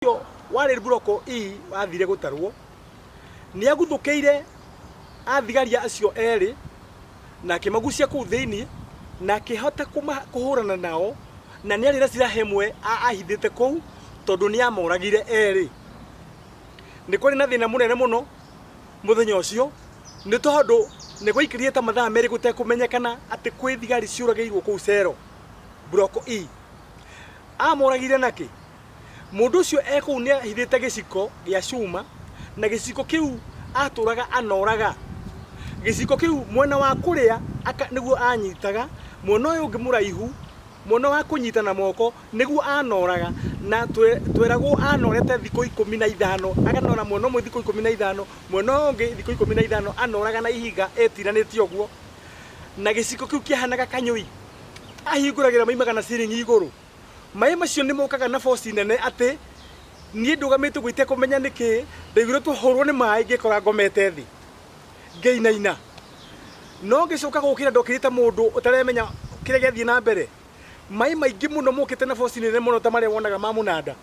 Ũcio warĩ mburoko E wathire gũtarwo, nĩ aguthũkĩire athigari acio erĩ na akĩmagucia kũu thĩinĩ na akĩhota kũhũrana nao, na nĩ arĩ na silaha ĩmwe ahithĩte kũu tondũ nĩ amoragire erĩ. Nĩ kwarĩ na thĩna mũnene mũno mũthenya ũcio nĩ tondũ nĩ gwaikarire ta mathaa merĩ gũtekũmenyekana atĩ kwĩ thigari ciũragĩirwo kũu cero mburoko E. Amoragire nakĩ? Mũndũ ũcio e kũu nĩahithĩte gĩciko gĩa cuma, na gĩciko kĩu aatũũraga anooraga. Gĩciko kĩu mwena wa kũrĩa nĩguo aanyitaga, mwena ũyũ ũngĩ mũraihu, mwena wa kũnyita na moko, nĩguo aanooraga. Na tweragwo aanorete thikũ 15, akanoora mwena ũmwe thikũ 15, mwena ũyũ ũngĩ thikũ 15, anooraga na ihiga etiranĩtie ũguo. Na gĩciko kĩu kĩahanaga kanyũi, ahingũragĩra maimaga na ciringi igũrũ. Maĩ macio nĩ mokaga na force nene atĩ niĩ ndũgamĩte ũguo itekũmenya nĩ kĩĩ, ndaiguire tũhũrwo nĩ maĩ ngĩkora ngomete thĩ ngĩinaina. No ngĩcoka gũkĩra ndokĩrire ta mũndũ ũtaremenya kĩrĩa gĩathiĩ na mbere. Maĩ maingĩ mũno mokĩte na force nene mũno ta marĩa wonaga ma mũnanda.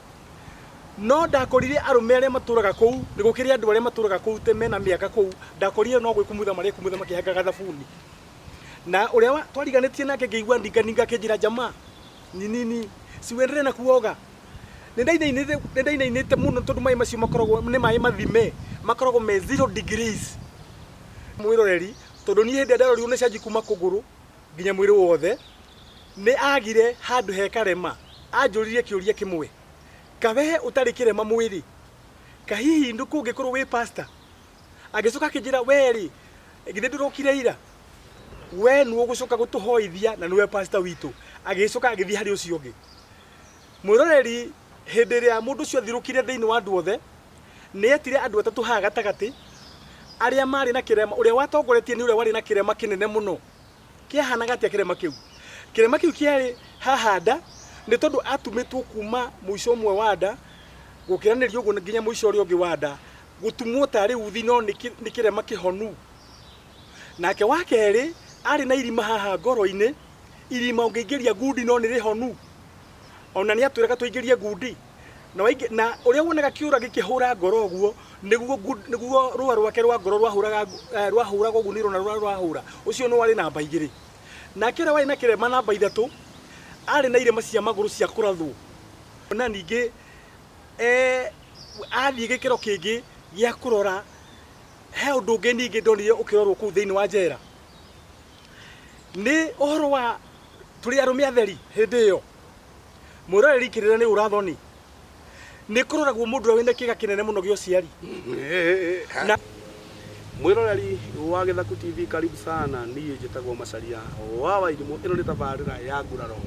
No ndakorire arũme arĩa matũraga kũu, nĩ gũkĩrĩ andũ arĩa matũraga kũu mena mĩaka kũu, ndakorire no gwĩkumutha marekumutha makĩhangaga thabuni. Na ũrĩa twariganĩtie nake ngĩigua ninganinga akĩnjĩra jamaa ni nini si uendelee na kuoga. Nĩ ndainainĩte mũno tondũ maĩ macio makoragwo nĩ maĩ mathime, makoragwo me zero degrees. Mwĩroreri, tondũ niĩ hĩndĩ ĩrĩa ndarorirwo nĩ canji kuma kũgũrũ nginya mwĩrĩ wothe, nĩ agire handũ he karema. Anjũririe kĩũria kĩmwe, ka we ũtarĩ kĩrema mwĩrĩ, ka hihi kũngĩkorwo wĩ pastor? Agĩcoka akĩnjĩra, we rĩ, githĩ ndũrokire ira? We nĩwe ũgũcoka gũtũhoithia na nĩwe pastor witũ. Agĩcoka agĩthiĩ harĩ ũcio ũngĩ. Mwĩroreri, hĩndĩ ĩrĩa mũndũ ũcio athirũkire thĩinĩ wa andũ othe, nĩ etire andũ atatũ haha gatagatĩ, arĩa marĩ na kĩrema, ũrĩa watongoretie nĩ ũrĩa warĩ na kĩrema kĩnene mũno. Kĩahanaga atĩa kĩrema kĩu? Kĩrema kĩu kĩarĩ haha nda, nĩ tondũ atumĩtwo kuma mũico ũmwe wa nda, gũkĩranĩria ũguo nginya mũico ũrĩa ũngĩ wa nda, gũtumwo tarĩ uthi no nĩ kĩrema kĩhonu. Nake wa kerĩ arĩ na irima haha ngoro-inĩ, irima ũngĩingĩria ngundi no nĩ rĩhonu. Ona nĩ atwĩraga tũingĩrie ngundi. Na, na ũrĩa wonaga kĩũra gĩkĩhũra ngoro ũguo, nĩguo nĩguo rũa rwake rwa ngoro rwahũraga rwahũraga ũguo nĩ rona rũa rwahũra. Ũcio nĩ warĩ namba igĩrĩ. Nake ũrĩa warĩ na kĩrema namba ithatũ, arĩ na irema cia magũrũ cia kũrathwo. Na ningĩ athiĩ gĩkĩro kĩngĩ gĩa kũrora He ũndũ ũngĩ ningĩ ndonire ũkĩrorwo kũu thĩinĩ wa njera, nĩ ũhoro wa tũrĩ arũme atheri hĩndĩ ĩyo. Mwĩroreri kĩrĩra nĩ ũra thoni. Nĩ kũroragwo mũndũ ũrĩa wĩna kĩga kĩnene mũno gĩa ũciari. Na Mwĩroreri wa Gĩthaku TV karibu sana, niĩ njĩtagwo Macharia wa Wairimũ, ĩno nĩ tabarĩra ya nguraro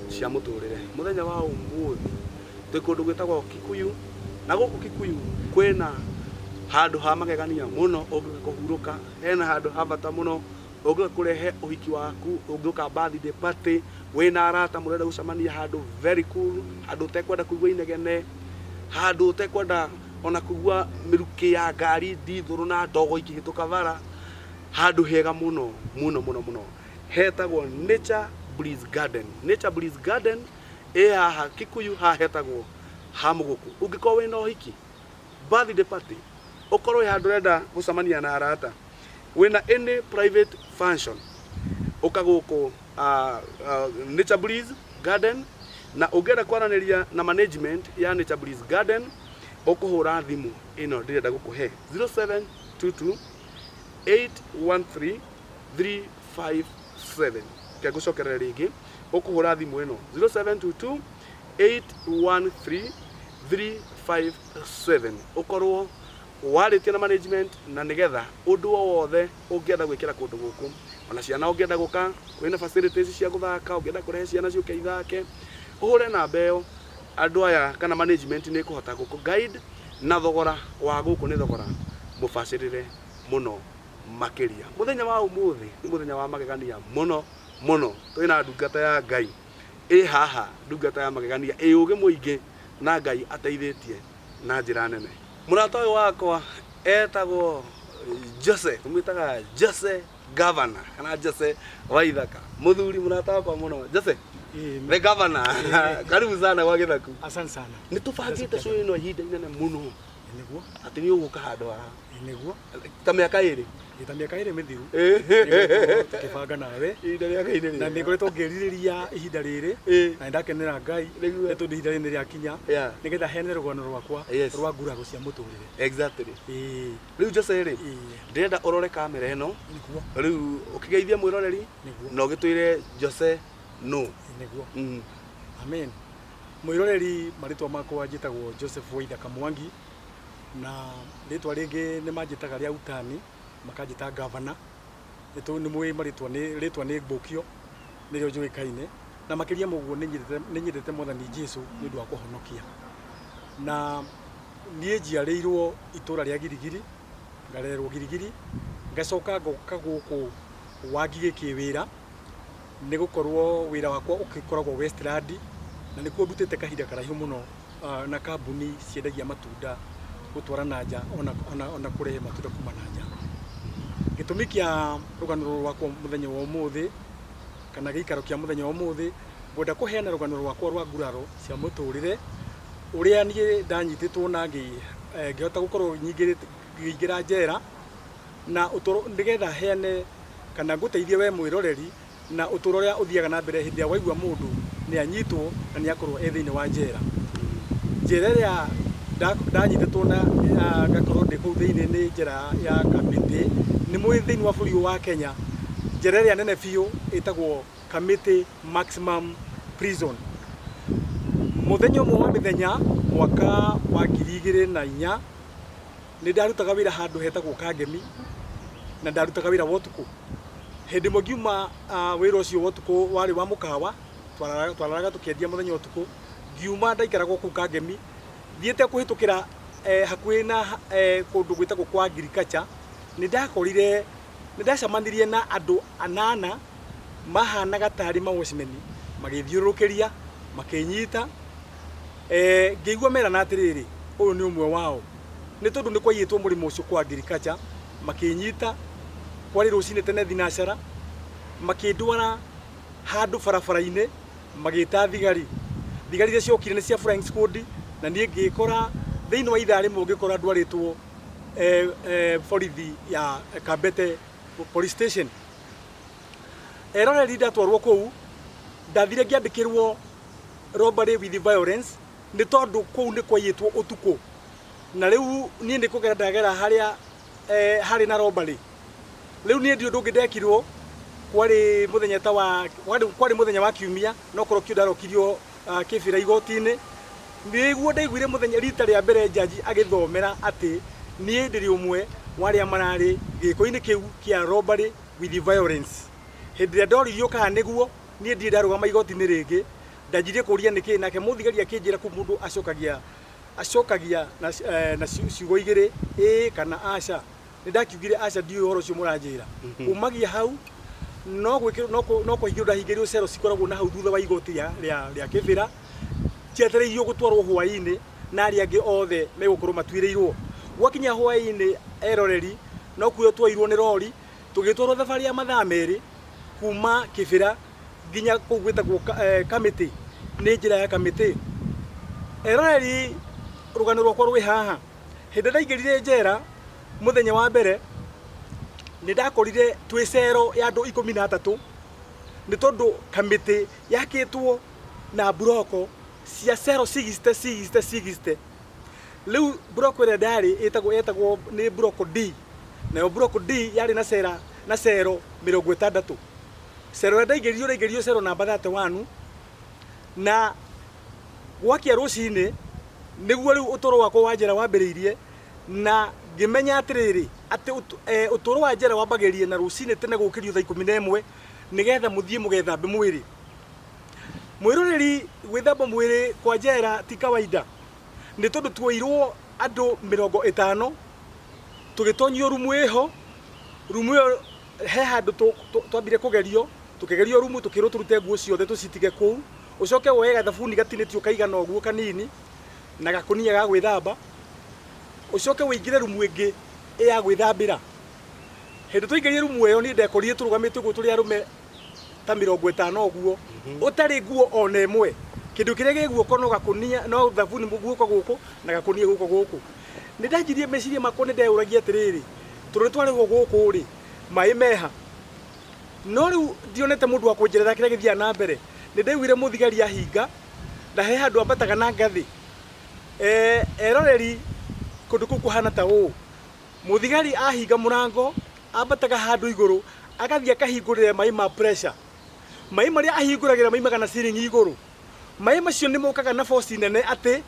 cia mũtũrĩre. Mũthenya wa ũmũthĩ twĩ kũndũ gwĩtagwo Kikuyu, na gũkũ Kikuyu kwĩna handũ ha magegania mũno ũngĩũka kũhurũka, hena handũ ha bata mũno ũngĩũka kũrehe ũhiki waku, ũngĩũka birthday party, wĩna arata mũrenda gũcemania handũ very cool, handũ ũtekwenda kũigua inegene, handũ ũtekwenda ona kũigua mĩrukĩ ya ngari ndithũrũ na ndogo ikĩhĩtũka bara, handũ hega mũno mũno mũno mũno hetagwo Nature Breeze Garden. Nature Breeze Garden ĩ haha Kikuyu, haha hetagwo ha Mũgũkũ. Ũngĩkorwo wĩna ũhiki, birthday party, ũkorwo wĩ handũ ũrenda gũcemania na arata, wĩna any private function, ũka gũkũ Nature Breeze Garden, na ũngĩenda kwaranĩria na management ya Nature Breeze Garden, ũkũhũra thimũ ĩno ndĩrenda gũkũhe 0722 813 357. Reke ngũcokerere rĩngĩ, ũkũhũra thimũ ĩno 0722 813 357 ũkorwo warĩtie na management na nĩgetha ũndũ o wothe ũngĩenda gwĩkĩra kũndũ gũkũ, ona ciana ũngĩenda gũka, kwĩna facilities cia gũthaka, ũngĩenda kũrehe ciana ciũke ithake, ũhũre namba ĩyo, andũ aya kana management nĩ ĩkũhota gũkũ guide, na thogora wa gũkũ nĩ thogora mũbacĩrĩre mũno makĩria. Mũthenya wa ũmũthĩ nĩ mũthenya wa magegania mũno mũno, twĩna ndungata ya Ngai ĩ haha, ndungata ya magegania ĩ ũgĩ mũingĩ na Ngai ateithĩtie na njĩra nene. Mũrata ũyũ wakwa etagwo Jose, tũmwĩtaga Jose Governor kana Jose Waithaka, mũthuri mũrata wakwa mũno. Jose, Ĩĩ, The governor. Karibu sana gwa Gĩthaku. Asante sana. Nĩ tũbangĩte show ĩno ihinda inene mũno Nĩguo, atĩ nĩ ũgũka handũ haha nĩguo. ta mĩaka ĩrĩ. Ĩta mĩaka ĩrĩ mĩthiru. Ĩĩ. Nĩngoretwo tũkĩbanga nawe. Ihinda rĩa Ngai nĩ Na rĩega. nĩ ngoretwo ngĩrirĩria ihinda rĩrĩ. Ĩĩ. Na nĩndakenera Ngai. Nĩguo. Nĩ tondũ ihinda rĩrĩ nĩ rĩakinya. Yeah. Nĩgetha heane rũgano rwakwa Yes. rwa nguraro cia mũtũrĩre. Exactly. Ĩĩ. Rĩu Jose rĩ, Ĩĩ. ndĩrenda ũrore kamera ĩno. Nĩguo. Rĩu ũkĩgeithia mwĩroreri Nĩguo. na ũgĩtwĩre Jose no. Nĩguo. Amen. Mwĩroreri, marĩtwa makwa njĩtagwo Joseph Waithaka Mwangi, na rĩtwa rĩngĩ nĩ manjĩtaga rĩa utani makanjĩta gavana. Nĩ tondũ nĩ mũĩ marĩtwa nĩ rĩtwa nĩ Mbũkio nĩrĩo njũĩkaine, na makĩria ma ũguo nĩ nyendete Mwathani Jesu nĩ ũndũ wa kũhonokia. Na niĩ njiarĩirwo itũra rĩa Girigiri, ngarerwo Girigiri, ngacoka ngoka gũkũ Wangigĩ kĩwĩra, nĩ gũkorwo wĩra wakwa ũgĩkoragwo Westland, na nĩkuo ndutĩte kahinda karaihu mũno na kambuni ciendagia matunda gũtwara na nja ona kũrehe matunda kuma na nja. Gĩtũmi kĩa rũgano rũrũ rwakwa mũthenya wa ũmũthĩ, kana gĩikaro kĩa mũthenya wa ũmũthĩ, ngwenda kũheana rũgano rwakwa rwa nguraro cia mũtũrĩre, ũrĩa niĩ ndanyitĩtwo na ngĩhota gũkorwo ngĩingĩra njera, na ũtũro nĩgetha heane kana ngũteithie we mwĩroreri na ũtũro ũrĩa ũthiaga na mbere hĩndĩ ĩrĩa waigua mũndũ nĩ anyitwo na nĩ akorwo e thĩinĩ wa njera. Njera ĩrĩa ndanyitĩtwo na ngakorwo ndĩ kũu thĩinĩ nĩ njera ya Kamĩtĩ. Nĩ mũĩ thĩinĩ wa bũrũri wa Kenya, njera ĩrĩa nene biũ ĩtagwo Kamĩtĩ Maximum Prison. Mũthenya ũmwe wa mĩthenya mwaka wa 2004 nĩ ndarutaga wĩra handũ hetagwo Kangemi, na ndarutaga wĩra wa ũtukũ. Hĩndĩ ĩmwe ngiuma wĩra ũcio wa ũtukũ warĩ wa mũkawa, twararaga tũkĩendia mũthenya ũtukũ, ngiuma ndaikaragwo kũu Kangemi, thiĩte kũhĩtũkĩra hakuhĩ na kũndũ gwĩtagwo kwa Agriculture, nĩ ndakorire, nĩ ndacemanirie na andũ anana mahanaga tarĩ mawatchmen, magĩthiũrũrũkĩria, makĩnyita. Ngĩigua merana atĩrĩrĩ, ũyũ nĩ ũmwe wao. Nĩ tondũ nĩ kwaiyĩtwo mũrĩmo ũcio kwa Agriculture, makĩnyita, kwarĩ rũcinĩ tene thinacara, makĩndwara handũ barabara-inĩ, magĩta thigari. Thigari iria ciokire nĩ cia flying squad, na niĩ ngĩkora thĩinĩ wa ithaa rĩmwe ngĩkora ndwarĩtwo borithi ya Kabete police station. Eroreri ndatwarwo kũu, ndathire ngĩandĩkĩrwo robbery with violence, nĩ tondũ kũu nĩ kwaiyĩtwo ũtukũ. Na rĩu niĩ nĩ kũgera ndagera harĩa harĩ na robbery. Rĩu niĩ ndiũĩ ũndũ ũngĩ ndekirwo, kwarĩ mũthenya ta wa, kwarĩ mũthenya wa kiumia, no korwo kĩo ndarokirio Kĩbĩra igoti-inĩ. Nĩguo ndaiguire mũthenya rita rĩa mbere jaji agĩthomera atĩ niĩ ndĩrĩ ũmwe wa arĩa mararĩ gĩko-inĩ kĩu kĩa robbery with violence. Hĩndĩ ĩrĩa ndoririo kana nĩguo, niĩ ndirĩ ndarũgama igoti-inĩ rĩngĩ, ndanjirie kũria nĩkĩ, nake mũthigari akĩnjĩra kũu mũndũ acokagia na ciugo igĩrĩ, ĩĩ kana aca. Nĩ ndakiugire aca, ndiũĩ ũhoro ũcio mũranjĩra. Umagia hau, no gwĩkĩrwo, no kũhingĩrwo ndahingĩrwo cero cikoragwo na hau thutha wa igoti rĩa Kĩbĩra, cietereirio gũtwarwo hwaĩ-inĩ na arĩa angĩ othe megũkorwo matuĩrĩirwo. Gwakinya hwaĩ-inĩ eroreri, no kuo twoirwo nĩ rori, tũgĩtwarwo thabarĩ ya mathaa merĩ kuma Kĩbĩra nginya kũu gwĩtagwo Kamĩtĩ, nĩ njĩra ya Kamĩtĩ. Eroreri, rũgano rwakwa rwĩ haha. Hĩndĩ ndaingĩrire njera mũthenya wa mbere, nĩ ndakorire twĩ cero ya andũ 13, nĩ tondũ Kamĩtĩ yakĩtwo na mburoko cia cero 60, 60, 60. Rĩu mburoko ĩrĩa ndarĩ yetagwo nĩ mburoko D, nayo mburoko D yarĩ na cera, na cero 60. Cero ĩrĩa ndaingĩririo cero namba 31, na gwakia rũcinĩ nĩguo rĩu ũtũro wakwa wa njera wambĩrĩirie, na ngĩmenya atĩrĩrĩ, atĩ ũtũro wa njera wambagĩrĩria na rũcinĩ tene gũkĩrio thaa 11, nĩgetha mũthiĩ mũgethambe mwĩrĩ. Mwĩroreri, gwĩthamba mwĩrĩ kwa njera ti kawaida, nĩ tondũ tuoirwo andũ 50, tũgĩtonyio rumu ĩho, rumu ĩyo he handũ twambire kũgerio, tũkĩgerio rumu, tũkĩrwo tũrute nguo ciothe tũcitige kũu, ũcoke woe gathabuni gatinĩtio kaigana ũguo kanini na gakũnia ga gwĩthamba, ũcoke ũingĩre rumu ĩngĩ ya gwĩthambĩra. Hĩndĩ twaingĩrire rumu ĩyo, niĩ ndekorire tũrũgamĩte ũguo tũrĩ arũme ta 50 ũguo, ũtarĩ nguo ona ĩmwe, kĩndũ kĩrĩa gĩ guoko no gakũnia, no thabuni guoko gũkũ na gakũnia guoko gũkũ. Nĩ ndanjirie meciria makwa, nĩ ndeyũragia atĩrĩrĩ, tondũ nĩ twarehwo gũkũ rĩ, maĩ meha? No rĩu ndionete mũndũ wa kũnjerera kĩrĩa gĩthiaga na mbere. Nĩ ndaiguire mũthigari ahinga, na he handũ ambataga na ngathĩ. Eroreri, kũndũ kũu kũhana ta ũũ. Mũthigari ahinga mũrango, ambataga handũ igũrũ, agathiĩ akahingũrĩra maĩ ma pressure. Maĩ marĩa ahingũragĩra maimaga na ceiling igũrũ. Maĩ macio nĩ mokaga na force nene atĩ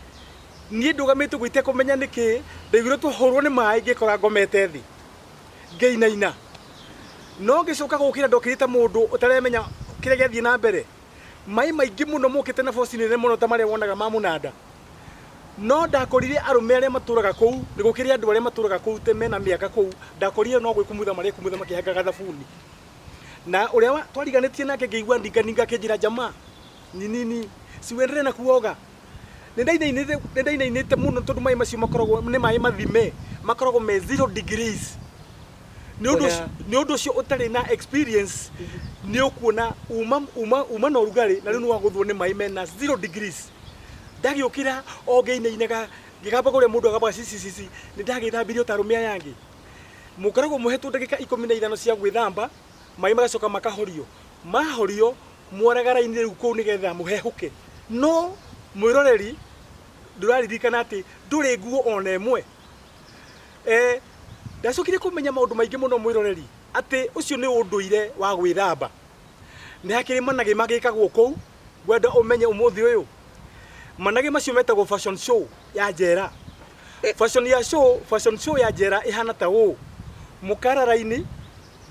niĩ ndũgamĩte ũguo itekũmenya nĩkĩ, ndaiguire twahũrwo nĩ maĩ ngĩkora ngomete thĩ ngĩinaina. No ngĩcoka gũkĩra ndokĩrire ta mũndũ ũtaremenya kĩrĩa gĩathiĩ na mbere. Maĩ maingĩ mũno mokĩte na force nene mũno ta marĩa wonaga ma mũnanda. No ndakorire arũme arĩa matũraga kũu, nĩ gũkĩrĩ andũ arĩa matũraga kũu te mena mĩaka kũu, ndakorire no gwĩkumutha marekumutha makĩhakaga thabuni. Na ũrĩa twariganĩtie nake ngĩigua ninganinga akĩnjĩra, jamaa, ni nini, si uendelee na kuoga. Nĩ ndainainĩte mũno tondũ maĩ macio makoragwo nĩ maĩ mathime, makoragwo me 0 degrees. Nĩ ũndũ ũcio ũtarĩ na experience nĩ ũkuona uma na ũrugarĩ na rĩu nĩ wagũthwo nĩ maĩ mena 0 degrees. Ndagĩũkĩra o ngĩinainaga, ngĩgambaga ũrĩa mũndũ agambaga cici cici, nĩ ndagĩthambirie o ta arũme aya angĩ. Mũkoragwo mũhetwo ndagĩka 15 cia gwĩthamba, maĩ magacoka makahorio. Mahorio, mwaraga raini rĩu kũu nĩgetha mũhehũke. No mwĩroreri ndũraririkana atĩ ndũrĩ nguo ona ĩmwe. Ndacokire kũmenya maũndũ maingĩ mũno mwĩroreri, atĩ ũcio nĩ ũndũire wa gwĩthamba. Nĩ hakĩrĩ managĩ magĩkagwo kũu, ngwenda ũmenye ũmũthĩ ũyũ. Managĩ macio metagwo fashion show ya njera. Fashion ya show, fashion show ya njera ĩhana ta ũũ. Mũkara raini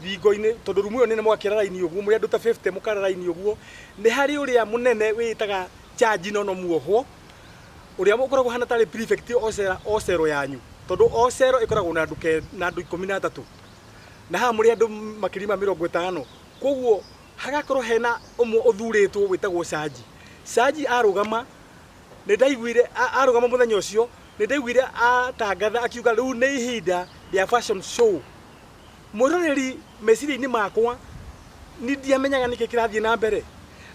thingo-inĩ, tondũ rumu ĩyo nene mũgakĩra raini ũguo, mũrĩ andũ ta 50 mũkara raini ũguo. Nĩ harĩ ũrĩa mũnene wĩĩtaga charge no no muohwo, ũrĩa ũkoragwo ũhana tarĩ prefect o cero yanyu. Tondũ o cero ĩkoragwo na andũ na andũ 13. Na haha mũrĩ andũ makĩria ma 50. Koguo hagakorwo hena ũmwe ũthurĩtwo wĩtagwo canji. Canji arũgama, nĩ ndaiguire arũgama mũthenya ũcio, nĩ ndaiguire atangatha akiuga rĩu nĩ ihinda rĩa fashion show. Mwĩroreri, meciria-inĩ makwa ni ndiamenyaga nĩkĩ kĩrathiĩ na mbere.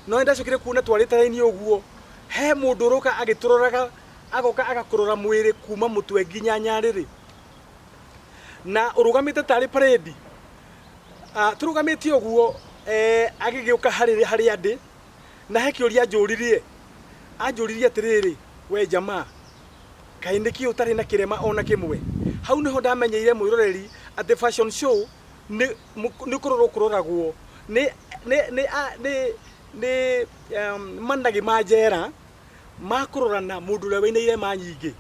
No nĩ ndacokire kuona twarĩte raini ũguo, he mũndũ ũroka agĩtũroraga, agoka agakũrora mwĩrĩ kuma mũtwe nginya nyarĩrĩ. Na ũrũgamĩte tarĩ parade. Tũrũgamĩte ũguo, agĩgĩũka harĩa ndĩ, na he kĩũria anjũririe. Anjũririe atĩrĩrĩ, we jamaa, kaĩ nĩkĩ ũtarĩ na kĩrema ona kĩmwe? Hau nĩho ndamenyeire mwĩroreri atĩ fashion show nĩ kũrorwo kũroragwo nĩ managĩ ma njera ma kũrorana mũndũ ũrĩa wĩna irema nyingĩ.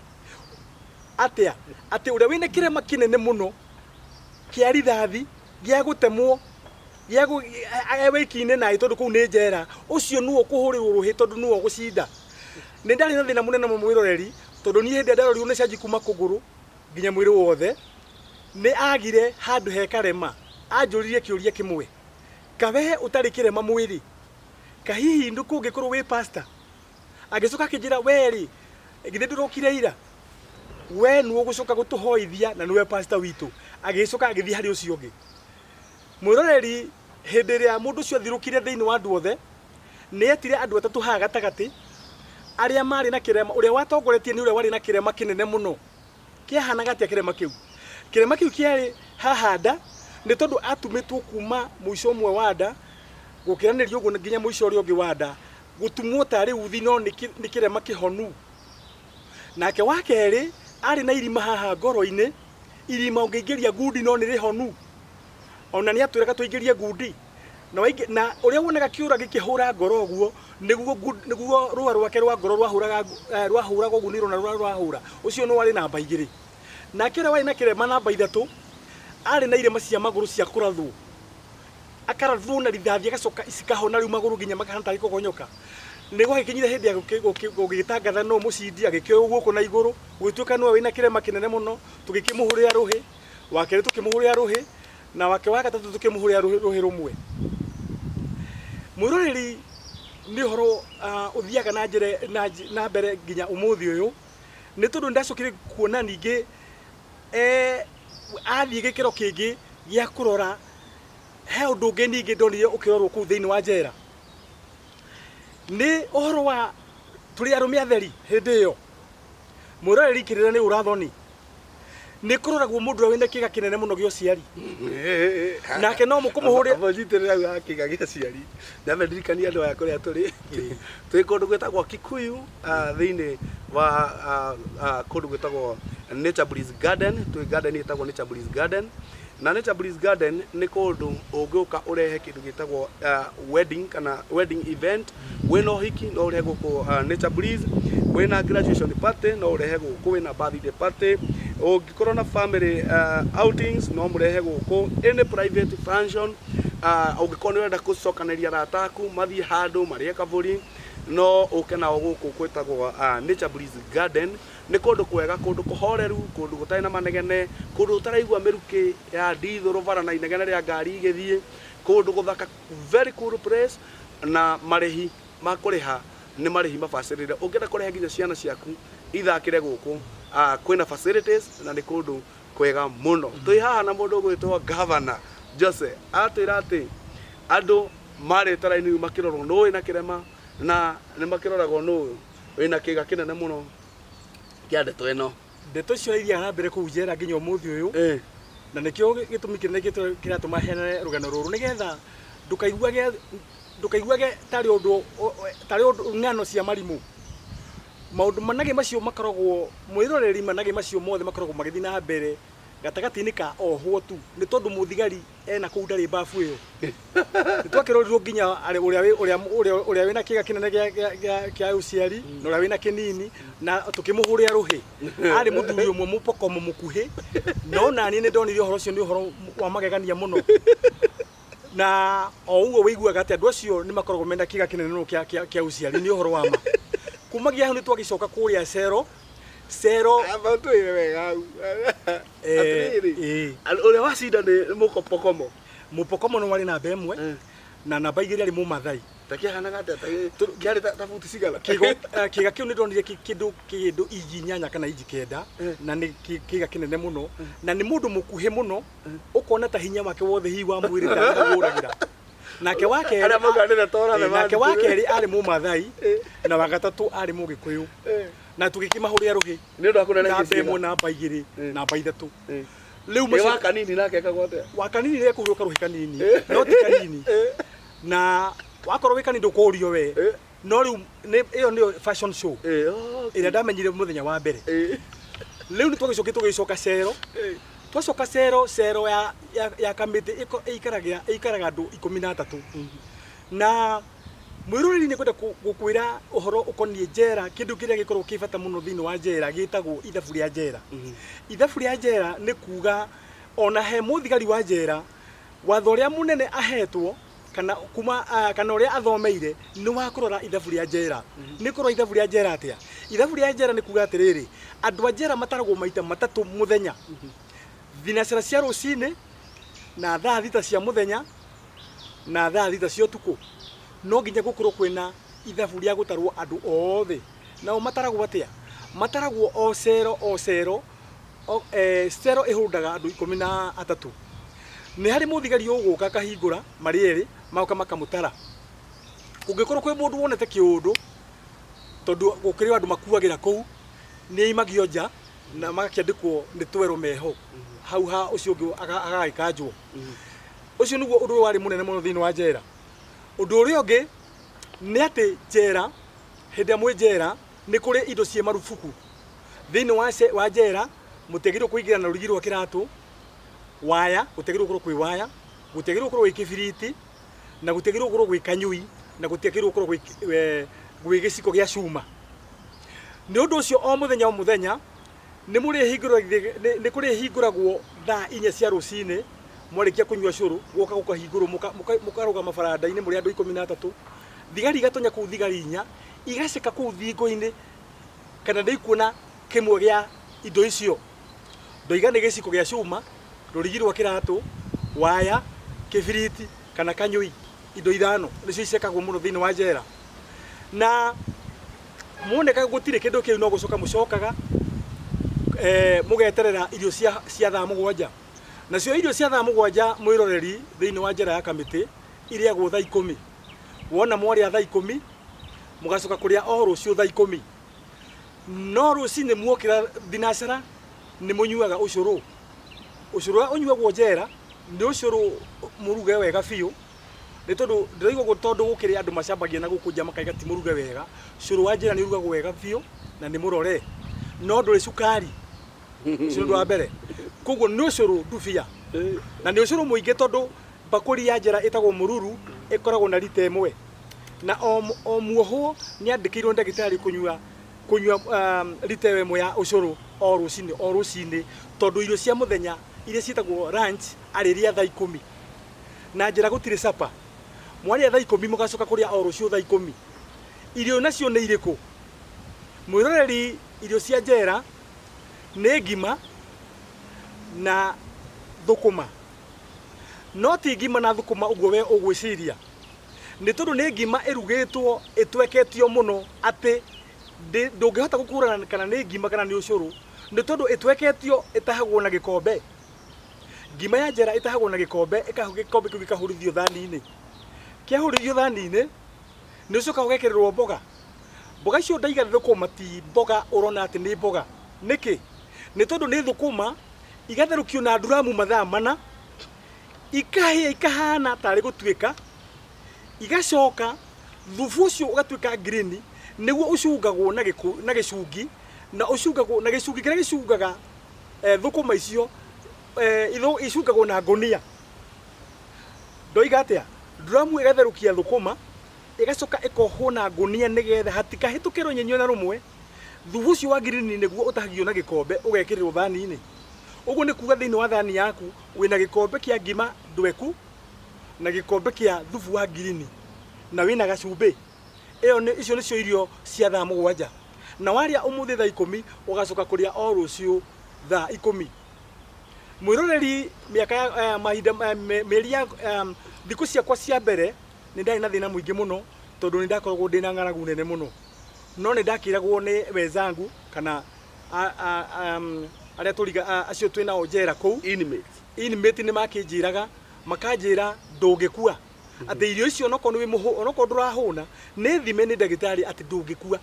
Atĩa? Atĩ ũrĩa wĩna kĩrema kĩnene mũno kĩa rithathi, gĩa gũtemwo, gĩa e wiki-inĩ naĩ tondũ kũu nĩ njera, ũcio nĩwe ũkũhũrĩrwo rũhĩ tondũ nĩwe ũgũcinda. Nĩ ndarĩ na thĩna mũnene mũno mwĩroreri, tondũ niĩ hĩndĩ ĩrĩa ndarorirwo nĩ canji kuma kũgũrũ nginya mwĩrĩ wothe, nĩ agire handũ he karema, anjũririe kĩũria kĩmwe, kawe ũtarĩ kĩrema mwĩrĩ, ka hihi kũngĩkorwo wĩ pastor? Agĩcoka akĩnjĩra, we rĩ, githĩ ndũrokire ira? We nĩwe ũgũcoka gũtũhoithia na nĩwe pastor witũ. Agĩcoka agĩthiĩ harĩ ũcio ũngĩ. Mwĩroreri, hĩndĩ ĩrĩa mũndũ ũcio athirũkire thĩinĩ wa andũ othe, nĩ etire andũ atatũ haha gatagatĩ, arĩa marĩ na kĩrema, ũrĩa watongoretie nĩ ũrĩa warĩ na kĩrema kĩnene mũno. Kĩahanaga atĩa kĩrema kĩu? Kĩrema kĩu kĩarĩ haha nda, nĩ tondũ atumĩtwo kuma mũico ũmwe wa nda, gũkĩranĩria ũguo nginya mũico ũrĩa ũngĩ wa nda, gũtumwo tarĩ uthi no nĩ kĩrema kĩhonu. Nake wa kerĩ arĩ na irima haha ngoro-inĩ, irima ũngĩingĩria ngundi no nĩ rĩhonu. Ona nĩ atwĩraga tũingĩrie ngundi. Na na ũrĩa wonaga kĩũra gĩkĩhũra ngoro ũguo, nĩguo rũa rwake rwa ngoro rwahũraga rwahũraga ũguo nĩ rũna rũrĩa rwahũra. Ũcio nĩ warĩ namba 2. Nake ũrĩa warĩ na kĩrema namba 3, arĩ na irema cia magũrũ cia kũrathwo. Akarathwo na rithathi agacoka cikahona rĩu magũrũ nginya makahana tarĩ kũgonyoka. Nĩ gwagĩkinyire hĩndĩ ya gũgĩtangatha no mũcindi, agĩkĩoywo guoko na igũrũ, gũgĩtuĩka nĩwe wĩna kĩrema kĩnene mũno, tũgĩkĩmũhũrĩra rũhĩ, wa kerĩ tũkĩmũhũrĩra rũhĩ, na wake wa gatatũ tũkĩmũhũrĩra rũhĩ rũmwe. Mwĩroreri, nĩ ũhoro ũthiaga na njĩra na mbere nginya ũmũthĩ ũyũ, nĩ tondũ nĩndacokire kuona ningĩ athiĩ gĩkĩro kĩngĩ gĩa kũrora He ũndũ ũngĩ ningĩ ndonire ũkĩrorwo kũu thĩinĩ wa njera, nĩ ũhoro wa tũrĩ arũme atheri hĩndĩ ĩyo. Mwĩroreri kĩrĩra nĩ ũrathoni. Nĩ kũroragwo mũndũ ũrĩa wĩna kĩga kĩnene mũno gĩa ũciari. Nake no mũkũmũhũrĩra. Amba ũnyitĩrĩre hau ha kĩga gĩa aciari. Nyambe ndirikanie andũ aya kũrĩa tũrĩ. Twĩ kũndũ gwĩtagwo Kikuyu thĩinĩ wa kũndũ gwĩtagwo Nature Breeze Garden. Twĩ garden ĩtagwo Nature Breeze Garden. Na Nature Breeze Garden nĩ kũndũ ũngĩũka ũrehe kĩndũ gĩtagwo wedding kana wedding event. Wĩna ũhiki no ũrehe gũkũ Nature Breeze, wĩna graduation party no ũrehe gũkũ, wĩna birthday party, ũngĩkorwo na family outings no mũrehe gũkũ, any private function, ũngĩkorwo nĩ ũrenda gũcokanĩria arata aku mathiĩ handũ marĩe kabũri no ũke nao gũkũ gwĩtagwo Nature Breeze Garden. Nĩ kũndũ kwega, kũndũ kũhoreru, kũndũ gũtarĩ na manegene, kũndũ ũtaraigua mĩrukĩ ya ndithũrũ bara na inegene rĩa ngari igĩthiĩ, kũndũ gũthaka, very cool place. Na marĩhi ma kũrĩha nĩ marĩhi mabacĩrĩre. Ũngĩenda kũrehe nginya ciana ciaku ithakĩre gũkũ, kwĩna facilities na nĩ kũndũ kwega mũno. Twĩ haha na mũndũ ũgwĩtwo Governor Jose, aratwĩra atĩ andũ marĩte raini rĩu makĩrorwo nũ wĩna kĩrema na nĩ makĩroragwo nũ wĩna kĩga kĩnene mũno kĩa ndeto ĩno. Ndeto icio ithiaga na mbere kũu njera nginya ũmũthĩ ũyũ, na nĩkĩo gĩtũmi kĩnene kĩratũma heane rũgano rũrũ, nĩgetha ndũkaiguage ndũkaiguage tarĩ ũndũ tarĩ ũndũ ng'ano cia marimũ. Maũndũ managĩ macio makoragwo mwĩroreri, managĩ macio mothe makoragwo magĩthiĩ na mbere gatagatĩ-inĩ ka ohwo tu, nĩ tondũ mũthigari ena kũu ndarĩ mbabu ĩyo. Nĩ twakĩrorirwo nginya ũrĩa ũrĩa ũrĩa ũrĩa wĩna kĩga kĩnene gĩa gĩa kĩa ũciari na ũrĩa wĩna kĩnini, na tũkĩmũhũrĩra rũhĩ. Arĩ mũthuri ũmwe mũpokomo mũkuhĩ, no naniĩ nĩ ndonire ũhoro ũcio nĩ ũhoro wa magegania mũno. Na o ũguo wĩiguaga atĩ andũ acio nĩ makoragwo mena kĩga kĩnene mũno kĩa kĩa kĩa ũciari, nĩ ũhoro wa ma. Kumagia hau nĩ twagĩcoka kũrĩa cero cero. Amba ũtwĩre wega hau. Atĩrĩrĩ, ũrĩa wacinda nĩ mũkopokomo. Mũpokomo nĩ warĩ namba 1 na namba 2 arĩ Mũmathai. Ta kĩahanaga atĩa? Ta kĩarĩ ta buti cigana? Kĩga kĩu nĩ ndonire kĩndũ inji 8 kana inji 9, na nĩ kĩga kĩnene mũno, na nĩ mũndũ mũkuhĩ mũno, ũkona ta hinya wake wothe hihi wa mwĩrĩ ta ũragĩra. Nake wa kerĩ Arĩa mauganĩre tora nake wa kerĩ arĩ Mũmathai, na wa gatatũ arĩ Mũgĩkũyũ, na tũgĩkĩmahũrĩra rũhĩ. Nĩ ũndũ wa kũneneha namba 1, namba 2, namba 3. Rĩu macio wa kanini nake ekagwo atĩa? Wa kanini nĩ ekũhũrwo karũhĩ kanini, no ti kanini, na wakorwo wĩ kanini ndũkũrio we. No rĩu ĩyo nĩyo fashion show ĩrĩa ndamenyire mũthenya wa mbere. Rĩu nĩ twagĩcokire tũgĩcoka cero. Twacoka cero, cero ya ya kamĩtĩ ĩikaraga ĩikaraga andũ 13. Na mwĩroreri, nĩ kwenda gũkwĩra ũhoro ũkoniĩ njera. Kĩndũ kĩrĩa gĩkoragwo kĩ bata mũno thĩinĩ wa njera gĩtagwo ithabu rĩa njera. Ithabu rĩa njera nĩ kuga ona he mũthigari wa njera, watho ũrĩa mũnene ahetwo kana kuma kana ũrĩa athomeire nĩ wa kũrora ithabu rĩa njera. Nĩ kũrora ithabu rĩa njera atĩa? Ithabu rĩa njera nĩ kuga atĩrĩrĩ, andũ a njera mataragwo maita matatũ mũthenya, thinacara cia rũcinĩ na thaa 6 cia mũthenya na thaa 6 cia ũtukũ. No nginya gũkorwo kwĩna ithabu rĩa gũtarwo andũ othe. Nao mataragwo atĩa? Mataragwo o cero o cero. Cero ĩhũndaga andũ 13. Nĩ harĩ mũthigari ũgũka akahingũra, marĩ erĩ magoka makamũtara. Kũngĩkorwo kwĩ mũndũ wonete kĩũndũ, tondũ gũkĩrĩ o andũ makuagĩra kũu, nĩ aimagio nja na magakĩandĩkwo nĩ twerũ meho hau ha ũcio ũngĩ agagĩkanjwo. Ũcio nĩguo ũndũ ũrĩa warĩ mũnene mũno thĩinĩ wa njera. Ũndũ ũrĩa ũngĩ nĩ atĩ njera, hĩndĩ ĩrĩa mwĩ njera, nĩ kũrĩ indo ciĩ marubuku thĩinĩ wa njera. Mũtiagĩrĩirwo kũingĩra na rũrigi rwa kĩratũ, waya gũtiagĩrĩirwo gũkorwo kwĩ waya, gũtiagĩrĩirwo gũkorwo gwĩ kĩbiriti, na gũtiagĩrĩirwo gũkorwo gwĩ kanyui, na gũtiagĩrĩirwo gũkorwo gwĩ gĩciko gĩa cuma. Nĩ ũndũ ũcio o mũthenya o mũthenya nĩ mũrĩhingũragwo, nĩ kũrĩhingũragwo thaa 4 cia rũcinĩ, mwarĩkia kũnyua cũrũ, gũka gũkahingũrwo, mũkarũgama baranda-inĩ mũrĩ andũ 13. Thigari igatonya kũu, thigari 4 igaceka kũu thingo-inĩ kana nĩ ikuona kĩmwe gĩa indo icio. Ndoiga nĩ gĩciko gĩa cuma, rũrigi rwa kĩratũ, waya, kĩbiriti kana kanyũi. Indo 5 nĩcio icekagwo mũno thĩinĩ wa njera. Na muoneka gũtirĩ kĩndũ kĩu, no gũcoka mũcokaga, mũgeterera irio cia thaa 7. Nacio irio cia thaa 7 mwĩroreri thĩinĩ wa njera ya Kamĩtĩ irĩagwo thaa 10. Wona mwarĩa thaa 10 mũgacoka kũrĩa o rũciũ thaa 10. No rũcinĩ muokĩra thinacara nĩ mũnyuaga ũcũrũ. Ũcũrũ ũrĩa ũnyuagwo njera nĩ ũcũrũ mũruge wega biũ, nĩ tondũ ndĩroiga ũguo tondũ gũkĩrĩ andũ macambagia na gũkũ nja makaiga ti mũruge wega. Cũrũ wa njera nĩ ũrugagwo wega biũ na nĩ mũrore, no ndũrĩ cukari. Ũcio nĩ ũndũ wa mbere. Koguo nĩ ũcũrũ ndubia, na nĩ ũcũrũ mũingĩ tondũ mbakũri ya njera ĩtagwo mũruru ĩkoragwo na rita 1. Na o muohwo nĩ andĩkĩirwo nĩ ndagĩtarĩ kũnyua rita ĩyo 1 ya ũcũrũ o rũcinĩ o rũcinĩ, tondũ irio cia mũthenya iria ciĩtagwo lunch arĩrĩa thaa 10. Na njĩra gũtirĩ supper. Mwarĩa thaa 10 mũgacoka kũrĩa o rũciũ thaa 10. Irio nacio nĩ irĩkũ? Mwĩroreri, irio cia njera nĩ ngima na thũkũma. No ti ngima na thũkũma ũguo we ũgwĩciria. Nĩ tondũ nĩ ngima ĩrugĩtwo ĩtweketio mũno atĩ ndũngĩhota gũkũrana kana nĩ ngima kana nĩ ũcũrũ, nĩ tondũ ĩtweketio ĩtahagwo na gĩkombe. Ngima ya njera ĩtahagwo na gĩkombe, gĩkombe kĩu gĩkahũrithio thani-inĩ. Kĩahũrithio thani-inĩ, nĩ ũcokaga ũgekĩrĩrwo mboga. Mboga icio ndaiga thũkũma ti mboga ũrona atĩ nĩ mboga. Nĩkĩ? Nĩ tondũ nĩ thũkũma igatherũkio na nduramu mathaa 4, ikahĩa ikahana tarĩ gũtuĩka, igacoka thubu ũcio ũgatuĩka green, nĩguo ũcungagwo na gĩcungi, na ũcungagwo na gĩcungi kĩrĩa gĩcungaga thũkũma icio, icungagwo na ngũnia. Ndoiga atĩa? Nduramu ĩgatherũkia thũkũma, ĩgacoka ĩkohwo na ngũnia nĩgetha hatikahĩtũke rũnyenye ona rũmwe. Thubu ũcio wa green nĩguo ũtahagio na gĩkombe ũgekĩrĩrwo thani-inĩ. Ũguo nĩ kuga thĩinĩ wa thani yaku wĩna gĩkombe kĩa ngima ndweku na gĩkombe kĩa thubu wa green na wĩna gacumbĩ. Icio nĩcio irio cia thaa 7. Na warĩa ũmũthĩ thaa 10 ũgacoka kũrĩa o rũciũ thaa 10. Mwĩroreri, mĩaka ya, mahinda, mĩeri ya, thikũ ciakwa cia mbere nĩ ndarĩ na thĩna mũingĩ mũno tondũ nĩ ndakoragwo ndĩna ng'aragu nene mũno. No nĩ ndakĩragwo nĩ wenzangu kana arĩa tũriga, acio twĩ nao njera kũu. Inmates. Inmate nĩ makĩnjĩraga, makanjĩra ndũngĩkua. Atĩ irio icio onokorwo nĩ wĩ mũhũ, onokorwo ndũrahũna, nĩ thime nĩ ndagĩtarĩ atĩ ndũngĩkua.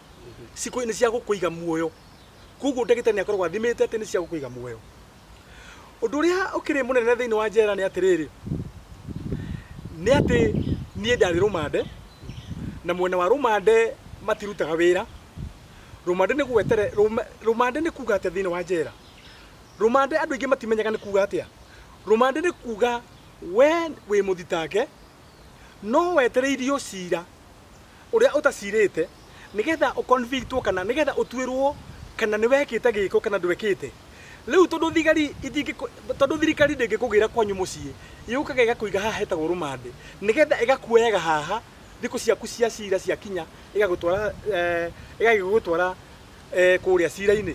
Cikũ nĩ cia gũkũiga muoyo. Koguo ndagĩtarĩ nĩ akoragwo athimĩte atĩ nĩ cia gũkũiga muoyo. Ũndũ ũrĩa ũkĩrĩ mũnene thĩinĩ wa njera nĩ atĩrĩrĩ, nĩ atĩ niĩ ndarĩ rũmande, na mwena wa rũmande matirutaga wĩra. Rũmande nĩ gwetere, rũmande nĩ kuga atĩa thĩinĩ wa njera? Rũmande andũ aingĩ matimenyaga nĩ kuga atĩa. Rũmande nĩ kuga we wĩ mũthitange, no wetereirio cira ũrĩa ũtacirĩte nĩgetha ũconvictwo kana nĩgetha ũtuĩrwo kana nĩ wekĩte gĩko kana ndwekĩte. Rĩu tondũ thigari itingĩkũ, tondũ thirikari ndĩngĩkũgĩra kwanyu mũciĩ, yũkaga ĩgakũiga haha hetagwo rũmande, nĩgetha ĩgakuoyaga haha thikũ ciaku cia cira ciakinya, ĩgagũtwara, ĩgagĩgũtwara kũrĩa cira-inĩ.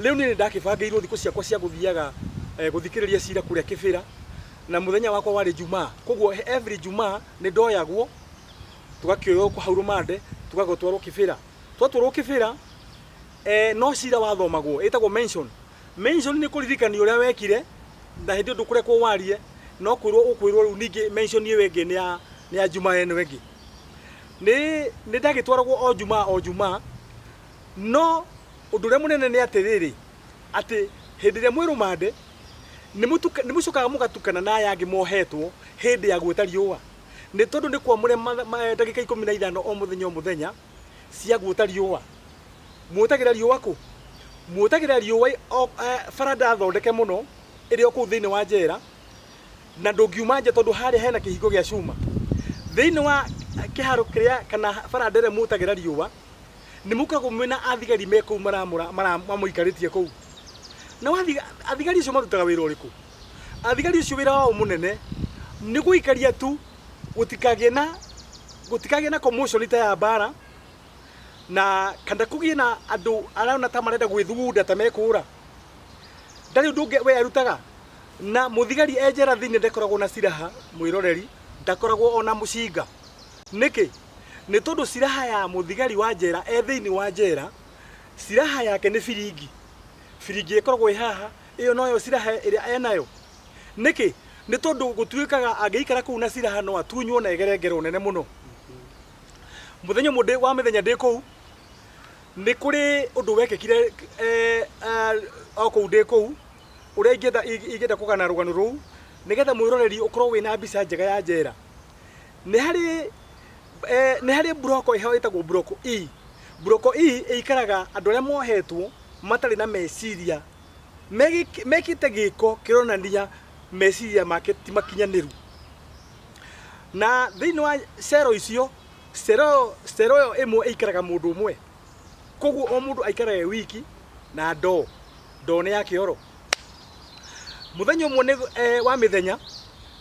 Rĩu niĩ nĩ ndakĩbangĩirwo thikũ ciakwa cia gũthiaga gũthikĩrĩria cira kũrĩa Kĩbĩra, na mũthenya wakwa warĩ Jumaa. Koguo every Jumaa nĩ ndoyagwo, tũgakĩoywo hau rũmande, tũgagĩtwarwo Kĩbĩra. Twatwarwo Kĩbĩra, no cira wathomagwo, ĩtagwo mention. Mention nĩ kũririkanio ũrĩa wekire, na hĩndĩ ĩyo ndũkũrekwo warie, no kwĩrwo ũkwĩrwo rĩu ningĩ mention ĩyo ĩngĩ nĩ ya Jumaa ĩno ĩngĩ. Nĩ ndagĩtwaragwo o Jumaa o Jumaa, no ũndũ ũrĩa mũnene nĩ atĩrĩrĩ, atĩ hĩndĩ ĩrĩa mwĩ rũmande, nĩ mũcokaga mũgatukana na aya angĩ mohetwo hĩndĩ ya gwĩta riũa. Nĩ tondũ nĩ kwamũre ndagĩka 15 o mũthenya o mũthenya cia gwĩta riũa. Mwĩtagĩra riũa kũ? Mwĩtagĩra riũa baranda thondeke mũno ĩrĩ o kũu thĩinĩ wa njera, na ndũngiuma nja tondũ harĩa hena kĩhingo gĩa cuma. Thĩinĩ wa kĩharo kĩrĩa kana baranda ĩrĩa mwĩtagĩra riũa, nĩ mũkoragwo mwĩna athigari me kũu mamũikarĩtie kũu. Na athigari acio marutaga wĩra ũrĩkũ? Athigari acio wĩra wao mũnene nĩ gũikaria tu gũtikagĩe na commotion ta ya mbara, na kana kũgĩe na andũ arona ta marenda gwĩthugunda ta mekũra. Ndarĩ ũndũ ũngĩ we arutaga. Na mũthigari e njera thĩinĩ ndakoragwo na silaha, mwĩroreri, ndakoragwo ona mũcinga. Nĩkĩ? Nĩ tondũ silaha ya mũthigari wa njera e thĩinĩ wa njera, silaha yake nĩ biringi. Biringi ĩkoragwo ĩ haha, ĩyo noyo silaha ĩrĩa enayo. Nĩkĩ? Nĩ tondũ gũtuĩkaga angĩikara kũu na silaha no atunywo na egere ngero nene mũno. Mũthenya ũmwe wa mĩthenya ndĩ kũu, nĩ kũrĩ ũndũ wekĩkire o kũu ndĩ kũu, ũrĩa ingĩenda kũgana rũgano rũu, nĩgetha mwĩroreri ũkorwo wĩna mbica njega ya njera. Nĩ harĩ nĩ harĩ mburoko ĩho ĩtagwo mburoko E. Mburoko E ĩikaraga andũ arĩa mohetwo matarĩ na meciria, mekĩte gĩko kĩronania meciria make ti makinyanĩru. Na thĩinĩ wa cero icio, cero ĩyo ĩmwe ĩikaraga mũndũ ũmwe. Koguo o mũndũ aikaraga e wiki na ndoo. Ndoo nĩ ya kĩoro. Mũthenya ũmwe nĩ wa mĩthenya,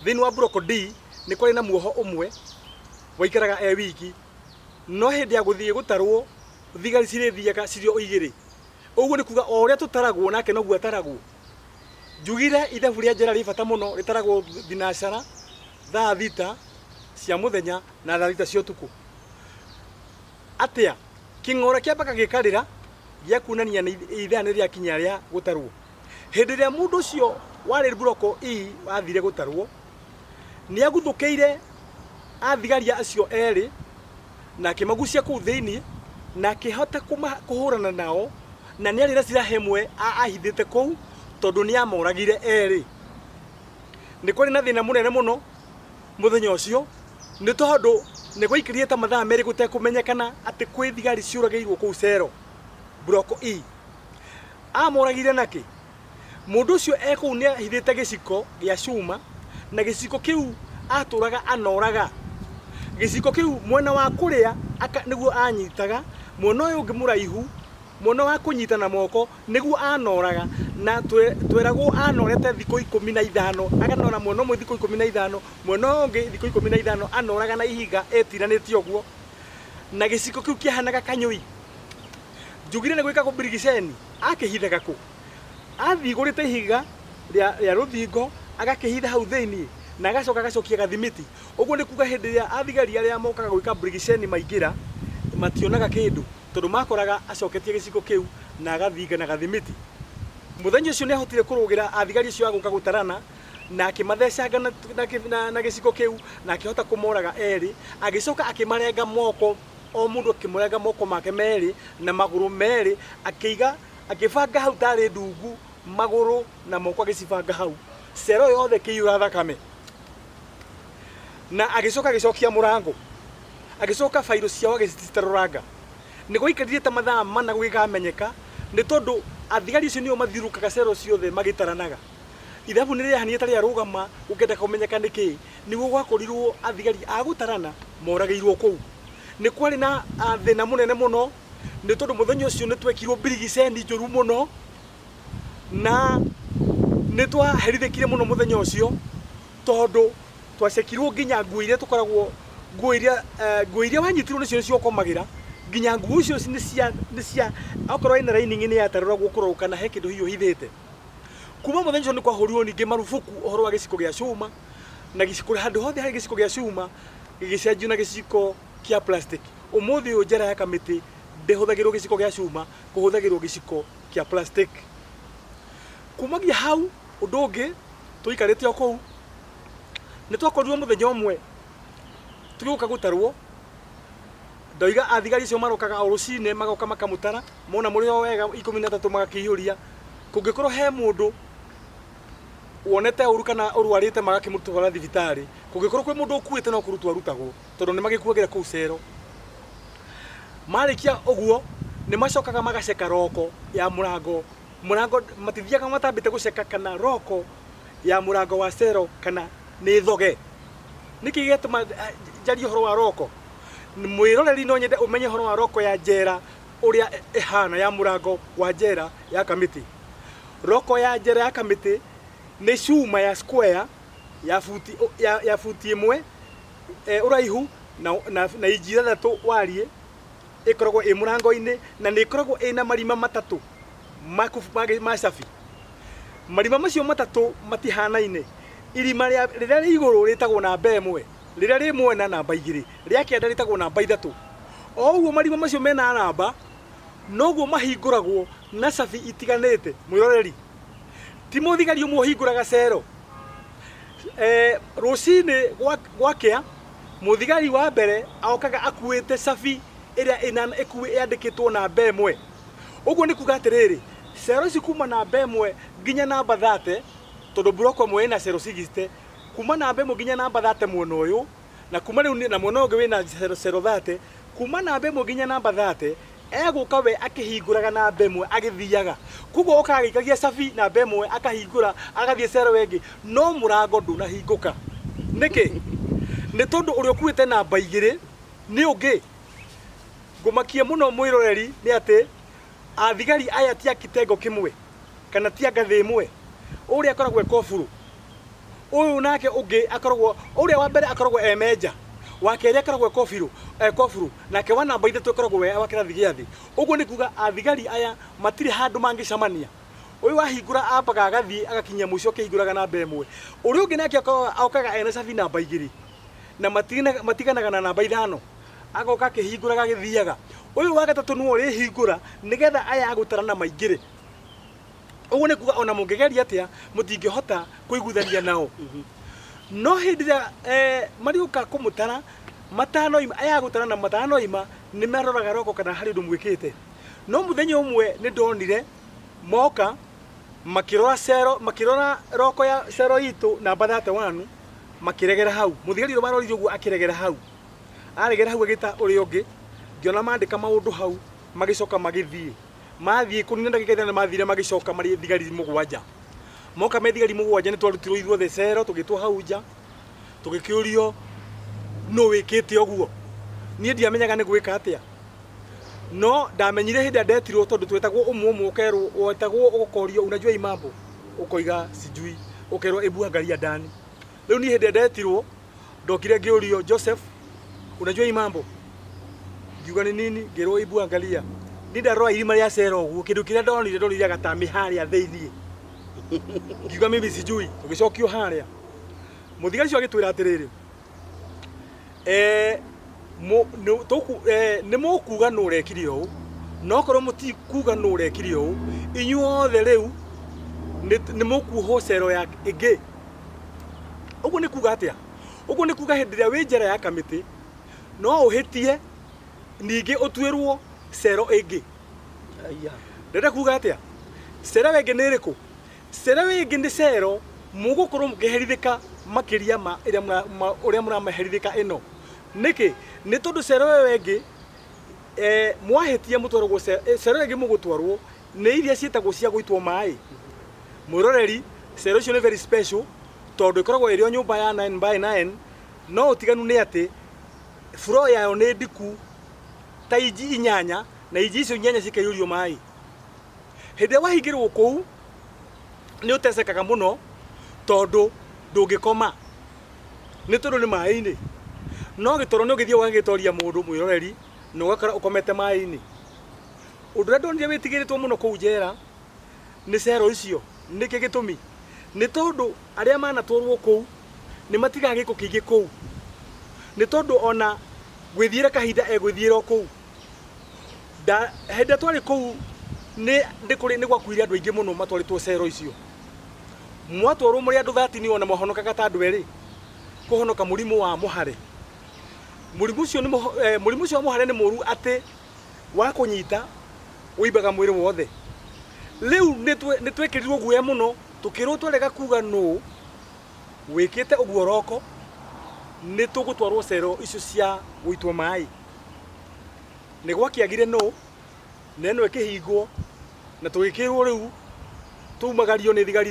thĩinĩ wa mburoko D nĩ kwarĩ na muoho ũmwe waikaraga e wiki, no hĩndĩ ya gũthiĩ gũtarwo thigari cirĩthiaga cirĩ o igĩrĩ. Ũguo nĩ kuga o ũrĩa tũtaragwo nake noguo ataragwo. Njugire ithabu rĩa njera rĩ bata mũno, rĩtaragwo thinacara, thaa thita cia mũthenya na thaa thita cia ũtukũ. Atĩa? Kĩng'ora kĩambaga gĩkarĩra gĩa kuonania nĩ ithaa nĩ rĩakinya rĩa gũtarwo. Hĩndĩ ĩrĩa mũndũ ũcio warĩ mburoko E wathire gũtarwo, nĩ aguthũkĩire athigari acio erĩ na akĩmagucia kũu thĩinĩ na akĩhota kũhũrana nao, na nĩ arĩ na silaha ĩmwe ahithĩte kũu tondũ nĩ amoragire erĩ. Nĩ kwarĩ na thĩna mũnene mũno mũthenya ũcio, nĩ tondũ nĩ gwaikarire ta mathaa merĩ gũtekũmenyekana atĩ kwĩ thigari ciũragĩirwo kũu cero mburoko E. Amoragire nakĩ? Mũndũ ũcio e kũu nĩ ahithĩte gĩciko gĩa cuma, na gĩciko kĩu atũraga anoraga. Gĩciko kĩu mwena wa kũrĩa nĩguo anyitaga, mwena ũyũ ũngĩ mũraihu, mwena wa kũnyita na moko nĩguo anoraga, na tweragwo anorete thikũ 15, akanora mwena ũmwe thikũ 15, mwena ũyũ ũngĩ thikũ 15, anoraga na ihiga etiranĩtie ũguo, na gĩciko kĩu kĩahanaga kanyũi. Njugire nĩ gwĩkagwo mbirigiceni, akĩhithaga kũ? Athigũrĩte ihiga rĩa rũthingo, agakĩhitha hau thĩinĩ, na agacoka agacokia gathimiti. Ũguo nĩ kuga hĩndĩ ĩrĩa athigari arĩa mokaga gwĩka mbirigiceni maingĩra, mationaga kĩndũ, tondũ makoraga acoketie gĩciko kĩu na agathinga na gathimiti. Mũthenya ũcio nĩ ahotire kũrũgĩra athigari acio a gũka gũtarana, na akĩmathecanga na gĩciko kĩu, na akĩhota kũmoraga erĩ, agĩcoka akĩmarenga moko, o mũndũ akĩmũrenga moko make merĩ na magũrũ merĩ, akĩiga akĩbanga hau tarĩ ndungu, magũrũ na moko agĩcibanga hau, cero yothe ĩkĩiyũra thakame. Na agĩcoka agĩcokia mũrango, agĩcoka bairũ ciao agĩcitarũranga. Nĩ gwaikarire ta mathaa mana gũgĩkamenyeka, nĩ tondũ athigari acio nĩo mathiũrũrũkaga cero ciothe magĩtaranaga. Ithabu nĩ rĩahanire ta rĩarũgama gũkĩenda kũmenyeka nĩkĩ, nĩguo gwakorirwo athigari a gũtarana moragĩirwo kũu. Nĩ kwarĩ na thĩna mũnene mũno, nĩ tondũ mũthenya ũcio nĩ twekirwo mbirigiceni njũru mũno, na nĩ twaherithĩkire mũno mũthenya ũcio, tondũ twacekirwo nginya nguo iria tũkoragwo, nguo iria wanyitirwo nacio nĩcio ũkomagĩra, nginya nguo icio nĩ cia okorwo ĩna lining nĩ yatarũragwo kũrorwo kana he kĩndũ hihi ũhithĩte. Kuma mũthenya ũcio nĩ kwahũrirwo ningĩ marubuku ũhoro wa gĩciko gĩa cuma, na gĩciko handũ hothe harĩ gĩciko gĩa cuma gĩgĩcenjio na gĩciko kĩa plastic. Ũmũthĩ ũyũ njera ya Kamĩtĩ ndĩhũthagĩrwo gĩciko gĩa cuma, kũhũthagĩrwo gĩciko kĩa plastic. Kumagia hau ũndũ ũngĩ tũikarĩte o kũu, nĩ twakorirwo mũthenya ũmwe tũgĩũka gũtarwo, ndoiga athigari acio marokaga o rũcinĩ magoka makamũtara, mona mũrĩ o wega 13 magakĩiyũria. Kũngĩkorwo he mũndũ wonete ũru kana ũrwarĩte magakĩmũtwara thibitarĩ, kũngĩkorwo kwĩ mũndũ ũkuĩte no kũrutwo arutagwo, tondũ nĩ magĩkuagĩra kũu cero. Marĩkia ũguo nĩ macokaga magaceka roko ya mũrango, mũrango matithiaga matambĩte gũceka kana roko ya mũrango wa cero kana nĩ thoge. Nĩkĩ gĩatũma njarie ũhoro wa roko? Mwĩroreri no nyende ũmenye ũhoro wa roko ya njera ũrĩa ĩhana ya mũrango wa njera ya Kamĩtĩ. Roko ya njera ya Kamĩtĩ nĩ cuma ya square ya buti 1 ũraihu na inji 6 wariĩ, ĩkoragwo ĩ mũrango-inĩ na nĩ ĩkoragwo ĩna marima matatũ ma cabi. Marima macio matatũ matihanaine. Irima rĩrĩa rĩ igũrũ rĩtagwo namba 1, rĩrĩa rĩ mwena namba 2, rĩa kĩanda rĩtagwo namba 3. O ũguo marima macio mena namba, noguo mahingũragwo na cabi itiganĩte. Mwĩroreri, ti mũthigari ũmwe ũhingũraga cero. Rũcinĩ gwakĩa mũthigari wa mbere okaga akuĩte cabi ĩrĩa ĩna yandĩkĩtwo namba 1. Ũguo nĩ kuga atĩrĩrĩ, cero ici kuma namba 1 nginya namba 30, tondũ mburoko ĩmwe ĩna cero 60, kuma namba 1 nginya namba 30 mwena ũyũ, na kuma rĩu na mwena ũngĩ wĩna cero 30, kuma namba 1 nginya namba 30, egũka we akĩhingũraga namba 1 agĩthiaga. Koguo okaga agĩikagia cabi namba 1 akahingũra agathiĩ cero ĩngĩ, no mũrango ndũnahingũka. Nĩkĩ? Nĩ tondũ ũrĩa ũkuĩte namba 2 nĩ ũngĩ. Ngũmakia mũno mwĩroreri nĩ atĩ athigari aya ti a kitengo kĩmwe kana ti a ngathĩ ĩmwe. Ũrĩa akoragwo e koburu, ũyũ nake ũngĩ akoragwo, ũrĩa wa mbere akoragwo e menja, wa kerĩ akoragwo e kobirũ, e koburu, nake wa namba 3 akoragwo e wa kĩrathi gĩa thĩ. Ũguo nĩ kuga athigari aya matirĩ handũ mangĩcemania. Ũyũ wahingũra ambaga agathiĩ agakinyia mũico akĩhingũraga namba 1. Ũrĩa ũngĩ nake okaga ena cabi namba 2 na matiganaga na namba 5. Agoka akĩhingũraga agĩthiaga. Ũyũ wa gatatũ nĩwe ũrĩhingũra nĩgetha aya agũtarana maingĩre. Ũguo nĩ kuga ona mũngĩgeria atĩa mũtingĩhota kũiguithania nao. No hĩndĩ ĩrĩa marĩũka kũmũtara matanoima, aya agũtarana matanoima nĩ maroraga roko kana harĩ ũndũ mwĩkĩte. No mũthenya ũmwe nĩ ndonire moka makĩrora cero, makĩrora roko ya cero itũ namba 31 makĩregera hau. Mũthigari ũrĩa warorire ũguo akĩregera hau. Aregera hau agĩta ũrĩa ũngĩ, ngĩona mandĩka maũndũ hau, magĩcoka magĩthiĩ. Mathiĩ kũnina ndagĩka 5 mathire magĩcoka marĩ thigari 7. Moka me thigari 7 nĩ twarutirwo ithuothe cero tũgĩtwo hau nja, tũgĩkĩũrio nũ wĩkĩte ũguo. Niĩ ndiamenyaga nĩ gwĩka atĩa. No ndamenyire hĩndĩ ĩrĩa ndetirwo tondũ twetagwo ũmwe ũmwe ũkerwo, wetagwo ũkorio unajua hii mambo, ũkoiga sijui, ũkerwo ebu angalia ndani. Rĩu niĩ hĩndĩ ĩrĩa ndetirwo ndokire ngĩũrio Joseph unajua hii mambo, ngiuga nĩ nini, ngĩrwo ebu angalia. Niĩ ndarora irima rĩa cero ũguo, kĩndũ kĩrĩa ndonire ndonire gatamĩ harĩa thĩiniĩ. Ngiuga mimi sijui, tũgĩcokio harĩa. Mũthigari ũcio agĩtwĩra atĩrĩrĩ, nĩ mũkuga nũ ũrekire ũũ, no korwo mũtikuga nũ ũrekire ũũ, inyuothe rĩu nĩ mũkuohwo cero ya ĩngĩ. Ũguo nĩ kuga atĩa? Ũguo nĩ kuga hĩndĩ ĩrĩa wĩ njera ya kamĩtĩ, no ũhĩtie ningĩ ũtuĩrwo cero ĩngĩ. Ndĩrenda kuga atĩa? Cero ĩngĩ nĩ ĩrĩkũ? Cero ĩngĩ nĩ cero mũgũkorwo mũkĩherithĩka makĩria ma ũrĩa mũramaherithĩka ĩno. Nĩkĩ? Nĩ tondũ cero ĩyo ĩngĩ, mwahĩtia mũtwaragwo cero ĩngĩ mũgũtwarwo nĩ iria ciĩtagwo cia gũitwo maĩ. Mwĩroreri, cero icio nĩ very special tondũ ĩkoragwo ĩrĩ o nyũmba ya 9 by 9, no ũtiganu nĩ atĩ floor yayo nĩ ndiku ta inji 8 na inji icio 8 cikaiyũrio maĩ. Hĩndĩ ĩrĩa wahingĩrwo kũu nĩ ũtecekaga mũno tondũ ndũngĩkoma nĩ tondũ nĩ maĩ-inĩ. No gĩtoro nĩ ũgĩthiĩ ũgagĩtoria mũndũ mwĩroreri na ũgakora ũkomete maĩ-inĩ. Ũndũ ũrĩa ndonire wĩtigĩrĩtwo mũno kũu njera nĩ cero icio. Nĩkĩ gĩtũmi? Nĩ tondũ arĩa manatwarwo kũu nĩ matigaga gĩko kĩingĩ kũu. Nĩ tondũ ona gwĩthiĩra kahinda egwĩthiĩra o kũu. Hĩndĩ ĩrĩa twarĩ kũu nĩ gwakuire andũ aingĩ mũno matwarĩtwo cero icio. Mwatwarwo mũrĩ andũ 30 ona mwahonokaga ta andũ erĩ kũhonoka mũrimũ wa mũhare. Mũrimũ ũcio nĩ mũrimũ ũcio wa mũhare nĩ mũru atĩ wa kũnyita ũimbaga mwĩrĩ wothe. Rĩu nĩ twekĩrirwo guoya mũno tũkĩrwo twarega kuga nũ wĩkĩte ũguo roko nĩ tũgũtwarwo cero icio cia gũitwo maĩ. Nĩ gwakĩagire nũ na ĩno ĩkĩhingwo na tũgĩkĩrwo rĩu tumagario nĩ thigari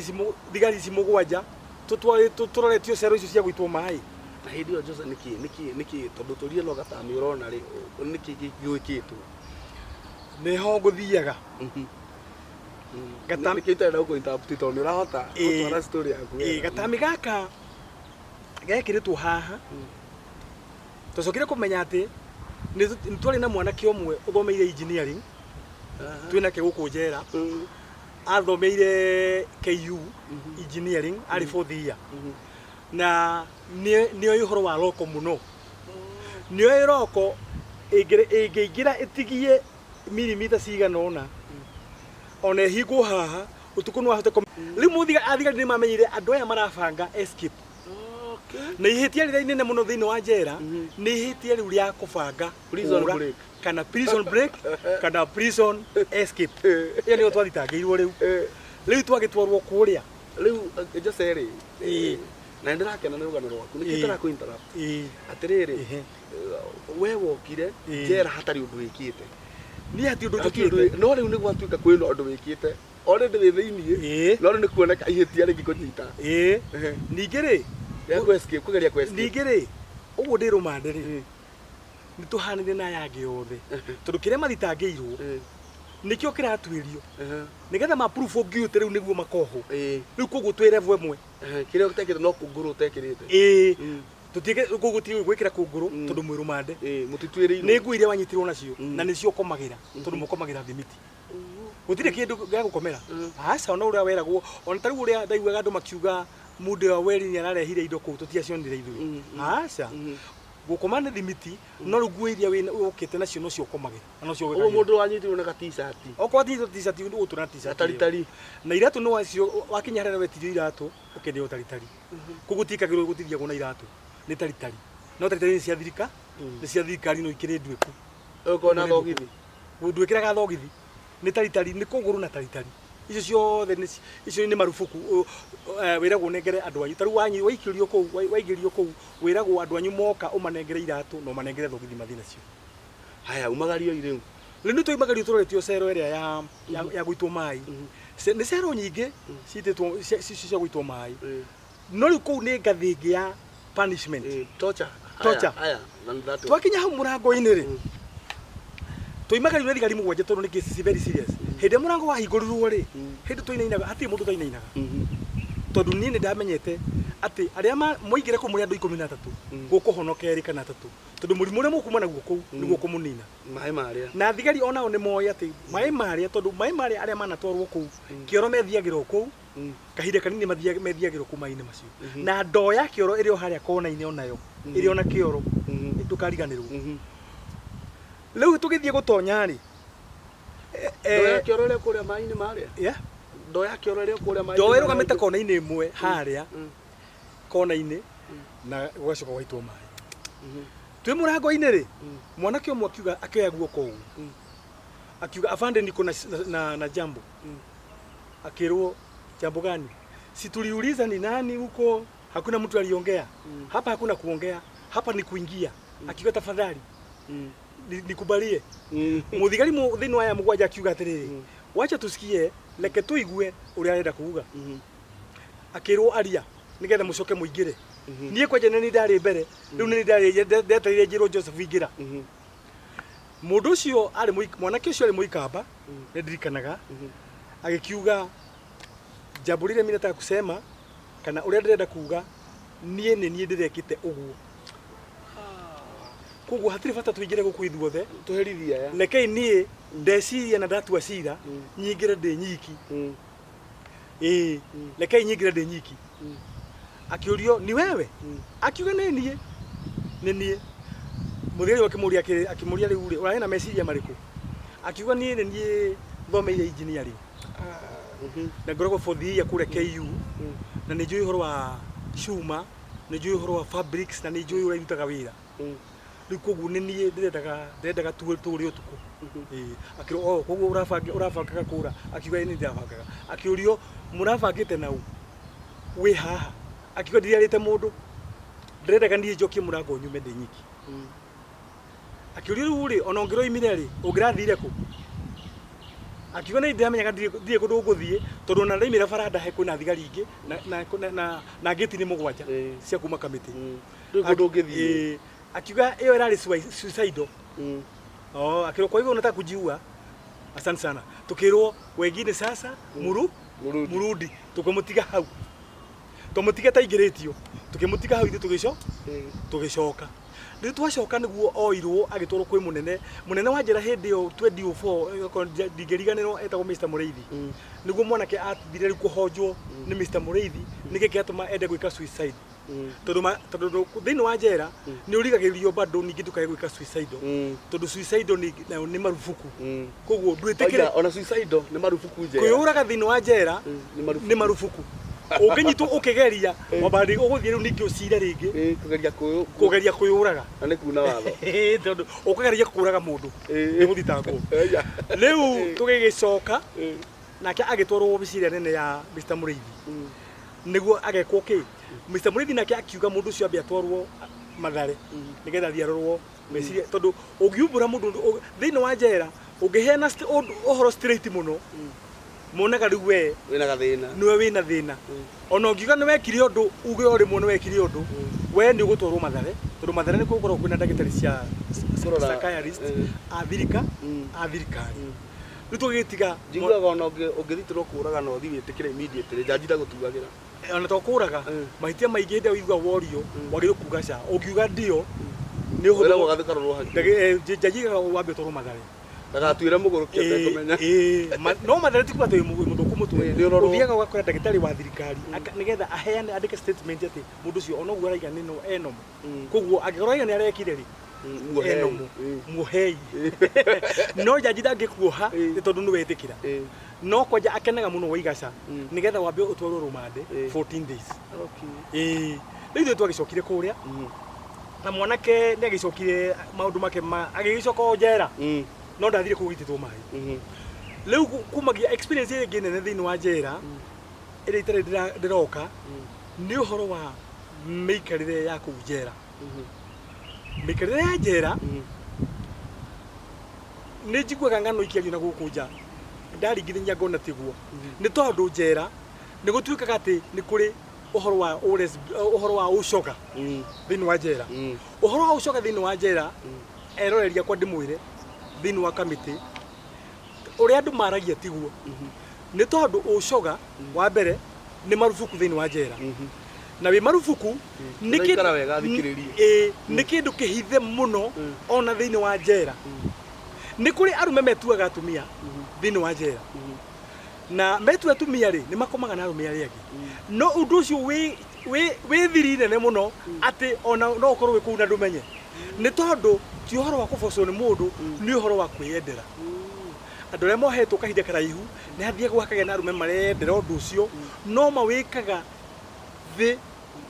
ici 7 tũroretio cero icio cia gũitwo maĩ. Na hĩndĩ ĩyo Joseph, nĩkĩ tondũ tũrire no gatamĩ ũrona rĩ, nĩkĩ gĩgwĩkĩtwo? Nĩho ngũthiaga. Nĩkĩ itarenda gũkũ interrupt tondũ nĩ ũrahota gũtwara story yaku wega. Gatamĩ gaka gekĩrĩtwo haha, twacokire kũmenya atĩ nĩ twarĩ na mwanake ũmwe ũthomeire engineering, twĩnake gũkũ njera. Athomeire KU engineering, arĩ fourth year. Na nĩ oĩ ũhoro wa roko mũno. Nĩ oĩ roko ĩngĩingĩra ĩtigie milimita cigana ũna, ona ĩhingwo haha, ũtukũ no ahote Rĩu athigari nĩ mamenyire andũ aya marabanga escape. Na ihĩtia rĩrĩa inene mũno thĩinĩ wa njera nĩ ihĩtia rĩu rĩa kũbanga Prison kũũra, break. kana prison break kana prison escape. Ĩyo nĩyo twathitangĩirwo rĩu. Rĩu twagĩtwarwo kũrĩa. Rĩu Jose rĩ, Ĩĩ. na nĩndĩrakena nĩ rũgano rwaku, nĩkĩo Ĩĩ. ndĩrakũ interrupt. Ĩĩ. Atĩrĩrĩ, Ĩhĩ. we wokire Ĩĩ. njera hatarĩ ũndũ wĩkĩte. Niĩ hatirĩ ũndũ Hatirĩ ũndũ njũkĩte. No rĩu nĩ gwatuĩka kwĩna ũndũ wĩkĩte, already wĩ thĩiniĩ, Ĩĩ. no rĩu nĩ kuoneka ihĩtia rĩngĩkũnyita. Ĩĩ. Ehe. Ningĩ rĩ, Rĩa kũ escape, kũgeria kũ escape. Ningĩ rĩ, ũguo ndĩ rũmande rĩ, nĩ tũhanire na aya angĩ othe, tondũ kĩrĩa mathitangĩirwo nĩkĩo kĩratuĩrio nĩgetha ma proof guilty rĩu nĩguo makohwo. Rĩu koguo twĩ level ĩmwe. Kĩrĩa ũtekĩte no kũngũrũ ũtekĩrĩte. Ĩĩ, tũtiĩke koguo ti gwĩkĩra kũngũrũ tondũ mwĩ rũmande. Mũtituĩrĩirwo. Nĩ nguo iria wanyitirwo nacio na nĩcio ũkomagĩra, tondũ mũkomagĩra thimiti, gũtirĩ kĩndũ gĩa gũkomera. Aca, ona ũrĩa weragwo, ona ta rĩu ũrĩa ndaiguaga andũ makiuga mũndũ wa weri nĩ ararehire indo kũu, tũtiacionire ithuĩ. Aca, gũkoma nĩ thimiti, no rĩu nguo iria ũkĩte nacio nocio ũkomagĩra na nocio Ũguo wĩkagĩra. Mũndũ wanyitirwo na ga-t-shirt. Okorwo ti t-shirt, ũgũtũra na t-shirt ĩyo. Gataritari. Na iratũ nĩ wacio wakinya harĩa wetirio iratũ ũkendio taritari. Koguo tiĩkagĩrwo gũtithiagwo na iratũ, nĩ taritari, no taritari nĩ cia thirika, nĩ cia thirikari, no ikĩrĩ nduĩku. Ũkorwo na thogithi. Ndwĩkĩraga thogithi, nĩ taritari, nĩ kũgũrũ na taritari icio ciothe icio nĩ marubuku. Wĩragwo ũnengere andũ anyu, tarĩu wanyu waikĩrio kũu, waigĩrio kũu, wĩragwo andũ anyu moka ũmanengere iratũ na ũmanengere thogithi mathiĩ nacio. Haya, umagario rĩu. Rĩu nĩ twaimagario tũroretio cero ĩrĩa ya gũitwo maĩ. Nĩ cero nyingĩ ciitĩtwo cia gũitwo maĩ, no rĩu kũu nĩ ngathĩ ĩngĩ ya punishment. Torture. Torture. Haya, na nĩ that one. Twakinya hau mũrango-inĩ rĩ, twaimagario nĩ thigari mũgwanja tondũ nĩ case very serious. Hĩndĩ ĩrĩa mũrango wahingũrirwo rĩ, hĩndĩ twainainaga, hatirĩ mũndũ ũtainainaga, tondũ niĩ nĩ ndamenyete atĩ arĩa mwaingĩra kũu mũrĩ andũ 13, gũkũhonoka erĩ kana atatũ, tondũ mũrimũ ũrĩa mũkuma naguo kũu nĩguo kũmũnina. Maĩ marĩa. Na thigari onao nĩ moĩ atĩ maĩ marĩa, tondũ maĩ marĩa arĩa manatwarwo kũu kĩoro methiagĩra o kũu kahinda kanini, methiagĩra kũu maĩ-inĩ macio, na ndoo ya kĩoro ĩrĩ o harĩa kona-inĩ, onayo ĩrĩ ona kĩoro, ndũkariganĩrwo. Rĩu tũgĩthiĩ gũtonya rĩ, Ndoo ya kĩoro ĩrĩa kũrĩa maĩ-inĩ marĩa. Yeah. Ndoo ya kĩoro ĩrĩa kũrĩa maĩ-inĩ Ndoo marĩa. ĩrũgamĩte kona-inĩ ĩmwe harĩa kona-inĩ, na gũgacoka gwaitwo maĩ. Twĩ mũrango-inĩ rĩ, mwanake ũmwe akiuga, akĩoya guoko ũguo, akiuga, "Afande, niko na jambo." Akĩrwo, "Jambo gani? Si tuliuliza ni nani huko, hakuna mtu aliongea. Hapa hakuna kuongea, hapa ni kuingia." Akiuga, "Tafadhali nikubalie." Muthigari thĩinĩ wa aya mũgwanja akiuga atĩrĩrĩ, "Wacha tusikie, reke tũigue ũrĩa arenda kuuga." Akĩrwo, "Aria nĩgetha mũcoke mũingĩre." Niĩ kwanja nĩ niĩ ndarĩ mbere rĩu, nĩ niĩ ndarĩ ndetereire njĩrwo, "Joseph, ingĩra." Mũndũ ũcio arĩ mwanake ũcio arĩ mũikamba, nĩ ndirikanaga agĩkiuga, "Jambo rĩrĩa mimi nataka kusema kana ũrĩa ndĩrenda kuga, niĩ nĩ niĩ ndĩrekĩte ũguo, koguo hatirĩ bata tũingĩre gũkũ ithuothe." Tũherithia aya. "Rekei niĩ ndeciria na ndatua cira nyingĩre ndĩ nyiki. Ĩĩ, rekei nyingĩre ndĩ nyiki." Akĩũrio, "Ni wewe?" Akiuga, "Nĩ niĩ, nĩ niĩ." Mũthigari akĩmũria akĩmũria, "Rĩu rĩ, ũrarĩ na meciria marĩkũ?" Akiuga, "Niĩ nĩ niĩ thomeire engineering na ngoragwo fourth year kũrĩa KU, na nĩ njũĩ ũhoro wa cuma, nĩ njũĩ ũhoro wa fabrics, na nĩ njũĩ ũrĩa irutaga wĩra. Rĩu koguo nĩ niĩ ndĩrendaga tũrĩ ũtukũ." Ĩĩ. Akĩrwo, "Oh, koguo ũrabangaga kũra?" Akiuga, "Ĩĩ, nĩ ndĩrabangaga." Akĩũrio, "Mũrabangĩte nau wĩ haha?" Akiuga, "Ndirarĩte mũndũ, ndĩrendaga niĩ njokie mũrango nyume ndĩ nyiki." Akĩũrio, "Rĩu rĩ, ona ũngĩroimire rĩ, ũngĩrathire kũ?" Akiuga, "Nĩ ndĩramenyaga ndirĩ kũndũ ngũthiĩ, tondũ ona ndaimĩra baranda he kwĩna thigari ingĩ na ngĩti nĩ mũgwanja cia kuma kamĩtĩ." Ndũrĩ kũndũ ũngĩthiĩ. Ĩĩ. Akiuga ĩyo ĩrarĩ suicidal. Oh, akĩrwo, "Kwa hivyo unataka kujiua? Asante sana." Tukirwo, "Wengine sasa muru Murudi. Murudi." Tukimutiga hau, twamutiga taingĩrĩtio, tukĩmũtiga hau, ithuĩ tũgĩcoka. Rĩu twacoka nĩguo oirwo agĩtwarwo kwĩ mũnene, mũnene wa njera hĩndĩ ĩyo 2004, okorwo ndingĩriganĩrwo, etagwo Mr. Mũrĩithi. Nĩguo mwanake athire rĩu kũhonjwo nĩ Mr. Mũrĩithi nĩkĩ kĩatũma ende gwĩka suicide, tondũ thĩinĩ wa njera nĩ ũrigagĩrĩrio bado ningĩ ndũkae gwĩka suicidal, tondũ suicidal nayo nĩ marubuku, koguo ndwĩtĩkĩre. Oiga, ona suicidal nĩ marubuku njera. Kwĩyũraga thĩinĩ wa njera Nĩ marubuku. Nĩ marubuku. Ũngĩnyitwo ũkĩgeria wamba ũgũthiĩ rĩu ningĩ ũcire rĩngĩ. Ĩĩ, kũgeria kũyũ Kũgeria kwĩyũraga. Na nĩ kuna watho. Ĩĩ, tondũ ũkũgeria kũraga mũndũ nĩ gũthitangwo. Ĩya. Rĩu tũgĩgĩcoka, nake agĩtwarwo wabici ĩrĩa nene ya Mr. Mũrĩithi nĩguo agekwo kĩ. Mr. Mũrĩithi nake akiuga mũndũ ũcio ambe atwarwo Mathare nĩgetha athiĩ arorwo meciria, tondũ ũngiumbũra mũndũ thĩinĩ wa njera, ũngĩheana ũhoro straight mũno, monaga rĩu we wĩna gathĩna. Nĩwe wĩna thĩna. Ona ũngiuga nĩ wekire ũndũ, uge o rĩmwe nĩ wekire ũndũ, we nĩ ũgũtwarwo Mathare, tondũ Mathare nĩkuo gũkoragwo kwĩna ndagĩtarĩ cia Kũrora, psychiatrist a thirika a thirikari. Rĩu tũgĩgĩtiga. Njiguaga ona ũngĩthitĩrwo kũraga na ũthiĩ wĩtĩkĩre immediately, jaji ndagũtuagĩra. Ona to kũraga, mahĩtia maingĩ, hĩndĩ ĩrĩa ũigua worio, wagĩrĩirwo kuga ca. Ũngiuga ndio, nĩ ũhũthũ. Wĩragwo gathiĩ karorwo hakiri. Jaji igaga wambe ũtwarwo Mathare. Ndagatuĩre mũgũrũki atekũmenya. Ĩĩ, no Mathare ti kuga atĩ wĩ mũthũku mũtwe. Ĩĩ, nĩ ũrorwo. Ũthiaga ũgakora ndagĩtarĩ wa thirikari nĩgetha aheane, andĩke statement atĩ mũndũ ũcio ona ũguo araiga nĩ no enomo. Koguo angĩkorwo araiga nĩ arekire rĩ, Muohei. enomo, muohei. No jaji ndangĩkuoha nĩ tondũ nĩ wetĩkĩra. No kwanja akenaga mũno waiga ca, nĩgetha wambe ũtwarwo rũmande 14 days. Ĩĩ, rĩu ithuĩ twagĩcokire kũrĩa na mwanake nĩ agĩcokire maũndũ make ma agĩgĩcoka o njera, no ndathire kũu gũitĩtwo maĩ. Rĩu kumagia experience ĩrĩa ĩngĩ nene thĩinĩ wa njera ĩrĩa itarĩ ndĩroka nĩ ũhoro wa mĩikarĩre ya kũu njera. Mĩikarĩre ya njera, nĩ njiguaga ng'ano ikĩario na gũkũ nja, ndaringithania ngona tiguo, nĩ tondũ njera nĩ gũtuĩkaga atĩ nĩ kũrĩ ũhoro wa ũhoro wa ũcoga thĩinĩ wa njera. Ũhoro wa ũcoga thĩinĩ wa njera, eroreria kwa ndĩmwĩre, thĩinĩ wa kamĩtĩ ũrĩa andũ maragia tiguo, nĩ tondũ ũcoga wa mbere nĩ marubuku thĩinĩ wa njera, na wĩ marubuku nĩ Ũraikara wega, thikĩrĩria. Ĩĩ, nĩ kĩndũ kĩhithe mũno. Ona thĩinĩ wa njera nĩ kũrĩ arũme metuaga atumia thĩinĩ wa njera, na metua atumia rĩ, nĩ makomaga na arũme arĩa angĩ. No ũndũ ũcio wĩ thiri nene mũno atĩ ona no ũkorwo wĩ kũu na ndũmenye, nĩ tondũ ti ũhoro wa kũbocwo nĩ mũndũ, nĩ ũhoro wa kwĩyendera. Andũ arĩa mohetwo kahinda karaihu nĩ hathiagwo hakagĩa na arũme mareyendera ũndũ ũcio, no mawĩkaga thĩ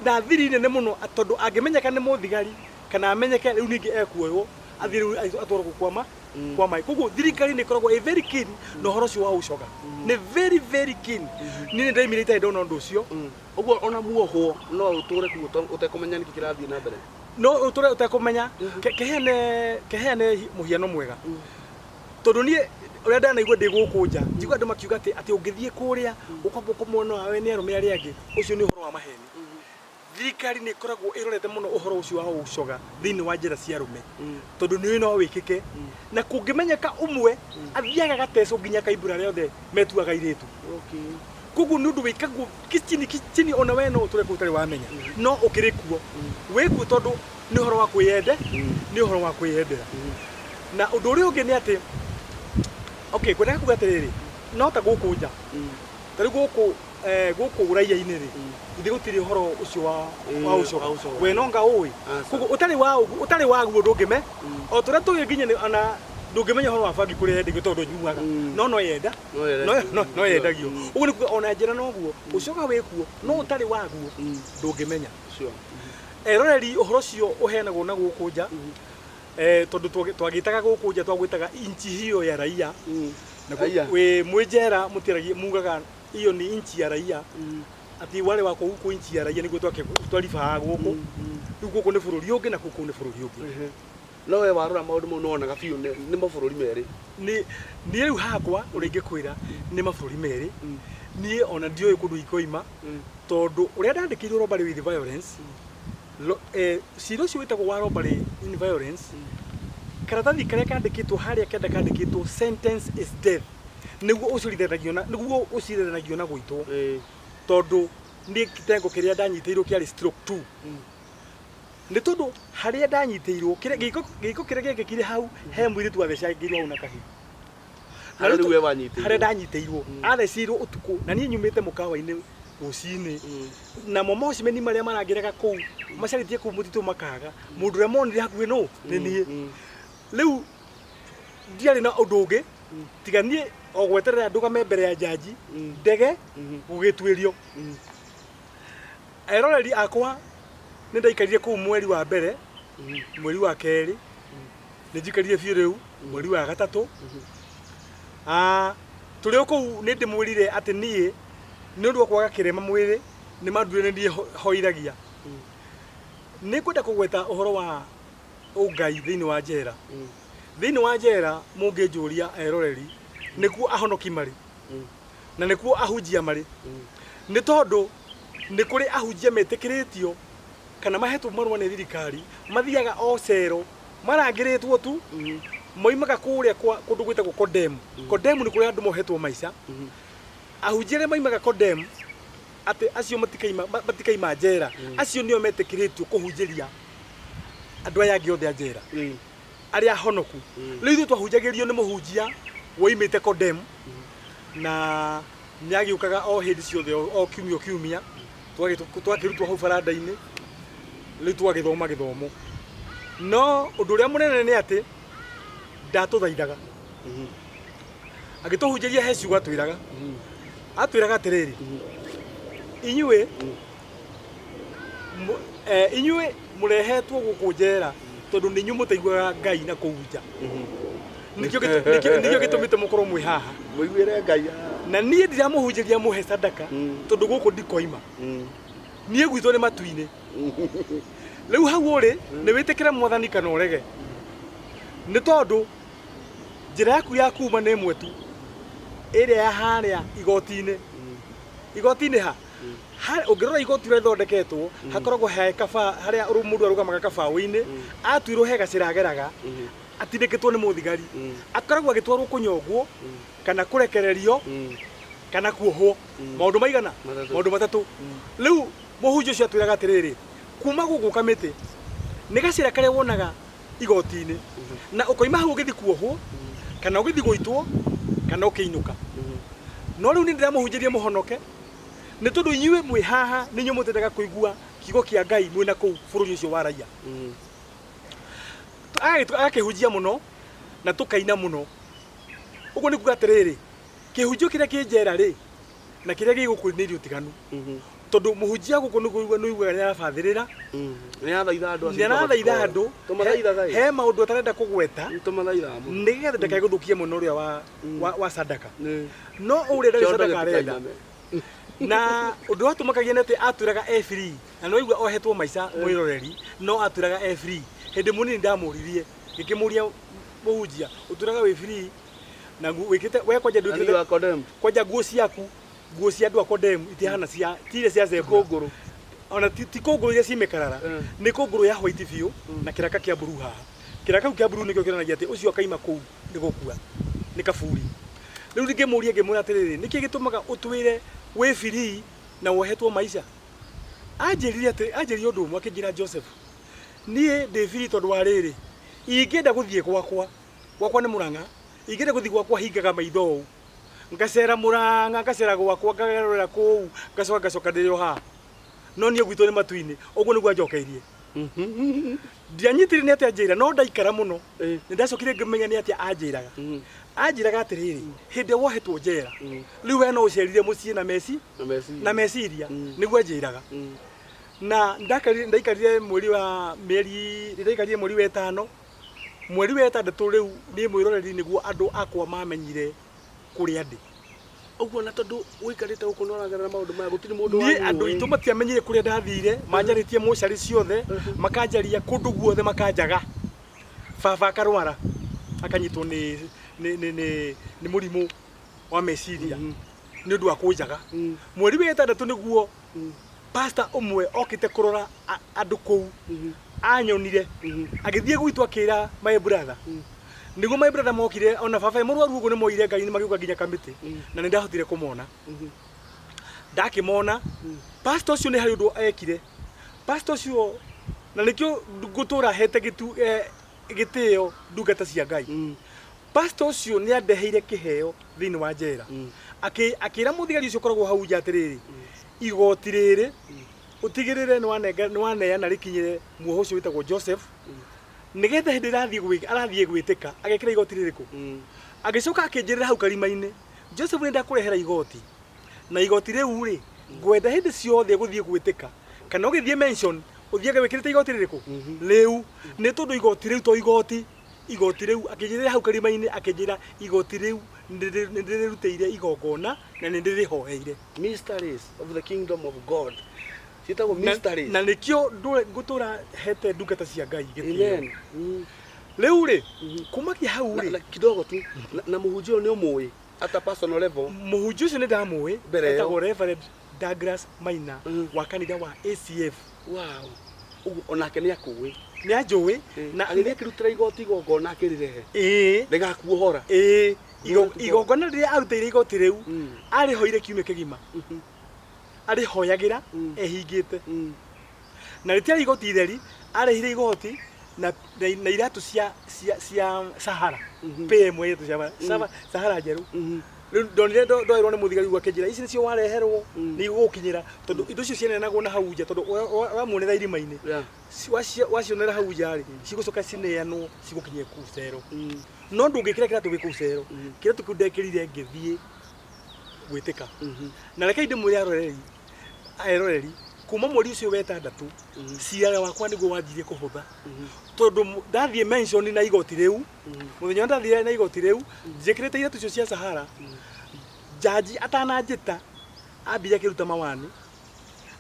na thiri nene mũno, tondũ angĩmenyeka nĩ mũthigari kana amenyeke, rĩu ningĩ ekuoywo athiĩ rĩu atwarwo kwama kwa maĩ. Koguo thirikari nĩ ĩkoragwo ĩ very keen na ũhoro ũcio wa ũcoga, nĩ very very keen. Niĩ nĩ ndaimire itarĩ ndona ũndũ ũcio. Ũguo ona muohwo no ũtũre kuo ũtekũmenya nĩkĩ kĩrathiĩ na mbere. No ũtũre ũtekũmenya. Keheane mũhiano mwega, tondũ niĩ ũrĩa ndanaigua ndĩ gũkũ nja, njigua andũ makiuga atĩ ũngĩthiĩ kũrĩa ũkwamba ũkomwo nawe nĩ arũme arĩa angĩ, ũcio nĩ ũhoro wa maheni. Thirikari nĩ ĩkoragwo ĩrorete mũno ũhoro ũcio wa ũcoga thĩinĩ wa njĩra cia arũme, tondũ nĩ no wĩkĩke, na kũngĩmenyeka ũmwe athiaga agatecwo nginya akaimbũra arĩa othe metuaga airĩtu. Koguo nĩ ũndũ wĩkagwo kichini kichini, ona we no ũtũre kũu ũtarĩ wamenya, no ũkĩrĩ kuo, wĩ kuo, tondũ nĩ ũhoro wa kwĩyende, nĩ ũhoro wa kwĩyendera. Na ũndũ ũrĩa ũngĩ nĩ atĩ, okay, ngwendaga kuga atĩrĩrĩ, no ta gũkũ nja, ta rĩu gũkũ gũkũ ũraiya-inĩ rĩ, ithe gũtirĩ ũhoro ũcio wa ũcoga. Wa ũcoga. We no nga ũĩ. Aca. Koguo ũtarĩ wa ũguo, ũtarĩ waguo ndũngĩme o tũrĩa tũĩ nginya ona ndũngĩmenya ũhoro wa bangi kũrĩa yendagio tondũ nyuaga, no yenda No yendagio. No yendagio. Ũguo nĩ kuga ona njĩra noguo ũcoga wĩ kuo, no ũtarĩ waguo ndũngĩmenya. Eroreri, ũhoro ũcio ũheanagwo na gũkũ nja, tondũ twagĩtaga gũkũ nja twagwĩtaga inchi hiyo ya raia. Na Raia. Wĩ mwĩ njera mũtiaragia, mugaga hiyo ni inchi ya raia, ati wale wako huku inchi ya raia, nĩguo twaribaga gũkũ. Rĩu gũkũ nĩ bũrũri ũngĩ na gũkũ nĩ bũrũri ũngĩ. No we warora maũndũ mau nĩwonaga biũ nĩ mabũrũri merĩ. Nĩ niĩ rĩu hakwa ũrĩa ingĩkwĩra nĩ mabũrũri merĩ. Niĩ ona ndiũĩ kũndũ ikoima, tondũ ũrĩa ndandĩkĩirwo robbery with violence, cira ũcio wĩtagwo wa robbery in violence, karatathi karĩa kandĩkĩtwo harĩa kenda kandĩkĩtwo "sentence is death", nĩguo ũcirithanagio na nĩguo ũcirithanagio na gũitwo, tondũ niĩ kitengo kĩrĩa ndanyitĩirwo kĩarĩ stroke 2, nĩ tondũ harĩa ndanyitĩirwo gĩko kĩrĩa gĩekĩkire hau he mũirĩtu wathecangĩirwo hau na kahiũ. Harĩa rĩu we wanyitĩirwo. Harĩa ndanyitĩirwo, athecirwo ũtukũ na niĩ nyumĩte mũkawa-inĩ rũcinĩ, namo mocimeni marĩa marangĩraga kũu macarĩtie kũu mũtitũ makaga mũndũ ũrĩa monire hakuhĩ no nĩ niĩ. Rĩu ndiarĩ na ũndũ ũngĩ tiga niĩ o gweterera ndũgame mbere ya jaji ndege gũgĩtuĩrio. Eroreri akwa nĩ ndaikarire kũu mweri wa mbere, mweri wa kerĩ, nĩ njikarire biũ rĩu mweri wa gatatũ. Ah, tũrĩ o kũu nĩ ndĩmwĩrire atĩ niĩ nĩ ũndũ wa kwaga kĩrema mwĩrĩ nĩ mandurire nĩ niĩ hoithagia. Nĩ ngwenda kũgweta ũhoro wa ũngai thĩinĩ wa njera. Thĩinĩ wa njera mũngĩnjũria eroreri nĩkuo ahonoki marĩ na nĩkuo ahunjia marĩ, nĩ tondũ nĩ kũrĩ ahunjia metĩkĩrĩtio kana mahetwo marũa nĩ thirikari mathiaga o cero marangĩrĩtwo tu, moimaga kũrĩa kwa kũndũ gwĩtagwo Kodemu. Kodemu nĩ kũrĩa andũ mohetwo maica. Ahunjia arĩa maimaga Kodemu atĩ acio matikaima njera, acio nĩo metĩkĩrĩtio kũhunjĩria andũ aya angĩ othe a njera arĩa ahonoku. Rĩu ithuĩ twahunjagĩrio nĩ mũhunjia woimĩte Kodemu na nĩ agĩũkaga o hĩndĩ ciothe o kiumia o kiumia, twakĩrutwo hau baranda-inĩ, rĩu twagĩthoma gĩthomo. No ũndũ ũrĩa mũnene nĩ atĩ ndatũthaithaga, agĩtũhunjĩria he ciugo atwĩraga. Atwĩraga atĩrĩrĩ, inyuĩ inyuĩ mũrehetwo gũkũ njera tondũ nĩ inyuĩ mũtaiguaga Ngai na kũu nja, nĩkĩo gĩtũmĩte mũkorwo mwĩ haha. Mũiguĩre Ngai. Na niĩ ndiramũhunjĩria mũhe sadaka tondũ gũkũ ndikoima, niĩ gwitũ nĩ matu-inĩ. Rĩu hau ũrĩ nĩ wĩtĩkĩre Mwathani kana ũrege, nĩ tondũ njĩra yaku ya kuma nĩ ĩmwe tu, ĩrĩa ya harĩa igoti-inĩ. Igoti-inĩ ha ũngĩrora igoti ũrĩa rĩthondeketwo, hakoragwo he kaba harĩa mũndũ arũgamaga kabaũ-inĩ, atuĩrwo he gacĩra ageraga atindĩkĩtwo nĩ mũthigari, akoragwo agĩtwarwo kũnyongwo kana kũrekererio kana kuohwo. Maũndũ maigana? Matatũ. Maũndũ matatũ. Rĩu mũhunjia ũcio atwĩraga atĩrĩrĩ, kuma gũkũ kamĩtĩ nĩ gacĩra karĩa wonaga igoti-inĩ, na ũkoima hau ũgĩthiĩ kuohwo kana ũgĩthiĩ gũitwo kana ũkĩinũka. No rĩu nĩ ndĩramũhunjĩria mũhonoke, nĩ tondũ inyuĩ mwĩ haha nĩ inyuĩ mũtendaga kũigua kiugo kĩa Ngai mwĩna kũu bũrũri ũcio wa raia. Agakĩhunjia mũno na tũkaina mũno. Ũguo nĩ kuga atĩrĩrĩ, kĩhunjio kĩrĩa kĩ njera rĩ na kĩrĩa gĩ gũkũ nĩ irio ũtiganu, tondũ mũhunjia gũkũ nĩ kũigua nĩ ũiguaga nĩ arabathĩrĩra, Nĩ arathaitha andũ acio. Nĩ arathaitha andũ. Tũmathaithaga ĩ. He maũndũ atarenda kũgweta Tũmathaithaga mũno. nĩgetha ndakae gũthũkia mwena ũrĩa wa sadaka. No ũrĩa ndarĩ Kĩondo sadaka arenda. gĩtikainame. Na ũndũ watũmakagia nĩ atĩ atwĩraga e free, na nĩ waigua ohetwo maica mwĩroreri, no atwĩraga e free. Hĩndĩ mũnini ndamũririe, ngĩkĩmũria, mũhunjia, ũtwĩraga wĩ free na wĩkĩte we kwanja Na niĩ ndwĩkĩte wa condemn. Kwanja nguo ciaku, nguo cia andũ a condemn itihana cia ti iria cia zebra. Kũngũrũ. Ona ti kũngũrũ iria ci mĩkarara, nĩ kũngũrũ ya white biũ na kĩraka kĩa blue haha. Kĩraka kĩu kĩa blue nĩkĩo kĩonanagia atĩ ũcio akaima kũu nĩ gũkua, nĩ kaburi. Rĩu ngĩmũria, ngĩmwĩra atĩrĩrĩ, nĩkĩ gĩtũmaga ũtwĩre wĩ free na wohetwo maica? Anjĩrire atĩ, anjĩrire ũndũ ũmwe, akĩnjĩra, Joseph, niĩ ndĩ free tondũ wa rĩrĩ, ingĩenda gũthiĩ gwakwa, gwakwa nĩ Mũrang'a, ingĩenda gũthiĩ gwakwa hingaga maitho ũũ, ngacera Mũrang'a, ngacera gwakwa, ngagerera kũu, ngacoka ngacoka ndĩrĩ o haha, no niĩ gwitũ nĩ matu-inĩ. Ũguo nĩguo anjokeirie. Ndianyitire nĩ atĩa anjĩra, no ndaikara mũno nĩ ndacokire ngĩmenya nĩ atĩa anjĩraga. Anjĩraga atĩrĩrĩ, hĩndĩ ĩrĩa wohetwo njera rĩu we no ũcerire mũciĩ na meci Na meciria. Na meciria. Nĩguo anjĩraga. Na ndaikarire mweri wa mĩeri, ndaikarire mweri wa ĩtano, mweri wa ĩtandatũ rĩu niĩ mwĩroreri nĩguo andũ akwa mamenyire kũrĩa ndĩ. Ũguo na tondũ ũikarĩte gũkũ na ũragerera maũndũ maya, gũtirĩ mũndũ Niĩ andũ wanyu aitũ matiamenyire kũrĩa ndathire. Manjarĩtie mocarĩ ciothe, makanjaria kũndũ guothe, makanjaga. Baba akarwara, akanyitwo nĩ mũrimũ wa meciria nĩ ũndũ wa kũnjaga. Mweri wa ĩtandatũ nĩguo pastor ũmwe okĩte kũrora andũ kũu anyonire, agĩthiĩ gwitũ akĩra my brother. Nĩguo my brother mokire, ona baba e mũrwaru ũguo, nĩ moire ngai nĩ magĩũka nginya kamĩtĩ, na nĩ ndahotire kũmona. Ndakĩmona pastor ũcio, nĩ harĩ ũndũ ekire pastor ũcio, na nĩkĩo ngũtũra hete gĩtĩo ndungata cia Ngai. Pastor ũcio nĩ andeheire kĩheo thĩinĩ wa njera. Akĩra mũthigari ũcio ũkoragwo hau nja atĩrĩrĩ, igoti rĩrĩ ũtigĩrĩre nĩ waneana rĩkinyĩre muoho ũcio wĩtagwo Joseph, nĩgetha hĩndĩ ĩrĩa arathiĩ gwĩtĩka agekĩra igoti rĩrĩkũ. Agĩcoka akĩnjĩrĩra hau karima-inĩ, Joseph, nĩ ndakũrehera igoti, na igoti rĩu rĩ, ngwenda hĩndĩ ciothe gũthiĩ gwĩtĩka Kana ũgĩthiĩ mention ũthiage wĩkĩrĩte igoti rĩrĩkũ rĩu, nĩ tondũ igoti rĩu to igoti, igoti rĩu akĩnjĩrĩra hau karima-inĩ, akĩnjĩra igoti rĩu nĩ ndĩrĩrutĩire igongona na nĩ ndĩrĩhoeire. Mysteries of the kingdom of God ciĩtagwo Na, mysteries. na nĩkĩo ngũtũra hete ndungata cia Ngai gĩtĩo. Amen. Rĩu rĩ, kumagia hau Na, rĩ, na kidogo tu na, na mũhunjia ũyũ nĩ ũmũĩ at a personal level? Mũhunjia ũcio nĩ ndamũĩ. Mbere ĩyo. Etagwo Reverend Douglas Maina wa kanitha wa ACF. Wow, ũguo onake nĩ akũĩ. Nĩ anjũĩ. Na agĩthiĩ akĩrutĩra igoti igongona akĩrĩrehe Ĩĩ. rĩgakuohora. Ĩĩ. Glory to God. Igongona rĩrĩa arutĩire igoti rĩu, arĩhoire kiumia kĩgima, arĩhoyagĩra ehingĩte, na rĩtiarĩ igoti itheri, arĩhire igoti na iratũ cia Sahara, PM, iratũ cia Sahara njerũ. Rĩu ndonire ndoerwo nĩ mũthigari ũguo, akĩnjĩra ici nĩcio wareherwo, nĩ igũgũkinyĩra, tondũ indo icio cianeanagwo na hau nja, tondũ wamuonera irima-inĩ, wacionera hau nja rĩ, cigũcoka cineanwo cigũkinyie kũu cero, no ndũngĩkĩra kĩratũ gĩ kũu cero. Kĩratũ kĩu ndekĩrire ngĩthiĩ gwĩtĩka. Na rekei ndĩmwĩre aroreri, kuma mweri ũcio wa ĩtandatũ, cira wakwa nĩguo wanjirie kũhũtha, tondũ ndathiĩ mention na igoti rĩu, mũthenya ũrĩa ndathire na igoti rĩu njĩkĩrĩte iratũ icio cia Sahara, jaji atananjĩta ambire akĩruta mawani,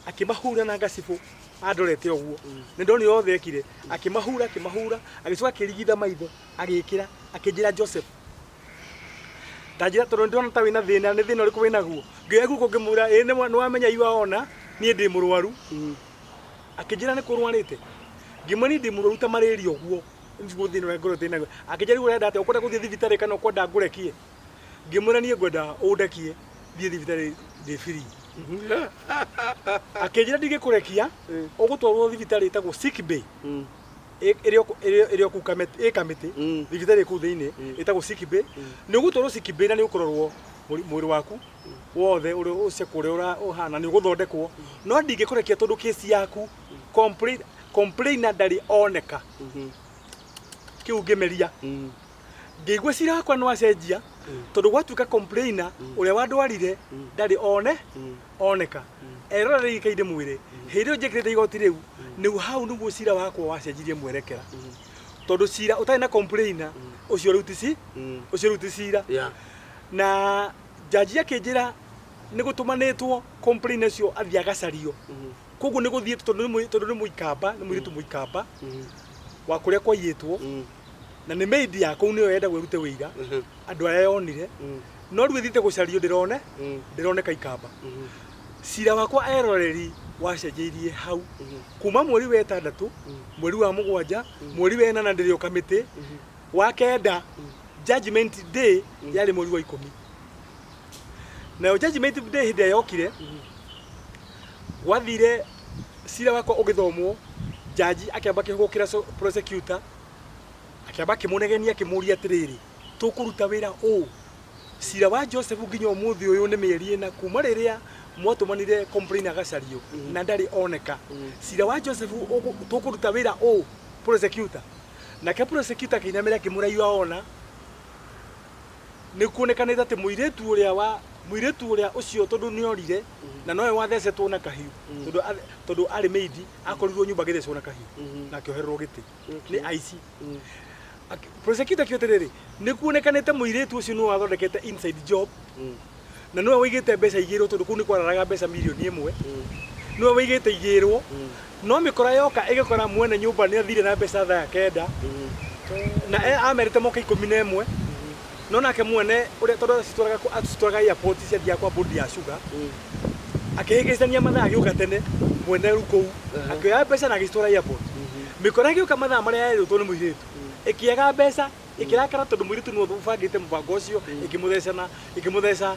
akĩmahura na ngacibũ andorete ũguo. Nĩ ndonire othe ekire, akĩmahura, akĩmahura, agĩcoka akĩrigitha maitho, agĩkĩra, akĩnjĩra, "Joseph, ndanjĩra tondũ ndĩrona ta wĩna thĩna, nĩ thĩna ũrĩkũ wĩnaguo?" Ngĩoya guoko ngĩmwĩra, "Ĩĩ, nĩ wamenya iwaona niĩ ndĩ mũrwaru." Akĩnjĩra, "Nĩ kũrwarĩte?" Ngĩmwĩra, "Niĩ ndĩ mũrwaru ta malaria ũguo, nĩguo thĩna ũrĩa ngorwo ndĩnaguo." Akĩnjĩra, "Rĩu ũrenda atĩa? Ũkwenda gũthiĩ thibitarĩ kana ũkwenda ngũrekie?" Ngĩmwĩra, "Niĩ ngwenda ũndekie thiĩ thibitarĩ, ndĩ free." Akĩnjĩra, "Ndingĩkũrekia, ũgũtwarwo thibitarĩ ĩtagwo sick bay, ĩrĩa kũu ĩ Kamĩtĩ, thibitarĩ kũu thĩinĩ ĩtagwo sick bay. Nĩ ũgũtwarwo sick bay na nĩ ũkũrorwo mwĩrĩ waku wothe, ũrĩa ũcekwo, ũrĩa ũhana, nĩ ũgũthondekwo, no ndingĩkũrekia tondũ kesi yaku complainer ndarĩ oneka." Kĩu ngĩmeria, ngĩigua cira wakwa nĩ wacenjia, tondũ gwatuĩka complainer ũrĩa wandwarire ndarĩ one oneka. Erora rĩu kainde mwĩre, hĩndĩ ĩyo njĩkĩrĩte igoti rĩu, nĩguo hau nĩguo cira wakwa wacenjirie mwerekera, tondũ cira ũtarĩ na complainer ũcio rĩu ti ci ũcio rĩu ti cira. Na jaji akĩnjĩra nĩ gũtũmanĩtwo complainer ũcio athiĩ agacario. Koguo nĩ gũthiĩ, tondũ nĩ mũikamba, nĩ mũirĩtu mũikamba wa kũrĩa kwaiyĩtwo, na nĩ maid ya kũu, nĩyo yendagwo ĩrute wĩira andũ arĩa yonire, no rĩu ĩthiĩte gũcario, ndĩrone ndĩroneka ikamba. Cira wakwa, eroreri, wacenjeirie hau kuma mweri wa ĩtandatũ, mweri wa mũgwanja, mweri wa ĩnana ndĩrĩ o kamĩtĩ, wa kenda judgment day yarĩ mweri wa 10. Nayo judgment day hĩndĩ ĩrĩa yokire, gwathire cira wakwa ũgĩthomwo, jaji akĩamba akĩhũgũkĩra prosecutor, akĩamba akĩmũnegenia, akĩmũria atĩrĩrĩ, "Tũkũruta wĩra ũũ cira wa Joseph nginya ũmũthĩ ũyũ nĩ mĩeri 4 kuma rĩrĩa mwatũmanire complain agacario na ndarĩ oneka. Cira wa Joseph tũkũruta wĩra ũũ, prosecutor?" Nake prosecutor akĩinamĩra, akĩmũra, "Iwaona nĩ kuonekanĩte atĩ mũirĩtu ũrĩa ũcio, tondũ nĩ orire na nowe wathecetwo na kahiũ, tondũ arĩ maid, akorirwo nyũmba agĩthecwo na kahiũ na akĩohererwo gĩtĩ nĩ aici." Prosecutor akiuga atĩrĩrĩ, "Nĩ kuonekanĩte mũirĩtu ũcio nĩwe wathondekete inside job na nĩwe wĩigĩte mbeca igĩrwo, tondũ kũu nĩ kwararaga mbeca mirioni 1, nĩwe wĩigĩte igĩrwo, no mĩkora yoka ĩgĩkora mwene nyũmba nĩ athire na mbeca thaa 9, na amerite moke 11, no nake mwene ũrĩa, tondũ acitwaraga airport, ciathiaga kwa bodi ya sugar, akĩhĩngĩcania mathaa, agĩũka tene mwene rĩu kũu, akĩoya mbeca na agĩcitwara airport. Mĩkora ĩgĩũka mathaa marĩa yerĩtwo nĩ mũirĩtu, ĩkĩaga mbeca, ĩkĩrakara tondũ mũirĩtu nĩwe ũbangĩte mũbango ũcio, ĩkĩmũtheca na ĩkĩmũtheca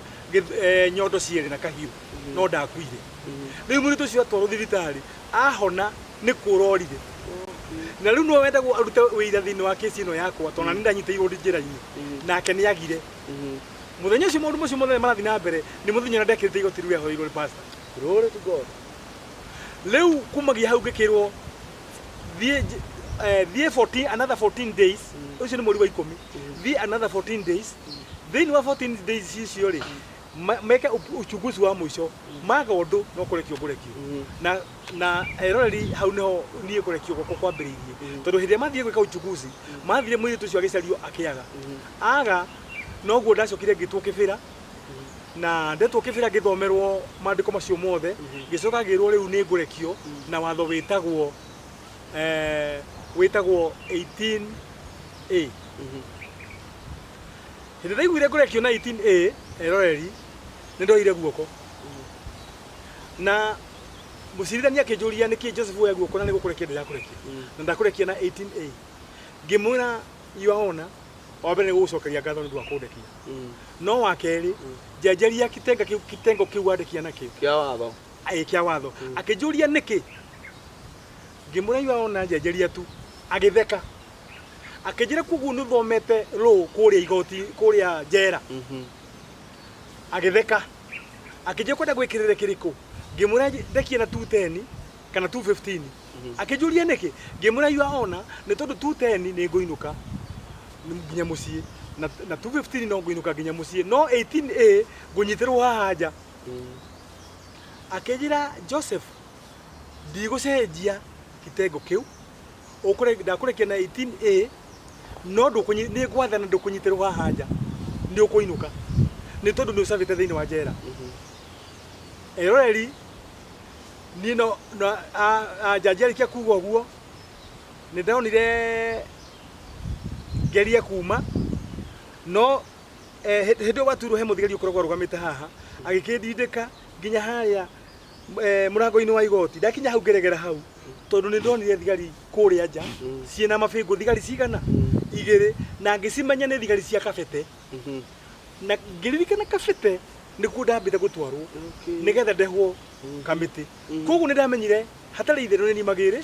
nyondo cierĩ na kahiũ, no ndakuire. Rĩu mũirĩtu ũcio atwarwo thibitarĩ, ahona, nĩ kũra orire, na rĩu nĩwe wendagwo arute wĩira thĩinĩ wa kesi ĩno yakwa, tondũ na nĩ ndanyitĩirwo ndĩ njĩra-inĩ, nake nĩ agire. Mũthenya ũcio maũndũ macio mothe marathiĩ na mbere nĩ mũthenya ũrĩa ndekĩrĩte igoti rĩu rĩahoeirwo nĩ pastor. Glory to God. Rĩu kumagia hau ngĩkĩrwo thiĩ thiĩ 14, another 14 days. Ũcio nĩ mweri wa 10. Thiĩ another 14 days. Thĩinĩ wa 14 days icio rĩ, Meke uchunguzi wa mũico, maga ũndũ no kũrekio ngũrekio. Na eroreri, hau nĩho niĩ kũrekio gwakwa kwambĩrĩirie, tondũ hĩndĩ ĩrĩa mathire gwĩka uchunguzi, mathire mũirĩtu ũcio agĩcario akĩaga. Aga noguo ndacokire ngĩtwo kĩbĩra, na ndetwo kĩbĩra ngĩthomerwo maandĩko macio mothe, ngĩcoka ngĩrwo rĩu nĩ ngũrekio na watho wĩtagwo 18A. Hĩndĩ ndaiguire ngũrekio na 18A, eroreri, nĩ ndoire guoko na mũcirithania akĩnjũria, "Nĩkĩ Joseph woya guoko na nĩ gũkũrekia ndĩrakũrekia na ndakũrekia na 18A?" Ngĩmwĩra, "Your Honor, wa mbere nĩ gũgũcokeria ngatho nĩ ũndũ wa kũndekia, no wa kerĩ njenjeria kitenga kĩu, kitengo kĩu wandekia nakĩo." Kĩa watho. Ĩ, kĩa watho. Akĩnjũria nĩkĩ, ngĩmwĩra, "Your Honor, njenjeria tu." Agĩtheka akĩnjĩra, "Koguo nĩ ũthomete law kũrĩa igoti, kũrĩa njera?" Agĩtheka akĩnjĩra, "Kwenda gwĩkĩrĩre kĩrĩkũ?" Ngĩmwĩra, "Ndekie na 210 kana 215." Akĩnjũria nĩkĩ, ngĩmwĩra, "Your Honor, nĩ tondũ 210 nĩ ngũinũka nginya mũciĩ na 215 no ngũinũka nginya mũciĩ, no 18A ngũnyitĩrwo haha nja." Akĩnjĩra, "Joseph, ndigũcenjia kitengo kĩu. Ndakũrekia na 18A, no nĩ ngwathana ndũkũnyitĩrwo haha nja, nĩ ũkũinũka nĩ tondũ nĩ ũcabĩte thĩinĩ wa njera." Eroreri, niĩ no njanji arĩkia kuga ũguo, nĩ ndonire ngerie kuma, no hĩndĩ ĩyo waturwo he mũthigari ũkoragwo arũgamĩte haha, agĩkĩndindĩka nginya harĩa mũrango-inĩ wa igoti. Ndakinya hau ngĩregera hau, tondũ nĩ ndonire thigari kũrĩa nja ciĩna mabĩngũ, thigari cigana igĩrĩ, na ngĩcimenya nĩ thigari cia Kabete, na ngĩririkana Kabete nĩkuo ndambĩte gũtwarwo nĩgetha ndehwo kamĩtĩ. Koguo nĩ ndamenyire hatarĩ itherũ nĩ niĩ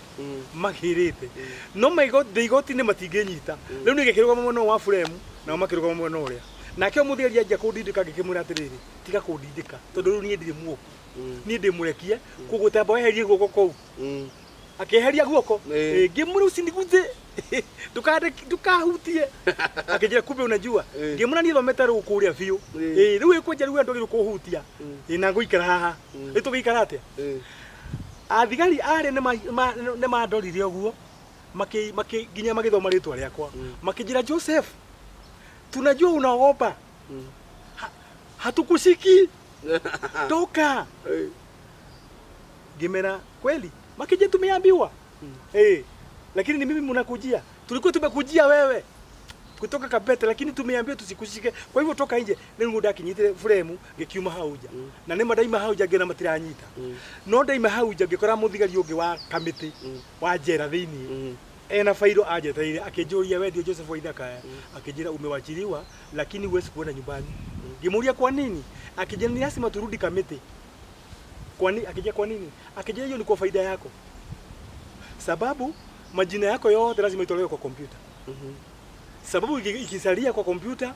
magĩrĩte, no ndĩ igoti-inĩ matingĩnyita. Rĩu nĩ ngĩkĩrũgama mwena ũyũ wa buremu, nao makĩrũgama mwena ũrĩa. Nake mũthigari anjia kũndindĩka, ngĩkĩmwĩra atĩrĩrĩ, "Tiga kũndindĩka, tondũ rĩu niĩ ndirĩ muoku, niĩ ndĩ mũrekie, koguo tamba weherie guoko kũu." Akĩeheria guoko. Ngĩmwĩra, "Usiniguze, ndũkahutie." Akĩnjĩra, "Kumbe unajua." Ngĩmwĩra, "Niĩ thomete rũũ kũrĩa biũ." Rĩu ĩkwenja rĩu ndwagĩrĩirwo kũhutia. Na ngũikara haha. Rĩu tũgĩikara atĩa? Athigari arĩa nĩ mandorire ũguo, makĩ nginya magĩthoma rĩtwa rĩakwa, makĩnjĩra, "Joseph, tunajua unaogopa. Hatukushiki, toka." Ngĩmera, "Kweli?" Makĩnjĩra, "Tumeambiwa. Lakini ni mimi mnakujia? Tulikuwa tumekujia wewe kutoka Kabete, lakini tumeambiwa tusikushike, kwa hivyo toka nje." Rĩu ndakinyitire frame ngĩkiuma hau nja, na nĩma ndaima hau nja ngĩona matiranyita, no ndaima hau nja ngĩkora mũthigari ũngĩ wa kamĩtĩ wa njera thĩinĩ ena fairo anjetereire. Akĩnjũria, "We ndio Joseph Waithaka?" Akĩnjĩra, "Umewachiliwa, lakini huwezi kuenda nyumbani." Ngĩmũria, "Kwa nini?" Akĩnjĩra, "Ni lazima turudi Kamiti." Kwani akija, "Kwa nini?" Akija, "Hiyo ni kwa faida yako, sababu majina yako yote lazima itolewe kwa kompyuta, sababu ikisalia kwa kompyuta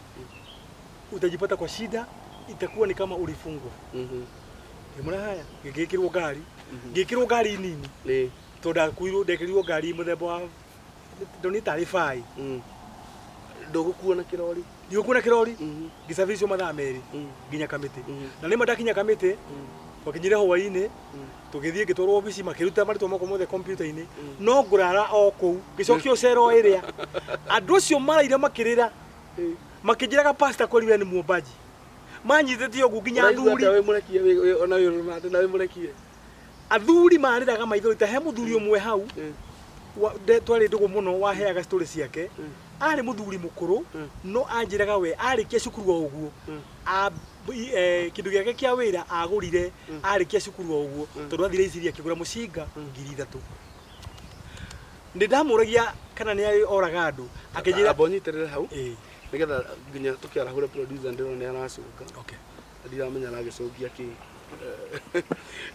utajipata kwa shida, itakuwa ni kama ulifungwa." Ngĩmwĩra haya, ngĩkĩrwo ngari, ngĩkĩrwo ngari nini, tondũ ndakuirwo, ndekĩrirwo ngari mũthemba wa ndonĩ tarĩ bai. Ndũgũkuo na kĩrori. Ndigũkuo na kĩrori. Ngĩcabicwo mathaa 2 nginya Kamĩtĩ, na nĩma ndakinya Kamĩtĩ twakinyire hwainĩ, tũgĩthiĩ ngĩtwarwo obici, makĩruta marĩtwa makwa mothe kompiuta-inĩ, no ngũrara o kũu, ngĩcokio cero ĩrĩa andũ acio maraire makĩrĩra, makĩnjĩraga, "Pastor, kweli we ni muombaji." Manyitĩte ũguo nginya Ũraigua athuri atĩa wĩ mũrekie ona wĩ rũmande na wĩ mũrekie? Athuri marĩraga maithori. Ta he mũthuri ũmwe hau twarĩ ndũgũ mũno, waheaga story ciake. Arĩ mũthuri mũkũrũ, no anjĩraga we arĩkia cukuru o ũguo, kĩndũ gĩake kĩa wĩra agũrire arĩkia cukuru o ũguo, tondũ athire Iciria akĩgũra mũcinga 3000. Nĩ ndamũragia kana nĩ oraga andũ, akĩnjĩra Amba ũnyitĩrĩre hau nĩgetha nginya tũkĩarahũre producer, ndĩrona nĩ aracũnga. Ndiramenya aragĩcũngia kĩ.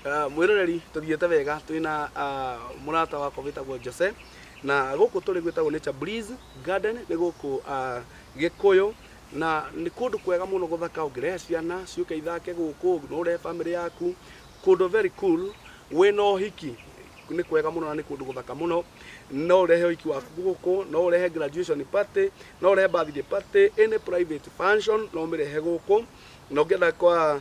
Mwĩroreri, tũthiĩte wega, twĩna mũrata wakwa wĩtagwo Jose, na gũkũ tũrĩ gwĩtagwo Nature Breeze Garden, nĩ gũkũ Gĩkũyũ, na nĩ kũndũ kwega mũno gũthaka. Ũngĩrehe ciana ciũke ithake gũkũ, no ũrehe family yaku, kũndũ very cool. Wĩna ũhiki nĩ kwega mũno, na nĩ kũndũ gũthaka mũno. No ũrehe ũhiki waku gũkũ, no ũrehe graduation party, no ũrehe birthday party, any private function no ũmĩrehe gũkũ. Na ũngĩenda kwa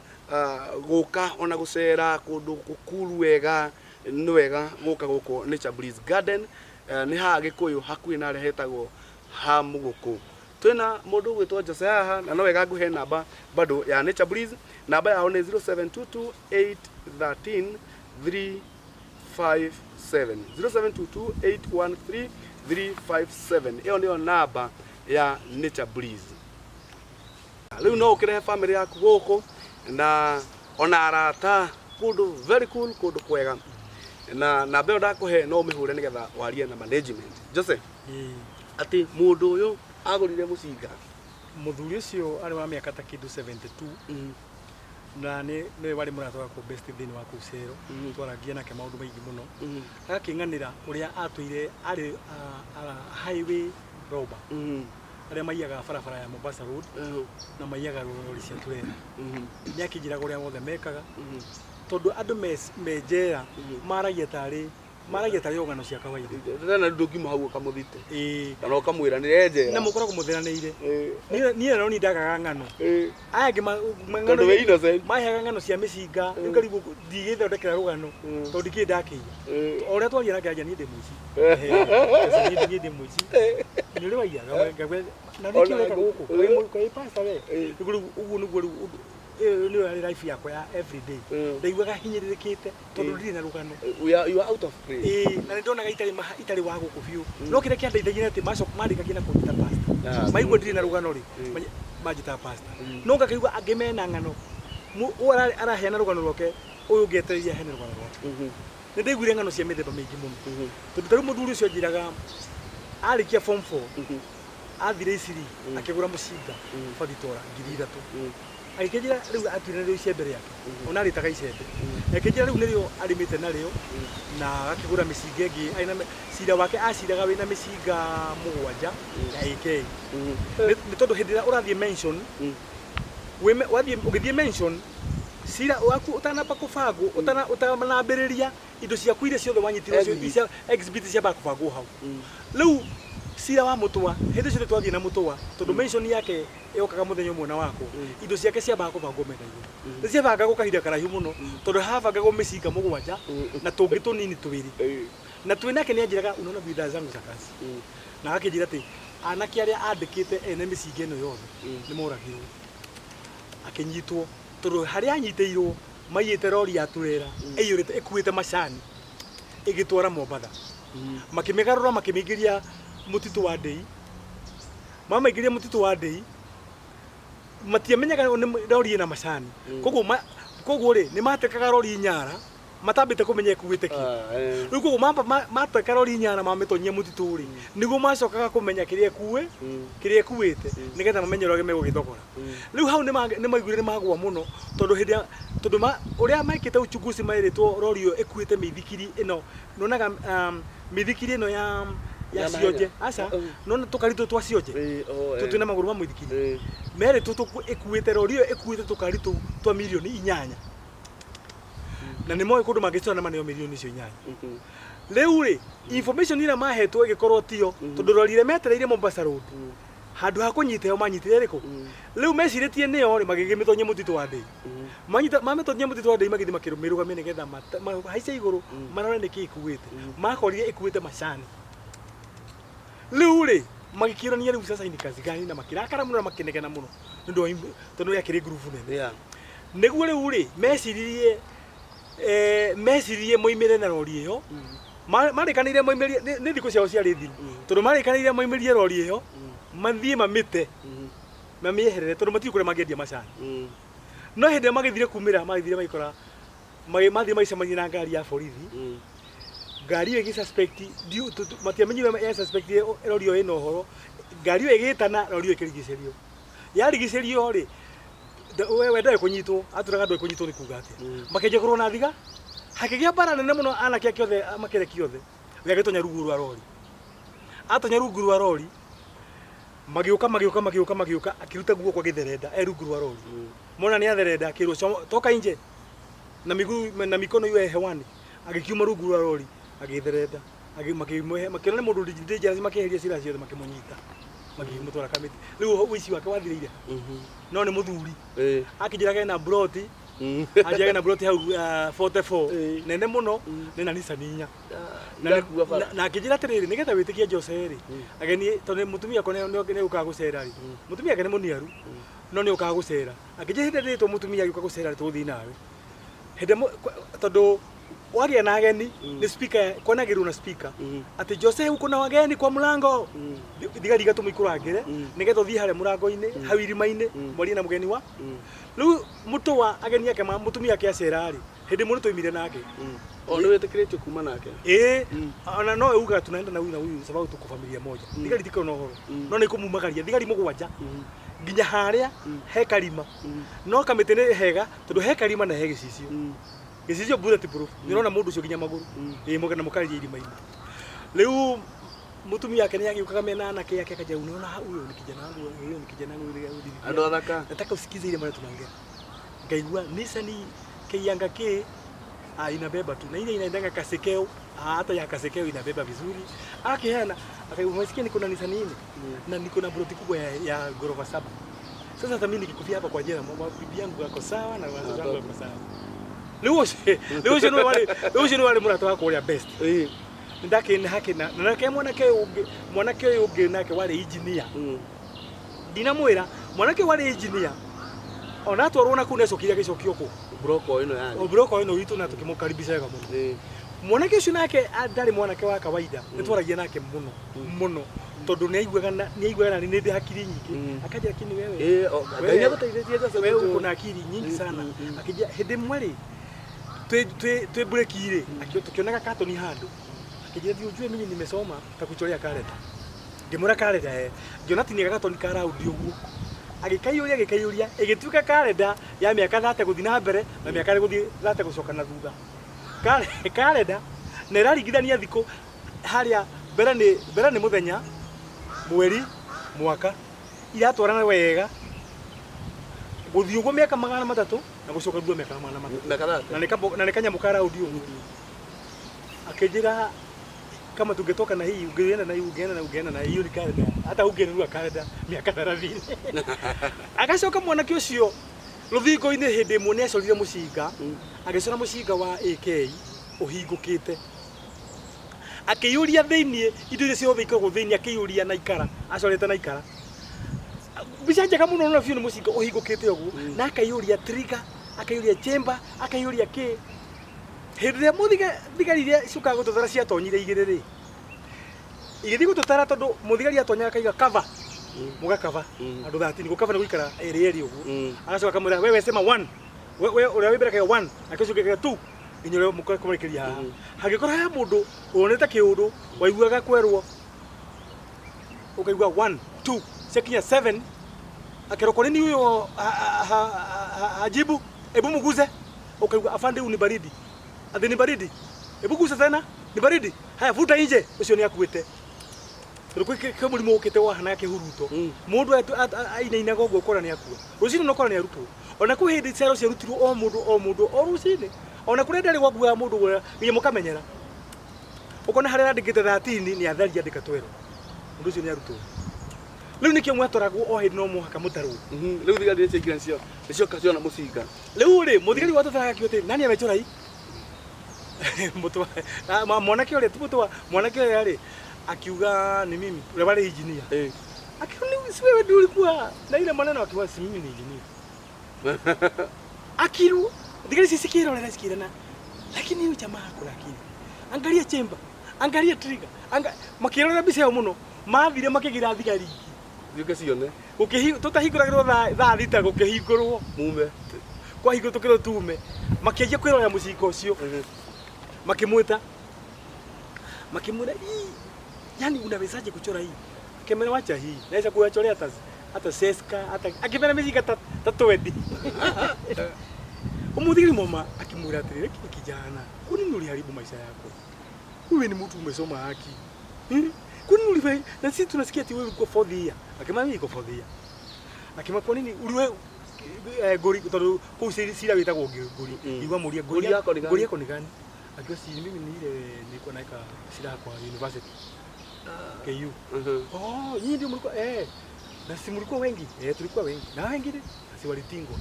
gũka ona gũcera kũndũ gũkuru wega, nĩ wega gũka gũkũ Nature Breeze Garden. Nĩ haha Gĩkũyũ, hakuhĩ na harĩa hetagwo ha Mũgũkũ. Twĩna mũndũ ũgwĩtwo Jose haha, na no wega ngũhe namba bado ya Nature Breeze. Namba yao nĩ 0722 813 357, 0722 813 357. Ĩyo nĩyo namba ya Nature Breeze. Rĩu no ũkĩrehe family yaku gũkũ na ona arata, kũndũ very cool, kũndũ kwega. Na namba ĩyo ndakũhe no ũmĩhũre nĩgetha warie na management. Jose, atĩ mũndũ ũyũ agũrire mũcinga? Mũthuri ũcio arĩ wa mĩaka ta kĩndũ 72, na nĩ nĩwe warĩ mũrata wakwa best thĩinĩ wa kũu cero. Twaragia nake maũndũ maingĩ mũno. Agakĩng'anĩra ũrĩa atũire arĩ highway robber, arĩa maiyaga barabara ya Mombasa Road na maiyaga rori cia turera. Nĩ akĩnjĩraga ũrĩa mothe mekaga, tondũ andũ me njera maragia tarĩ o ng'ano cia kawaida. Tena ndũngiuma hau ũkamũthite Ĩĩ. kana ũkamwĩra nĩ njera. Na mũkoragwo mũtheranĩire. Niĩ no ndagaga ng'ano. Aya angĩ Tondũ wĩ innocent. Maheaga ng'ano cia mĩcinga. Rĩu ngarigwo ndigĩthondekera rũgano tondũ ndikĩrĩ ndakĩiya. O ũrĩa twaria nake aria, niĩ ndĩ mũici. Niĩ ndĩ mũici, nĩ ũrĩ waiyaga na nĩkĩ ũreka gũkũ kwĩ pastor we? Rĩu ũguo nĩguo rĩu ĩyo nĩyo yarĩ life yakwa ya everyday. Ndaiguaga hinyĩrĩrĩkĩte tondũ ndirĩ na rũgano. You are out of place. Ĩĩ, na nĩ ndonaga itarĩ wa gũkũ biũ, no kĩrĩa kĩandeithagia nĩ atĩ macoka marĩkagia na kũnjĩta pastor. Maigua ndirĩ na rũgano rĩ, manjĩtaga pastor, no ngakĩigua angĩ mena ng'ano. Ũyũ araheana rũgano rwake, ũyũ ũngĩ etereire aheane rũgano rwake. Nĩ ndaiguire ng'ano cia mĩthemba mĩingĩ mũno, tondũ ta rĩu mũthuri ũcio anjĩraga arĩkia form 4 athire Isiri akĩgũra mũcinga bathitora 3000. Agĩkĩnjĩra rĩu atuire narĩo icembe rĩake, ona arĩtaga icembe. Akĩnjĩra rĩu nĩrĩo arĩmĩte narĩo na agakĩgũra mĩcinga ĩngĩ. Arĩ na cira wake aciraga wĩna mĩcinga 7 ya AK. Nĩ tondũ hĩndĩ ĩrĩa ũrathiĩ mention, wathiĩ ũgĩthiĩ mention, cira waku ũtanamba kũbangwo, ũtanambĩrĩria, indo ciaku iria ciothe wanyitirwo Exhibit. Exhibit ciambaga kũbangwo hau. Rĩu cira wa mũtũa, hĩndĩ ciothe twathiĩ na mũtũa, tondũ mention yake yokaga mũthenya ũmwe na wakwa, indo ciake ciambaga kũbangwo metha igũrũ. Nĩ ciabangagwo kahinda karaihu mũno, tondũ habangagwo mĩcinga 7 na tũngĩ tũnini twĩrĩ. Na twĩ nake nĩ anjĩraga, "Unaona bidhaa zangu za kazi?" Na agakĩnjĩra atĩ anake arĩa andĩkĩte ene mĩcinga ĩno yothe nĩ moragirwo. Akĩnyitwo tondũ harĩa anyitĩirwo maiyĩte rori ya turera ĩiyũrĩte, ĩkuĩte macani ĩgĩtwara Mombatha. Makĩmĩgarũra, makĩmĩingĩria mũtitũ wa Ndei. Mamaingĩria mũtitũ wa Ndei, matiamenyaga nĩ rori ĩna macani. Koguo rĩ, nĩ matekaga rori nyara matambĩte kũmenya ĩkuĩte kĩ. Rĩu koguo mamba mateka rori nyara, mamĩtonyia mũtitũ rĩ, nĩguo macokaga kũmenya kĩrĩa ĩkuĩ, kĩrĩa ĩkuĩte, nĩgetha mamenye ũrĩa megũgĩthogora. Rĩu hau nĩ maiguire nĩ magwa mũno, tondũ hĩndĩ ya tondũ ũrĩa mekĩte uchunguzi merĩtwo rori ĩyo ĩkuĩte mĩithikiri ĩno, nyonaga mĩithikiri ĩno ya Ya cionje. mahenya. Aca, nona tũkari tũtũ twa cionje Oh. tũ twĩna magũrũ ma mũithikiri. Merĩtwo ĩkuĩte, rori ĩyo ĩkuĩte tũkari tũu twa mirioni 8, na nĩ moĩ kũndũ mangĩcora na maneo mirioni icio 8. Rĩu rĩ, information ĩrĩa mahetwo ĩgĩkorwo tio, tondũ rori ĩrĩa metereire Mombasa Road, handũ ha kũnyita ĩyo manyitire ĩrĩkũ? Rĩu mecirĩtie nĩyo rĩ, magĩgĩmĩtonyia mũtitũ wa Ndei. Manyita, mamĩtonyia mũtitũ wa Ndei, magĩthiĩ makĩmĩrũgamia nĩgetha mahaice igũrũ marore nĩkĩ ĩkuĩte. Makorire ĩkuĩte macani. Rĩu rĩ, magĩkĩũrania rĩu sasa hii ni kazi gani, na makĩrakara mũno na makĩnegena mũno nĩ ũndũ wa tondũ yakĩrĩ ngurubu nene. Nĩguo rĩu rĩ, meciririe moimĩre na rori ĩyo. Marĩkanĩire moimĩrie nĩ thikũ ciao ciarĩ thiru, tondũ marĩkanĩire moimĩrie rori ĩyo, mathiĩ mamĩte, mamĩeherere, tondũ matiũĩ kũrĩa mangĩendia macani. No hĩndĩ ĩrĩa magĩthire kumĩra, magĩthire magĩkora mathiĩ magĩcemania na ngari ya borithi. Ngari ĩyo ĩgĩ suspect, matiamenyire ya suspect rori ĩyo ĩna ũhoro. Ngari ĩyo ĩgĩtana, rori ĩyo ĩkĩrigicĩrio. Yarigicĩrio rĩ, we ndoĩ kũnyitwo, atũraga ndoĩ kũnyitwo nĩ kuga atĩa. Makĩanjia kũrũa na thiga, hakĩgĩa mbara nene mũno, anake ake othe makĩrekio othe. We agĩtonya rungu rwa rori. Atonya rungu rwa rori, magĩũka, magĩũka, magĩũka, magĩũka, akĩruta guoko agĩtherenda e rungu rwa rori. Mona nĩ atherenda, akĩrwo, "Toka nje na miguu na mikono iwe hewani." Agĩkiuma rungu rwa rori agĩtherenda. Makĩona nĩ mũndũ dangerous, makĩeheria silaha ciothe, makĩmũnyita. Makĩmũtwara Kamiti. Rĩu ũici wake wathirĩire. No nĩ mũthuri. Ĩĩ. Akĩnjĩraga ena broti. Anjĩraga ena broti hau 44. Nene mũno, nena Nissan inya. Na Ndakua bara. na akĩnjĩra atĩrĩrĩ, nĩgetha wĩtĩkie Jose rĩ, ageni tondũ mũtumia akwa nĩ ũkaga gũcera rĩ, mũtumia ake nĩ mũniaru, no nĩ ũkaga gũcera. Akĩnjĩra hĩndĩ ĩrĩa ndĩtwo mũtumia agĩũka gũcera rĩ, tũgũthiĩ nawe. Hĩndĩ tondũ wagĩa na ageni nĩ speaker kwanagĩrwo na speaker atĩ Jose uko na wageni kwa mlango. Thigari igatũmwo ikũrangĩre nĩgetha ũthiĩ harĩa mũrango-inĩ hau irima-inĩ mwarie na mũgeni wa rĩu mũtũwa ageni ake mũtumia ake acera rĩ, hĩndĩ ĩmwe nĩtwaumire nake. O nĩ wĩtĩkĩrĩtio kuma nake? Ĩĩ, ona no uga tunaenda na huyu na huyu sababu tuko familia moja. Thigari tikorwo na ũhoro no nĩ kũmumagaria thigari mũgwanja nginya harĩa he karima, no kamĩtĩ nĩ hega tondũ he karima na he gĩcicio, gĩcicio bullet proof, nĩ ũrona mũndũ ũcio nginya magũrũ. Ĩĩ, mũgena mũkarĩria irima-inĩ. Rĩu mũtumia ake nĩ agĩũkaga mena anake ake akajia, unaona huyo ni kijana wangu, huyo ni kijana wangu, huyo ni Andũ athaka. Nataka usikize ile maneno tunaongea. Ngaigua Nissan Keianga K inabeba tu na ile inaendanga Kasekeo, hata ya Kasekeo inabeba vizuri. Akiheana akaigua, umesikia niko na Nissan nne na niko na broti kubwa ya ghorofa 7. Sasa hata mimi nikikufia hapa kwa jela, bibi yangu ako sawa na watoto wangu wako sawa. Leo wale murata wako ũrĩa best. Ĩĩ. Ndake hake na nake mwanake ũngĩ, mwanake ũyũ ũngĩ nake warĩ engineer. Ndinamwĩra mwanake warĩ engineer ona atwarwo na kũu nĩacokire agĩcokio kũ Broko ĩno yani. Broko ĩno witũ na tũkĩmũkaribisha wega mũno. Ĩĩ. Mwanake ũcio nake ndarĩ mwanake wa kawaida, nĩtwaragia nake mũno mũno tondũ nĩaiguaga na nĩ ndĩ hakiri nyingĩ. Akanjĩra kini wewe. Ĩĩ, Ngai nĩagũteithĩtie Jose. Wewe uko na akili nyingi sana. Akija hĩndĩ ĩmwe rĩ, twĩ breki rĩ, tukĩonaga katoni handũ, akĩnjĩra thiĩ ũnjue mimi nimesoma takuchorea kalenda. Ngĩmwĩra kalenda eh, ngĩona tinia gatoni ka raundi ũguo, agĩkaiyũria ĩgĩtuĩka kalenda ya mĩaka 30 gũthiĩ na mbere na mĩaka gũthiĩ 30 gũcoka na thutha. Kalenda na ĩraringithania thikũ harĩa mbere nĩ mũthenya, mweri, mwaka, iratwarana wega gũthiĩ ũguo mĩaka 300 na gũcoka thutha mĩaka 300. Mĩaka 30. Na nĩ kanyamũ ka raundi ũguo. Akĩnjĩra kama tungetoka na hii ungeenda na hii ungeenda na ungeenda na hiyo ni kalenda, hata ungenunua kalenda miaka 30. Agacoka mwanake ũcio rũthingo-inĩ hĩndĩ ĩmwe nĩacorire mũcinga, agĩcora mũcinga wa AK ũhingũkĩte, akĩiyũria thĩiniĩ indo iria ciothe ikoragwo thĩiniĩ, akĩiyũria na ikara, acorete na ikara mbica njega mũno na biũ nĩ mũcinga ũhingũkĩte ũguo, na akaiyũria trigger, akaiyũria chamber, akaiyũria kĩ. Hĩndĩ ĩrĩa thigari iria ciũkaga gũtũtara ciatonyire igĩrĩ rĩ, igĩthiĩ gũtũtara tondũ mũthigari atonyaga akaiga cover, mũgakaba andũ 30, gũkaba nĩ gũikara ĩrĩ ĩrĩ ũguo. Agacoka akamwĩra wewe sema 1, we ũrĩa wĩ mbere akaiga 1, nake ũcio ũngĩ akaiga 2, nginya ũrĩa mũkũmũrĩkĩria haha. Hangĩkorwo he mũndũ wonete kĩũndũ waiguaga kwerwo ũkaigua 1 2 ciakinya 7, akerwo kwa nini huyo hajibu, hebu mguze, ukaigua afande huyu ni baridi, ati ni baridi, hebu gusa tena, ni baridi, haya vuta nje, ũcio nĩ akuĩte. Tondũ kwĩ mũrimũ ũkĩte wahana kĩhuruto, mũndũ ainainaga ũguo ũkora nĩ akua, rũcinĩ no ũkora nĩ arutwo. Ona kwĩ hĩndĩ cero ciarutirwo o mũndũ o mũndũ o rũcinĩ, ona kũrĩa ndarĩ gwakuaga mũndũ guoya nginya mũkamenyera, ũkona harĩa arandĩkĩte 13 nĩ athari andĩka 12, mũndũ ũcio nĩ arutwo. Rĩu nĩkĩo mwatwaragwo o hĩndĩ no mũhaka mũtarwo. Rĩu thigari nĩ ciaingĩra nĩcioka ciona mũcinga. Rĩu rĩ, mũthigari watũtaraga akiuga atĩrĩ, nani amechora hii? Mũtwa mwanake ũrĩa ti mũtwa, mwanake ũrĩa rĩ akiuga ni mimi, ũrĩa warĩ engineer. Akiuga ni si wewe ndio ulikuwa na ile maneno, akiuga si mimi ni engineer. Akiru thigari ici cikĩrorera cikĩrana, lakini huyu jamaa ako na akili, angalia chamber, angalia trigger, makĩrorera mbica ĩyo mũno, mathire makĩgĩra thigari ingĩ Ciũke cione. Tũtahingũragĩrwo thaa thita gũkĩhingũrwo mume kwahingũrwo tũkĩrwo tume, makĩanjia kwĩrorera mũcinga ũcio, makĩmwĩta makĩmwĩra, hii yani unawezaje kuchora hii? Akimwĩra wacha hii, naweza kuyachorea hata seska, hata akimwĩra mĩcinga ta 20. Umuthigari moma akimwĩra atĩrĩrĩ, lakini kijana, kwa nini uliharibu maisha yako? Wewe ni mtu umesoma haki. Kwa nini ulifanya? Na sisi tunasikia ati wewe uko fourth year. Akimwambia mimi niko fourth year. Akimwambia kwa nini uliwe ngori tondu kuu cira wĩtagwo ngori. Igua mũria Ngori yako ni gani? Ngori yako ni gani? Akiwa si mimi ni ile nilikuwa naika silaha kwa university. KU. Oh, nyinyi ndio mlikuwa na si mlikuwa wengi? Tulikuwa wengi. Na wengine si walitingwa.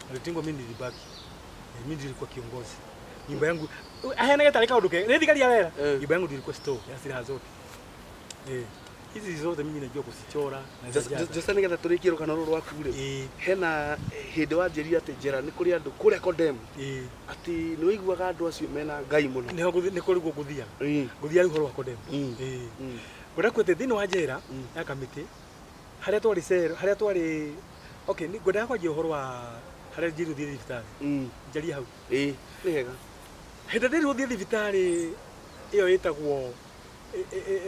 Walitingwa, mimi nilibaki. Mimi nilikuwa kiongozi. Nyumba yangu ahana gata kaundu ke. Nĩ thigari arera. Nyumba yangu ndio ilikuwa store ya silaha zote. Hizi zote mimi najua kuzichora na zijaza. Just nĩgetha tũrĩkie rũgano rũrũ rwaku rĩ, hena hĩndĩ wanjĩrire atĩ njera nĩ kũrĩ andũ kũrĩa condemn, atĩ nĩ wĩiguaga andũ acio mena Ngai mũno. Nĩho nĩ kũrĩ guo ngũthia. Ngũthia rĩu ũhoro wa condemn. Ngwenda kuĩte thĩinĩ wa njera ya Kamĩtĩ harĩa twarĩ cell, harĩa twarĩ, okay, ngwendaga kwanjia ũhoro wa harĩa njĩrirwo thiĩ thibitarĩ. Njarie hau. Ĩĩ, nĩ hega. Hĩndĩ ndĩrirwo thiĩ thibitarĩ ĩyo ĩtagwo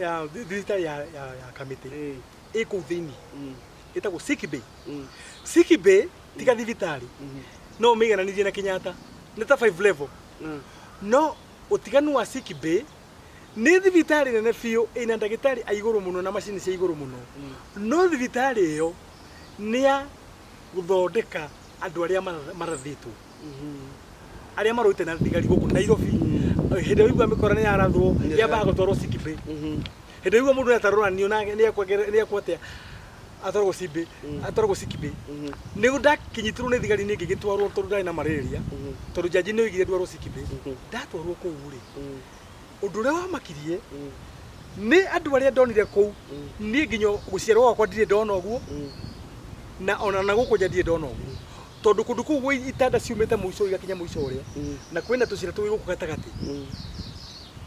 ya thibitarĩ ya Kamĩtĩ ĩ kũu thĩinĩ, ĩtagwo sick bay. Sick bay tiga thibitarĩ, no ũmĩigananirie na Kenyatta, nĩ ta 5 level. No ũtiganu wa sick bay nĩ thibitarĩ nene biũ ĩna ndagĩtarĩ a igũrũ mũno na macini cia igũrũ mũno. No thibitarĩ ĩyo nĩ ya gũthondeka andũ arĩa marathĩtwo, arĩa marũĩte na thigari gũkũ Nairobi. Hĩndĩ ĩrĩa ũigua mĩkora nĩ yarathwo, yambaga gũtwarwo sick bay. Hĩndĩ ĩrĩa ũigua mũndũ nĩatarũranio na nĩekwo atĩa, atwaragwo sick bay, atwaragwo sick bay. Nĩguo ndakinyitirwo nĩ thigari ningĩ ngĩtwarwo tondũ ndarĩ na malaria, tondũ jaji nĩ oigire ndwarwo sick bay. Ndatwarwo kũu rĩ, ũndũ ũrĩa wamakirie nĩ andũ arĩa ndonire kũu. Niĩ nginya gũciarwo gwakwa ndirĩ ndona ũguo, na ona na gũkũ nja ndirĩ ndona ũguo, tondũ kũndũ kũu gwĩ itanda ciumĩte mũico igakinya mũico ũrĩa, na kwĩna tũcĩra tũrĩ gũkũ gatagatĩ.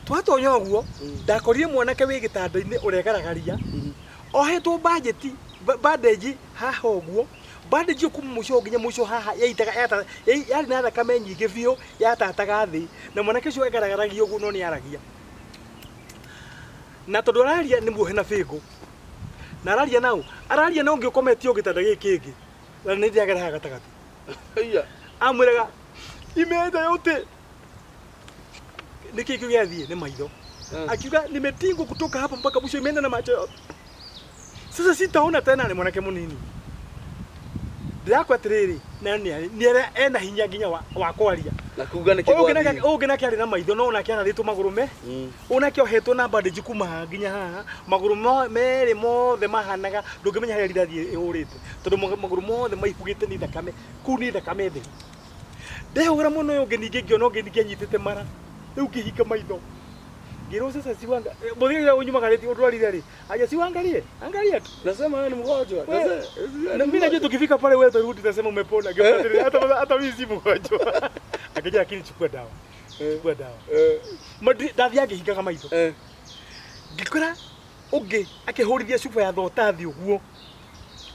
Twatonya ũguo, ndakorire mwanake wĩ gĩtanda-inĩ ũregaragaria ohetwo banjeti bandage haha ũguo, bandage ĩyo kuma mũico nginya mũico haha yaitaga yarĩ na thakame nyingĩ biũ yatataga thĩ, na mwanake ũcio egaragaragia ũguo no nĩ aragia, na tondũ araria nĩ muohe na bĩngũ na araria nau araria na ũngĩ ũkometio gĩtanda gĩkĩ kĩngĩ na nĩ ndĩagera haha gatagatĩ. Iya. Amwĩraga imeenda yote, nĩkĩ kĩu gĩathiĩ nĩ maitho. Akiuga nimetingwa kutoka hapa mpaka mwisho, imeenda na macho yote, sasa sitaona tena. Nĩ mwanake mũnini, ndĩrakwa atĩrĩrĩ, na nĩ ena hinya nginya wa kwaria. Na kuga nĩ Ũyũ ũngĩ nake, kĩgwathiĩ. ũyũ ũngĩ nake arĩ na maitho no nake arathĩtwo magũrũ me ũyũ nake ohetwo na bandage kuma haha nginya haha, magũrũ merĩ mothe mahanaga ndũngĩmenya harĩa rithathi ĩhũrĩte, tondũ magũrũ mothe maihũgĩte nĩ thakame, kũu nĩ thakame theri. Ndehũgũra mũno ũyũ ũngĩ ningĩ ngĩona ũngĩ ningĩ anyitĩte mara, rĩu ngĩhinga maitho ngĩrwo sasa siwanga mũthenya ũnyumaga rĩti ũndwarire rĩ aja siwangalie angalia tu. Nasema wewe ni mgonjwa. Na mimi najua tukifika pale wewe utarudi utasema umepona. Ngĩmwĩra hata mimi si mgonjwa. Akija lakini chukua dawa. Chukua dawa. Madi ndathiĩ ngĩhingaga maitho. Ngĩkora ũngĩ akĩhũrithia cuba ya thota thĩ ũguo.